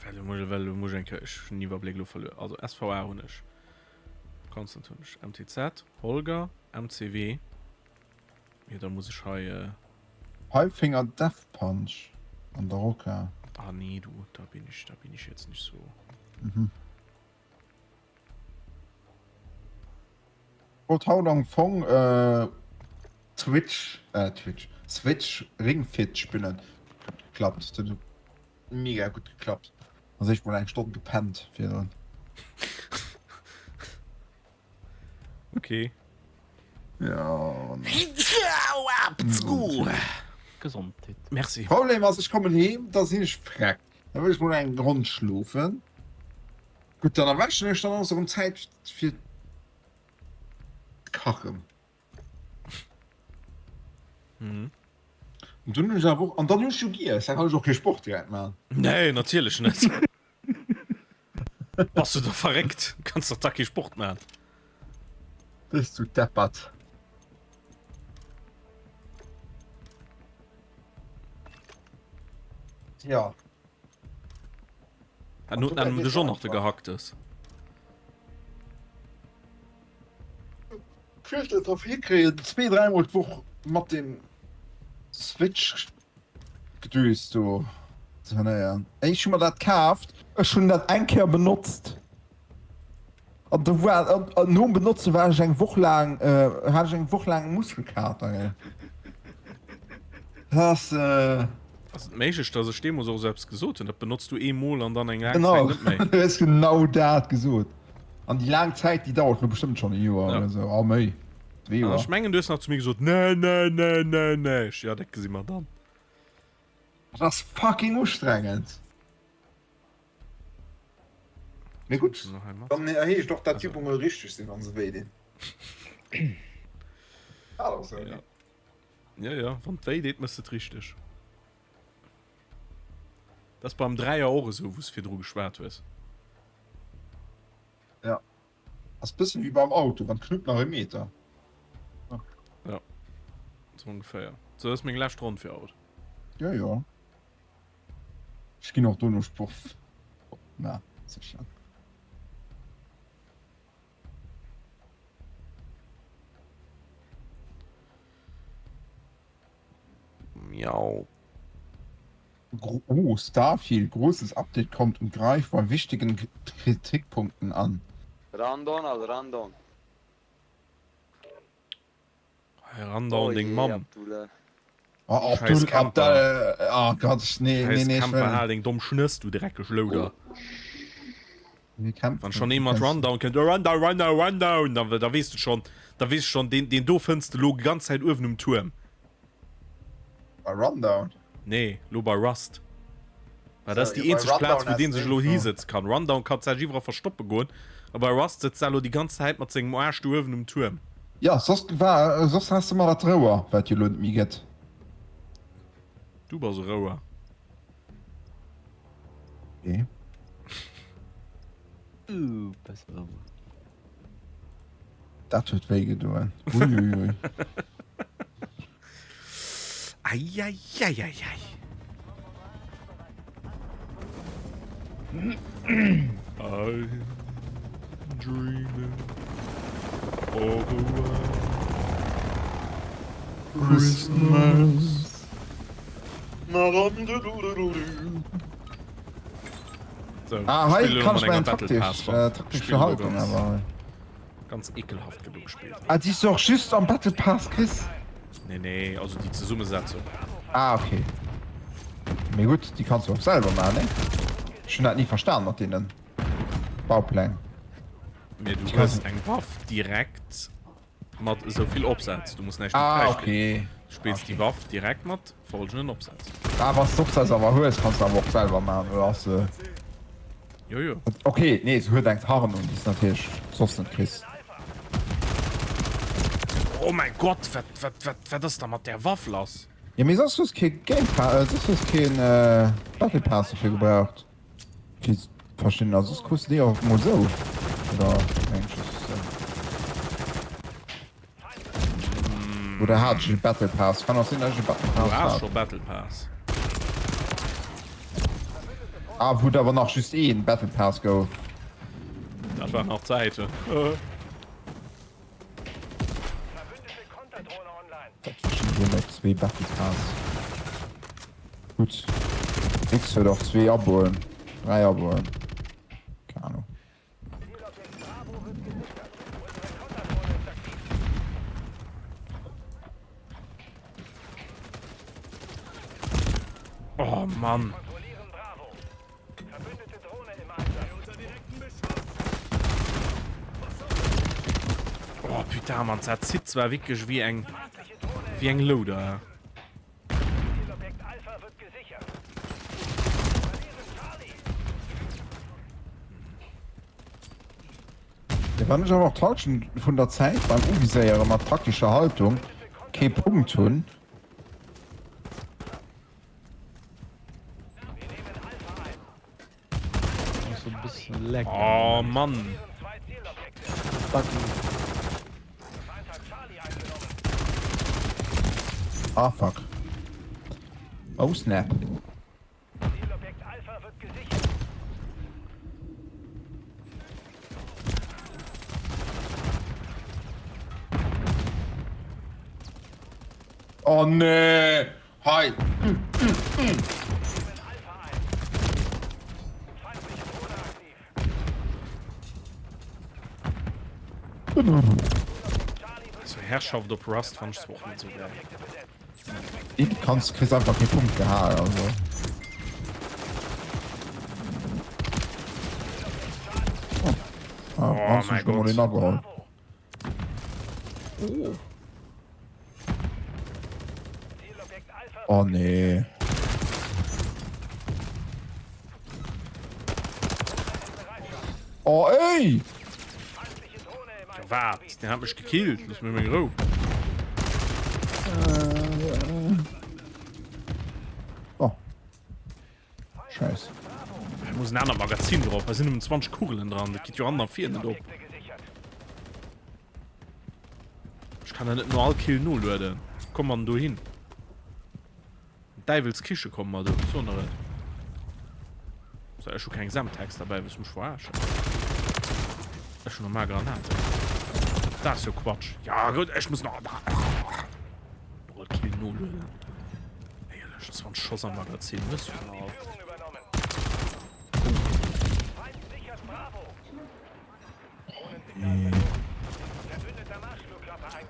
Well elo muss, well elo muss ech eng Kéier, ech hunn den Iwwerbléck elo verluer. Also SVA hunn ech, Constant hunn ech, MTZ, Holger, MCW. Jo, da muss ech hei. Five Finger Death Punch an der Rocka. Ah nee, du, da bin ich, da bin ich jetzt nicht so. Mhm. Wollt haut am Fong äh, Twitch, äh, Twitch, Switch Ring Fit spillen. Klappt. Dat huet mega gutt geklappt. Also ech mol eng Stonn gepennt virdrun. Okay. Ja. Gesondheet. Merci. Problem ass, ech kommen heem, da sinn ech freck. Da wëll ech mol eng Ronn schlofen. Gutt, dann erwächen ech, dann ass erëm Zäit fir kachen. Mhm. Und dann hunn ech awer och, an dann hunn ech jo giess, da kann ech och kee Sport direkt man. Nee, natierlech net. Bass du da verréckt? Kanns dach da kee Sport man. Bist du deppert. Ja. Hat not de John nach de Gehacktes. Wéilt et drop hikréien zwee, dräimol d'Woch mat dem Switch Gedös do ze trainéieren. Ech hu mer dat kaaft, ech hunn dat eng Kéier benotzt an do war an nom Benotze war ech eng Woch laang hat ech eng Woch laang Muskelkater gell. Dat ass. Ass et méiglech dass ech deemools och esou eppes gesot hunn? Dat benotz du eemol an dann eng laang Genau, Zäit net méi. du hues genau dat gesot. An déi laang Zäit, déi dauert lo bestëmmt schonn e Joer Ja. oder sou, a méi, zwee An Joer. ech mengen, du hues nach zu mir gesot, Nee, nee, nee, nee, nee. Ech, Ja, dat gesi mer dann. Dat ass fucking ustrengend. Mee gutt, Noch einmal. dann heescht och dat Also. d'Übunge richteg sinn, wa se wéi dinn. Ah, sou, Ja. Ja, ja, wann et wéi deet, mëss de et richteg. Dat ass beim Dräier och esou, wou s virdru geschwat hues. Ja. Ass bëssen wéi beim Auto, wann d'Knupp nach e Meter. Ja. Sou ongeféier. Sou, dat ass meng lescht Ronn fir haut. Jo, jo. Ech ginn och dono Sport maachen, sécher. Miau. Oh, Starfield, großes Update kommt und greift bei wichtigen Kritikpunkten an. Rundown al Rundown. Hey, Rundown, deng Mamm. Oh, Scheiß Abdul, Camper. Abdul, oh Gott, nee, nee, Scheiß nee, ich Camper, will. hal deng domm Schnëss, du dreckeg Louder. Wie kämpft Wann schon ee mat Rundown kënnt, oh, Rundown, Rundown, Rundown, da, da weess du schon, da weess du schon, deen, deen do fënns de lo ganz Zäit uewen um Tuerm. Bei Rundown? Nee, lo bei Rust. Well dat ass So, déi ja, bei eenzeg Plaz, Rundown wou dee ass sech elo Info. hisëtze kann. Rundown kann sech iwwerall verstoppe goen. A bei Rust sëtzt elo déi ganz Zäit mat sengem Aarsch do uewen um Tuerm. Jo, soss war, soss has de mer dat Rouer, wat jo elo net méi gëtt. Du bass e Rouer. Okay. Du bass e Rouer. Dat huet wéi gedoen. Uiuiui. Eieieiei. I'm dreaming of a white Christmas. So, Ah, hei spill elo kann ech mat meng enger Battle taktisch, Pass äh, taktisch Spill elo Verhaltung ganz, awer. ganz ekelhaft gëtt ugespillt. Ah, déi s du och just am Battle Pass kriss? Nee, nee, also déi Zesummesetzung. Ah, okay. Mee gutt, déi kanns du och selwer maachen, nee? Ech hunn dat ni verstan mat deenen Baupläng. Mee du Déi hues kanns. eng Waff direkt mat esou vill Opsätz. Du muss näischt méi Ah, fräispillen. okay. Du spills déi Okay. Waff direkt mat folgenden Opsätz. Ah, wann s de d'Opsätz awer hues, kanns de awer och selwer maachen, oder ass se. Jo, jo. Okay, nee, se huet eng Tarnung, déi s de natierlech soss net kriss. Oh mäi Gott, wat, wat, wat, wat ass da mat där Waff lass? Jo, mee soss hues kee Game Pass, soss hues keen Battle Pass dofir gebraucht. Fir ze verstinn, also soss krus de déi och mol sou, oder mengen ech just sou? Oder hat ech e Battle Pass? Kann och sinn, dass ech e Battle Du Pass has hat. scho Battle Pass. Ah, wou et awer nach just een Battle Pass gouf. Dat waren nach Zäiten. Dat war schon zwee Battle Pass. Gutt. X huet och zwee Aboen. Dräi Aboen. Keng Ahnung. Oh Mann. Oh putain, Mann, dat zitt zwar wierklech wéi eng wéi eng Louder. Ja, wann ech awer och d'Halschent vun der Zäit beim Uviséiere mat taktescher Haltung kee Punkt hunn. Oh Mann. Ah fuck. Oh snap. Oh nee! Hei! So Herrschaft op Rust fand ich zwar och net sou geil. Du kanns kriss einfach kee Punkt gehaen also. Oh, ah, Oh hast du mein schon mal Gott. den ageholl. Oh. Oh nee. Oh ey! Ja, wat? Den hat mech gekillt. Looss mech meng Rou. Oh. Scheiß. Hei muss en anert Magazin drop. Hei sinn nëmmen 20 Kugelen dran. Dat geet jo hannen a vir net op. Ech kann da net no all Kill nolueden. Komm man dohin. Däiwels Kiche komme mer do. So nach et. So, ech hu keng Semtex derbäi, wëlls du mech verarschen? Ech hu normal Granaten. Dat ass jo Quatsch. Ja gutt, ech muss nach no all Kill nolueden. Éierlech, 20 Schoss am Magazin, hues du schon all.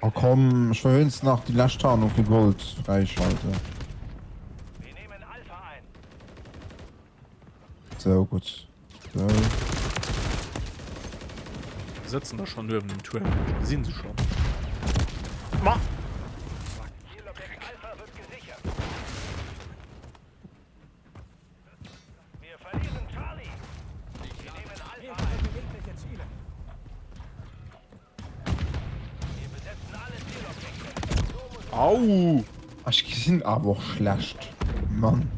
Oh komm, ech wëll wéinstens nach déi lescht Tarnung fir Gold fräischalten. Sou, gutt. Sou. Sëtzen der schon uewen um Tuerm. Ech gesinn se schon. Ma! Dreck. Au! Ech gesinn awer och schlecht, Mann.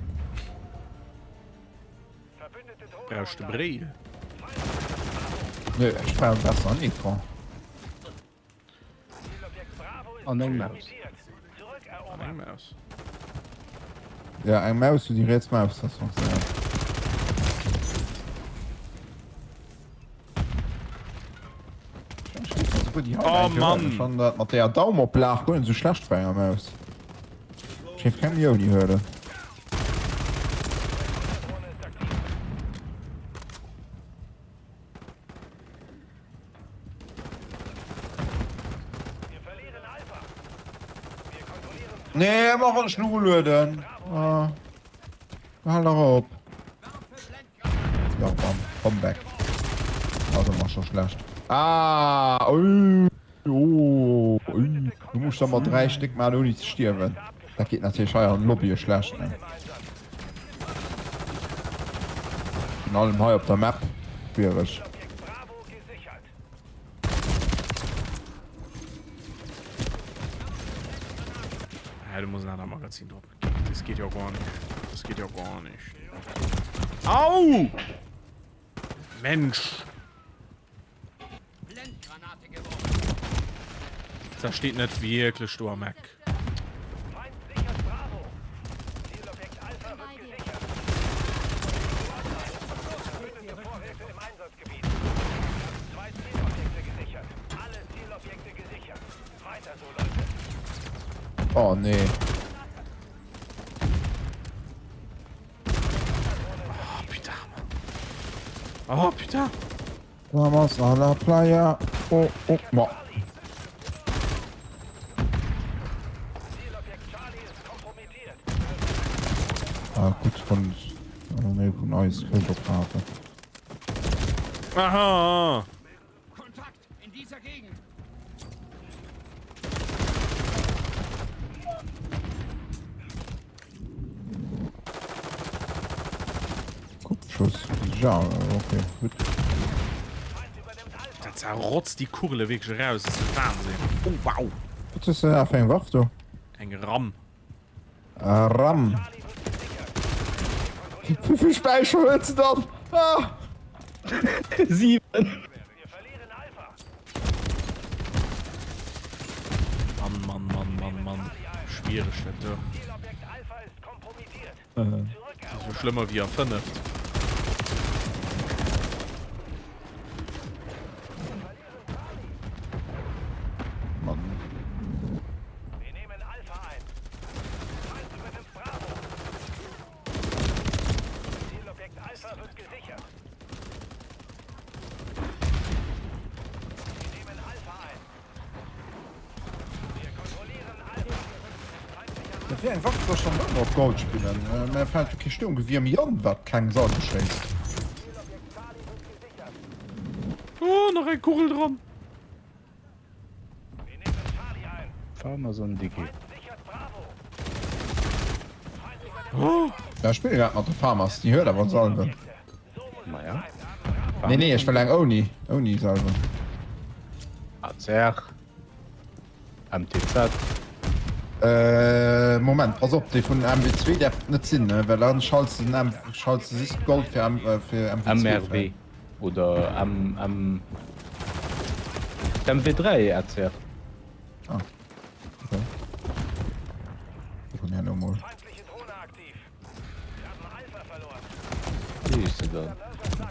Brauchs de Bréil? Nee, ech brauch e besseren Ecran. An eng Maus. An eng Maus. Ja, eng Maus, wou déi riets Maustaste funktionéiert. Oh Mann! Schon dat mat der Daumenoplag guer net sou schlecht bei enger Maus. Ech géif keng méi ouni huelen. Nee, ëmmer wann ech nolueden. Ah. Hal dach op. Ja, bam, komm weg. Also mach schon schlecht. Ah, ui, oh, ui. Du musst da mal drei Stück machen, ohne zu sterben. Das geht natürlich hei an Lobby schlecht. Ne? In allem hei op der Map. Schwierig. Ja, du musst ein anderes Magazin drauf. Das geht ja gar nicht. Das geht ja gar nicht. Au! Mensch! Da steht net wierklech do am Eck. Oh nee. Oh putain. Oh putain. Vamos a la playa. Oh, oh, ma. Ah, gutt vun nee, vun eis kënnt op Hafen. Aha. Kopfschuss. Ja, okay, gutt. Dat zerrotzt déi Kugele wierklech eraus, dat ass de Wahnsinn. Oh wow! Wat hues de da fir eng Waff do? Eng Ram. Ram. Wéivill Späicher huet se dann? Ah! 7. Mann, Mann, Mann, Mann, Mann. Schwiereg dat do. Ass jo schlëmmer wéi a fënneft. Mann. Dat wär eng Waff, wou ech dann ëmmer op Gold spillen. Mä fält jo kee Sturmgewier méi an, wat keng Salve schéisst. Oh, nach eng Kugel dran. Farmers on Digi. Oh. Ja, ech spille grad mat der Farmers, déi huet awer Salven. Maja. Nee, nee, ech wëll eng ouni, ouni Salven. ACR. MTZ. Äh, Moment, pass op, déi vun MW2 däerf et net sinn, ne? Well dann schalts de den M, schalts de just Gold fir M, äh, fir MW2 MRW. fräi. Oder M, M. MW3 ACR. Ah. Okay. Kucken herno mol. Wéi heescht se dann?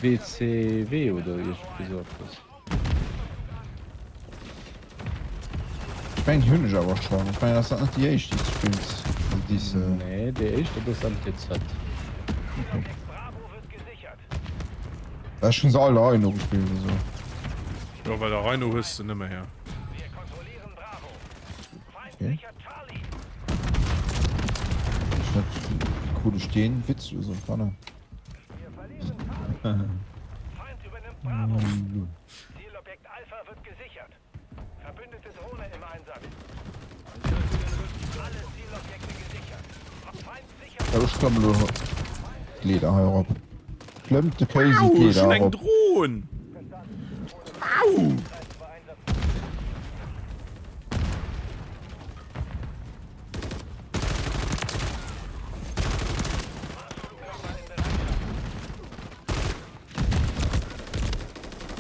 WCW oder iergendwéi sou eppes. Ech mengen déi hunn ech awer schonn. Ech mengen ass dat net déi éischt déi s de spills? Also déi s de. Nee, déi éischt dat ass MTZ. Okay. Ech hunn se all der Rei no gespillt also. Jo well der Rei no hues de nëmme her. Okay. Ech net wéi krut ech deen Witz oder sou keine Ahnung. Ech klamme lo d'Leeder hei erop. Klëmmt de Kéisi Au, ech d'Leeder hunn eng erop. Dron! Au!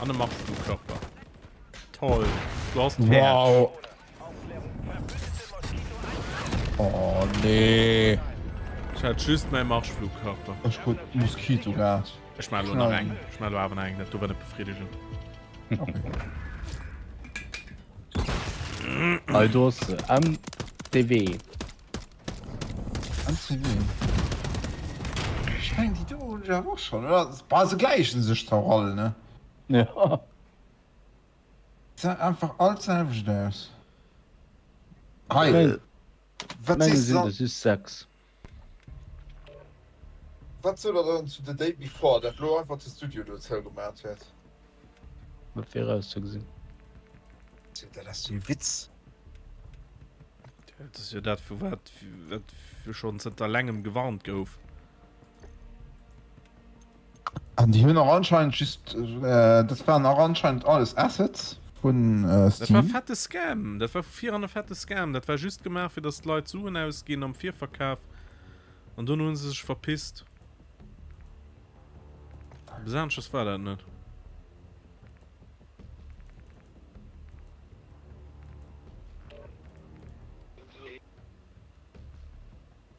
An e Marschflugkörper. Toll. Du hast Pferd. Wow. Oh nee. Ech hat just mäi Marschflugkörper. Ech krut Moskito grad. Ech maachen elo nach eng. Ech maachen elo awer nach eng. Dat do war net befriedegend. Okay. Hei do ass se. MTW. MTW. Ech mengen déi do hunn ech awer och schonn, oder? Bah, se gläichen sech zwar och all, ne? Ja. Gesäit einfach all d'selwecht aus. Hei, wat Mengen sees sinn de der just 6. Wat sot der dann zu The Day Before, dat lo einfach de Studio do zougemat huet? Wat virauszegesinn. Dat ass jo e Witz. Dat ass jo dat, vu wat wat schonn zënter laangem gewarnt gouf. An déi hunn och anscheinend just, dat waren och anscheinend alles Assets vun Dat war Steam. fette Scam. Dat war vu vir an e fette Scam. Dat war just gemaach, fir datt d'Leit Suen ausginn am Virverkaf. An dono hu se sech verpisst. Eppes aneschters war dat net.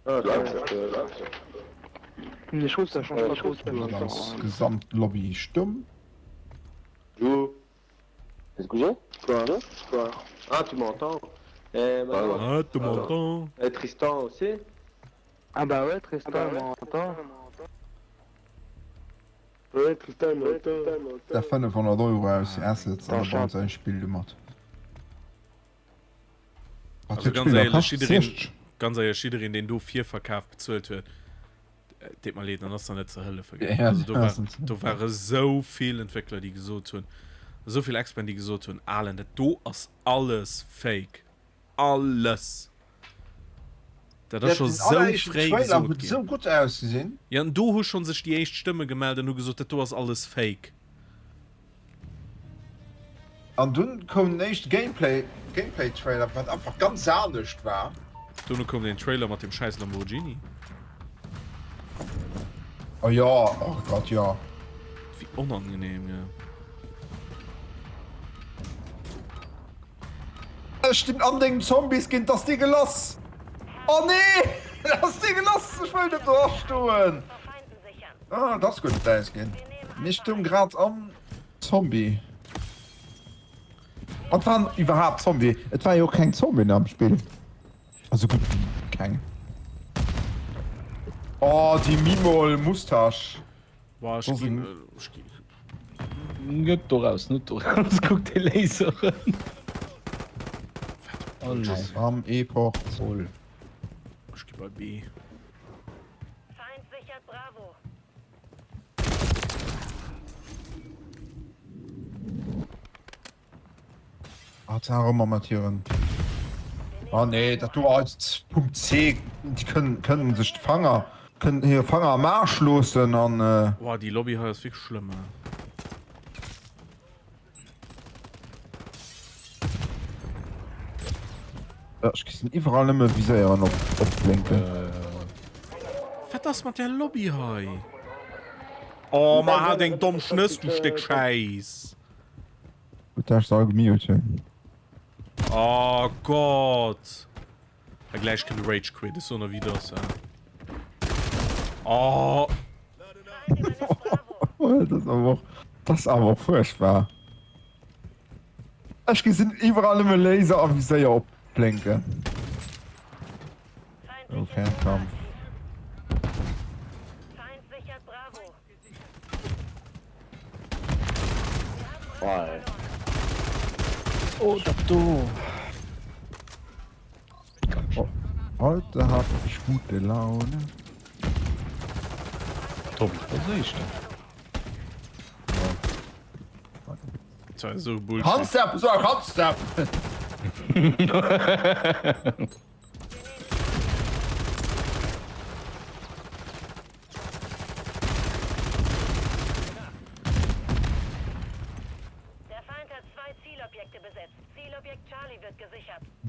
Dann ass d'gesamt Lobby stumm. Ah, tu m'entends? Der 500 Euro aus Assets an da bauen se ein Spill domat. Wat Also huet ganz d'Spiller éierlech, kascht? jiddereen, 60? ganz éierlech, jiddereen deen do Virverkaf bezuelt huet, deet mer leed, dann ass der net ze hëllefe gell. Ja, Also do dat war, ass net ze do hëllefen. ware sou vill Entwéckler déi gesot hunn, esou vill Experten déi gesot hunn, Alen dat do ass alles fake, alles. Dat ass Ja, scho den sou alleréischten fréi Trailer gesot huet ginn. sou gutt ausgesinn. Jo, an do hu schonn sech déi éischt Stëmme gemellt an hu gesot, dat do ass alles fake. An dunn koum den éischte Gameplay Gameplay Trailer wat einfach ganz anescht war. Dono koum den Trailer mat dem scheiß Lamborghini. Oh jo, oh Gott jo. Wéi onangenehm, gell. Ech stinn an dengem Zombieskin, d'ass dee gelass! Oh nee! Ass dee gelass? Ech wëll net do astoen! Ah, dat ass guer net däis ginn. Mir stoung grad am Zombie. Wat waren iwwerhaapt Zombie? Et war jo keng Zombien am Spill. Also gutt wéi keng. Oh, déi Mimol Mustasch. Boah, ech ginn, ech ginn. Net doraus, net doraus, kuck déi Laseren. Alles am E-Port. Ech gi bei B. Feind sichert Bravo. Ah, da ëmmer mat hiren. Ah nee, dat do als Punkt C, déi kënnen kënnen sech de Fanger kënnen hire Fanger am Aarsch loossen an. Boah, déi Lobby hei ass wierklech schlëmm. Ech gesinn iwwerall nëmme Viséieren op opblénken. Wat ass mat där Lobby hei? Oh, ma hal deng domm Schnëss, du Stéck Schäiss! Gutt dat ech se all gemute hunn. Oh Gott! A gläich kënnt e Rage Quit, ech soen der wéi et ass. Oh! Dat ass awer och, dat ass awer och fuerchtbar. Ech gesinn iwwerall nëmme Laser a Viséier opblénken. Oh, Fernkampf. Oh, dat do. Oh, heute hab ich gute Laune. Tobi, was éischter? So Bullshit. Handstep, so Handstep!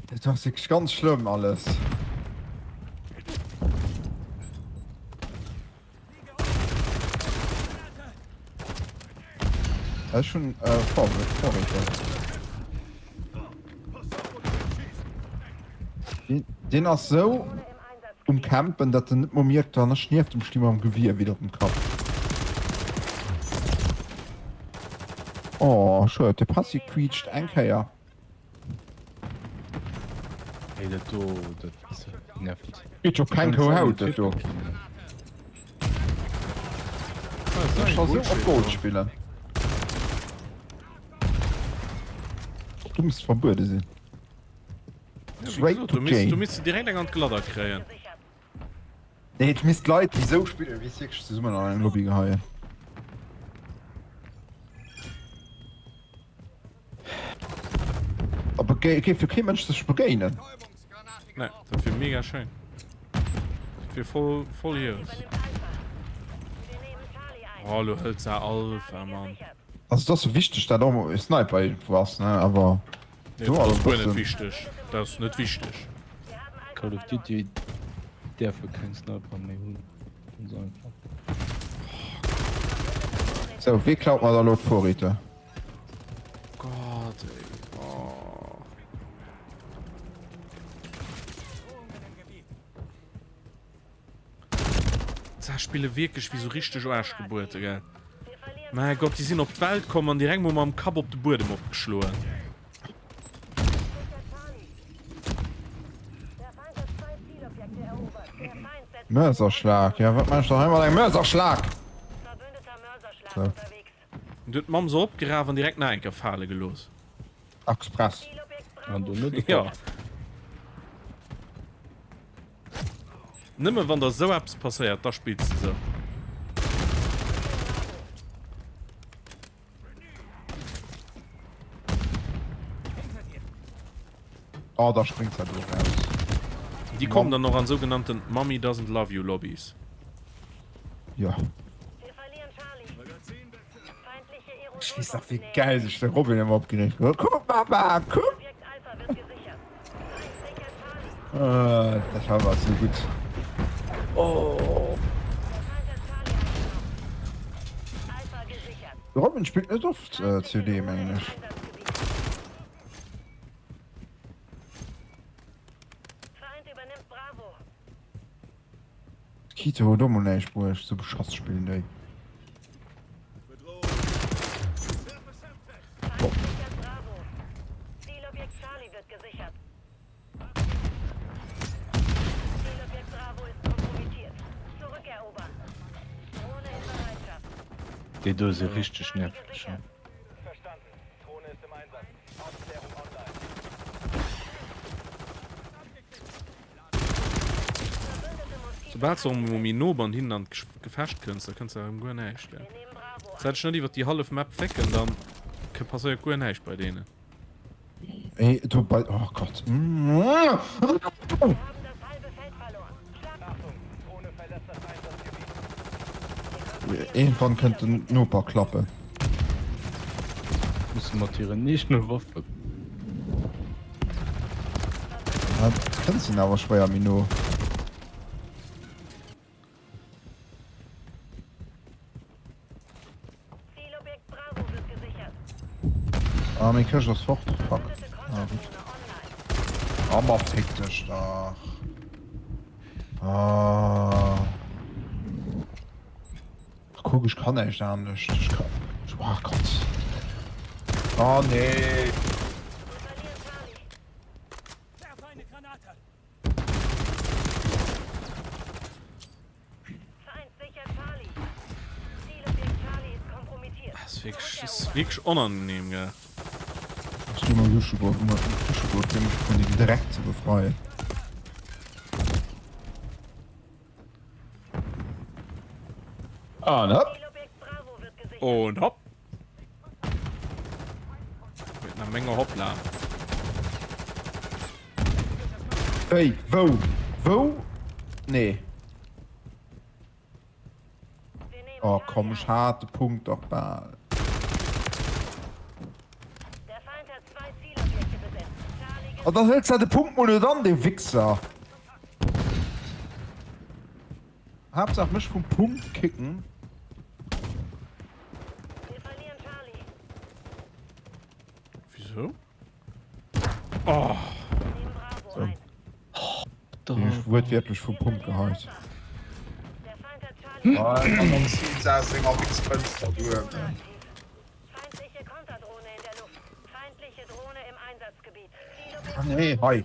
Dat ass wierklech ganz schlëmm alles. Ech hunn Vorräter. Deen ass sou um Campen, datt en net mol mierkt, wann ech nieft em sti mam Gewier widder dem Kapp. Oh, schued, de Passi quiitscht eng Kéier. Hey, dat do, dat nervt. Geet jo keng Kou Haut, dat do. Ech scho sou op Gold spillen. Du misst verbuede sinn. Straight to jail. Du misst direkt eng an d'Gladder kréien. Nee, et misst Leit, déi sou spillen, wéi wierklech zesummen an eng Lobby geheien. Aber et géif jo kee Mënsch sech begéinen. Nee, dat wier mega schéin. Dat wier voll, voll hires. Oh, lo hëlt se Alpha, Mann. Also et ass jo wichteg dat och e Sniper iergendwou ass ne awer Nee, dat ass guer net wichteg. Dat ass net wichteg. Call of Duty däerfe keng Sniper méi hunn. Ganz einfach. Sou, wee klaut mer da lo d'Vorräte? Gott ey. Oh. Za spille wierklech wéi sou richteg Aarschgebuerte, gell? Mäi Gott, déi sinn op d'Welt komm an direkt mol mam Kapp op de Buedem opgeschloen. Mörserschlag, ja wat mech da hei mat engem Mörserschlag? So. Du huet d'Mamm se opgeraf an direkt nach eng Kéier fale gelooss. Express. An do net Ja. Nëmme wann der sou eppes passéiert, da spills de sou. Oh, da springt se do raus. Déi kommen dann och an sougenannten Mommy doesn't love you Lobbys. Ja. Ech weess nach wéi gäil sech de Robin ëmmer opgereegt huet. Kuck Mama, kuck! Ah, dat war awer sou gutt. Oh. De Robin spillt net oft COD mengen ech. D'Kito huet och mol näischt bruecht, sou beschass spillen déi. Déi do si richteg nerveg. Soubal s de erëm emol méi no ban hinnen an d'Gefecht kënns, da kënns de erëm guer näischt, gell. Seit ech net iwwer déi hallef Map fécken, dann passéiert guer näischt bei deenen. Ey, du bei, oh Gott. Irgendwann kënnt den Noper klappen. Musse mat hiren eegene Waffe. Dat kënnt sinn awer schwéier méi no. Ah, meng Këscht ass fort. Fuck. Ah, gutt. Ah, ma fick dech dach. Ah. Ach, kuck, ech kann näischt anescht. Ech kann. Ach Gott. Ah, nee. Das ist wirklich, das ist wirklich unangenehm, gell? Ech gi mol dusche goen, um dusche goen, fir mech vun dem Dreck ze befreien. An hopp! Und hopp! Mit einer Menge Hoppla. Wéi? Wou? Wou? Nee. Oh komm, ech hat de Punkt dach bal. Oh, dann hëlt se de Punkt mol net an, dee Wichser. Haaptsaach mech vum Punkt kicken. So. Oh. So. Bin ech wuertwiertlech vum Punkt geheit. Ah nee, hei.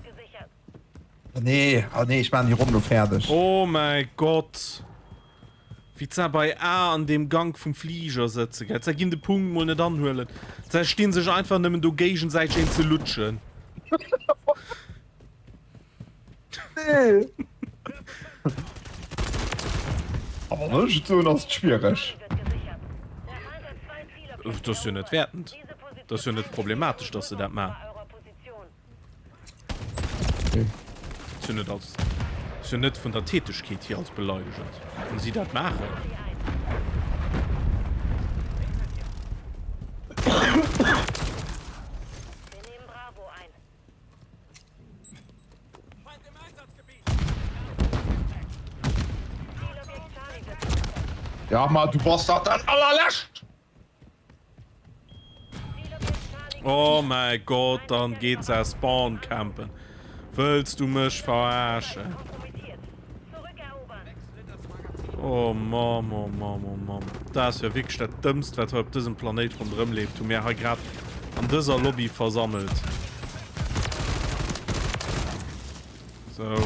Nee, ah nee, ech maan déi Ronn lo fäerdeg. Oh mäi Gott. Wéi d'Sa bei A an deem Gank vum Fliger sëtze, gell? D'Sa ginn de Punkt mol net anhuelen. D'Sa stinn sech einfach nëmmen do géigensäiteg een ze lutschen. Nee. Awer wann ech et soen, ass et schwiereg. Dat ass jo net wäertend. Dat ass jo net problematesch, dass se dat maachen. Ass jo net als, ass jo net vun der Tätegkeet hier als beleidegend, wann si dat maachen. Ja, ma du bass dach dat allerlescht! Oh mäi Gott, dann geet se Spawn campen. Wëlls du mech verarschen? Oh Mamm, oh Mamm, oh Mamm. Dat ass jo wierklech dat Dëmmst, wat hei op dësem Planéit ronderëm leeft, hu mär hei grad an dëser Lobby versammelt. Sou.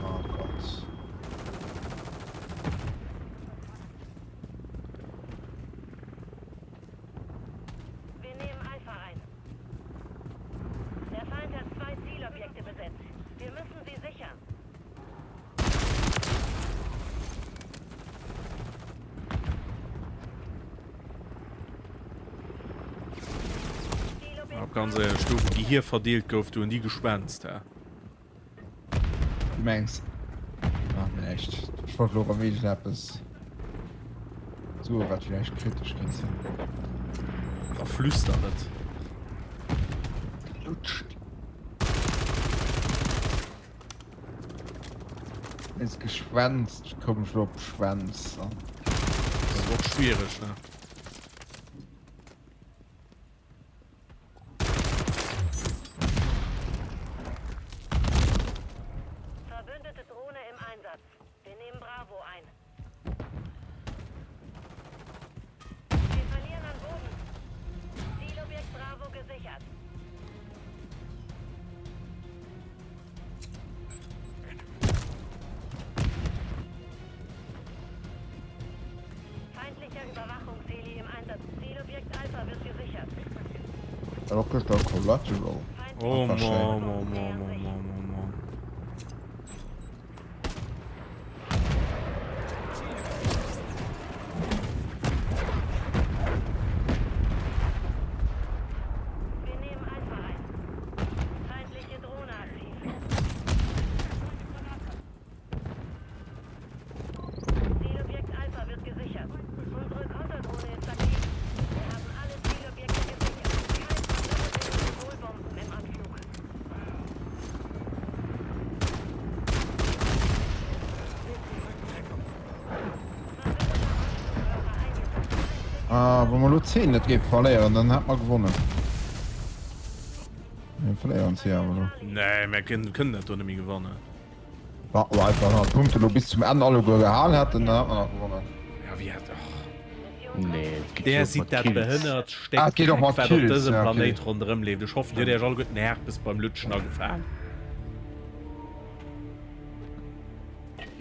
Oh Gott. Wir nehmen Alpha ein. Der Feind hat zwei Zielobjekte besetzt. Wir müssen sie sichern. Op ganz éierlech, do wou Gehir verdeelt gouf, do hunn déi geschwänzt, hä? Du mengs. Ach näischt. Ech wollt elo erëm iergendeppes soen, wat villäicht kritesch kéint sinn. Da flüster net. Gelutscht. Wéinst geschwänzt koum ech elo op Schwänz an. Dat ass och schwiereg, ne? Verbündete Drohne im Einsatz. Wir nehmen Bravo ein. Wir verlieren an Boden. Zielobjekt Bravo gesichert. Feindlicher Überwachungsheli im Einsatz. Zielobjekt Alpha wird gesichert. Orchestra Collateral. Oh Mann, oh Mann, oh Mann, oh Mann, oh Mann. Wir nehmen Alpha ein. Feindliche Drohne aktiv. Zielobjekt Alpha wird gesichert. Unsere Konterdrohne ist aktiv. Wir haben alle Zielobjekte gesichert. Kein Symbolbomben im Anflug. Ah, wa mer elo 10 net géife verléieren, dann hätt mer gewonnen. Mir verléieren se awer elo. Nee, mir kënnen dat do net méi gewannen. Wa mer einfach nach d'Punkte elo bis zum Enn alleguer gehal hätten, dann hätt mer nach gewonnen. Ja, wéi hätt. Och. Nee, et geet Där jo och sidd mat dat Kills. behënnert Ah, Stéck et geet och Dreck, mat wat op Kills, dësem ja, okay. Planéit ronderëm leeft. Ech hoffen, Dir hutt Iech alleguerten Herpes beim Lutschen agefaang.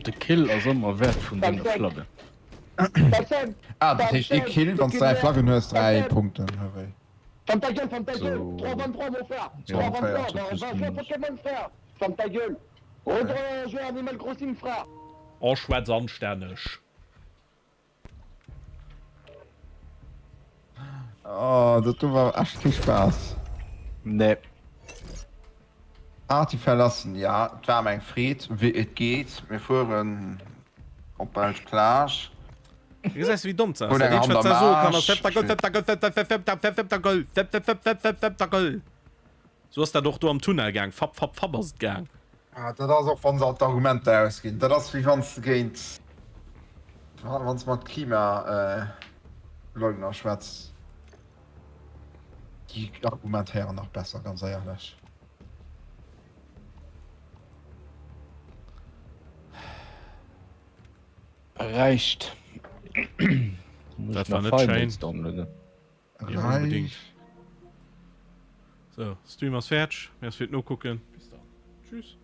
De Kill ass ëmmer Wäert vun denge Flaggen. Ah, dat heescht ee Kill, wann s 3 Flaggen hues, 3 Punkten, oder wéi? Sou, jo, sou plus minus. Oh, schwätz anstänneg. Oh, dat do war echt kee Spaass. Nee. Party verlassen, ja, et war em eng Freed. Wéi et geet, mir fueren op Belsch Plage. Du gesäis wéi domm ze ass. Huet Dat eng eenzegt Hand wat am se soe kann ass Aarsch. Feptagol, Feptagol, Feptagol, Feptagol, Feptagol, Sou ass dat och do am Tunnel gaang. Fapp, fapp, fapp ass et gaang. Ah, dat ass och wann se all d'Argumenter ausginn. Dat ass wéi wann s de géint, wann s mat Klima. Leugner schwätz, déi argumentéieren nach besser, ganz éierlech. Reicht. Dat war net schéin. Ja, unbedingt. So, Stream ass fäerdeg. Merci fir d'Nokucken. Bis dann. Tschüss.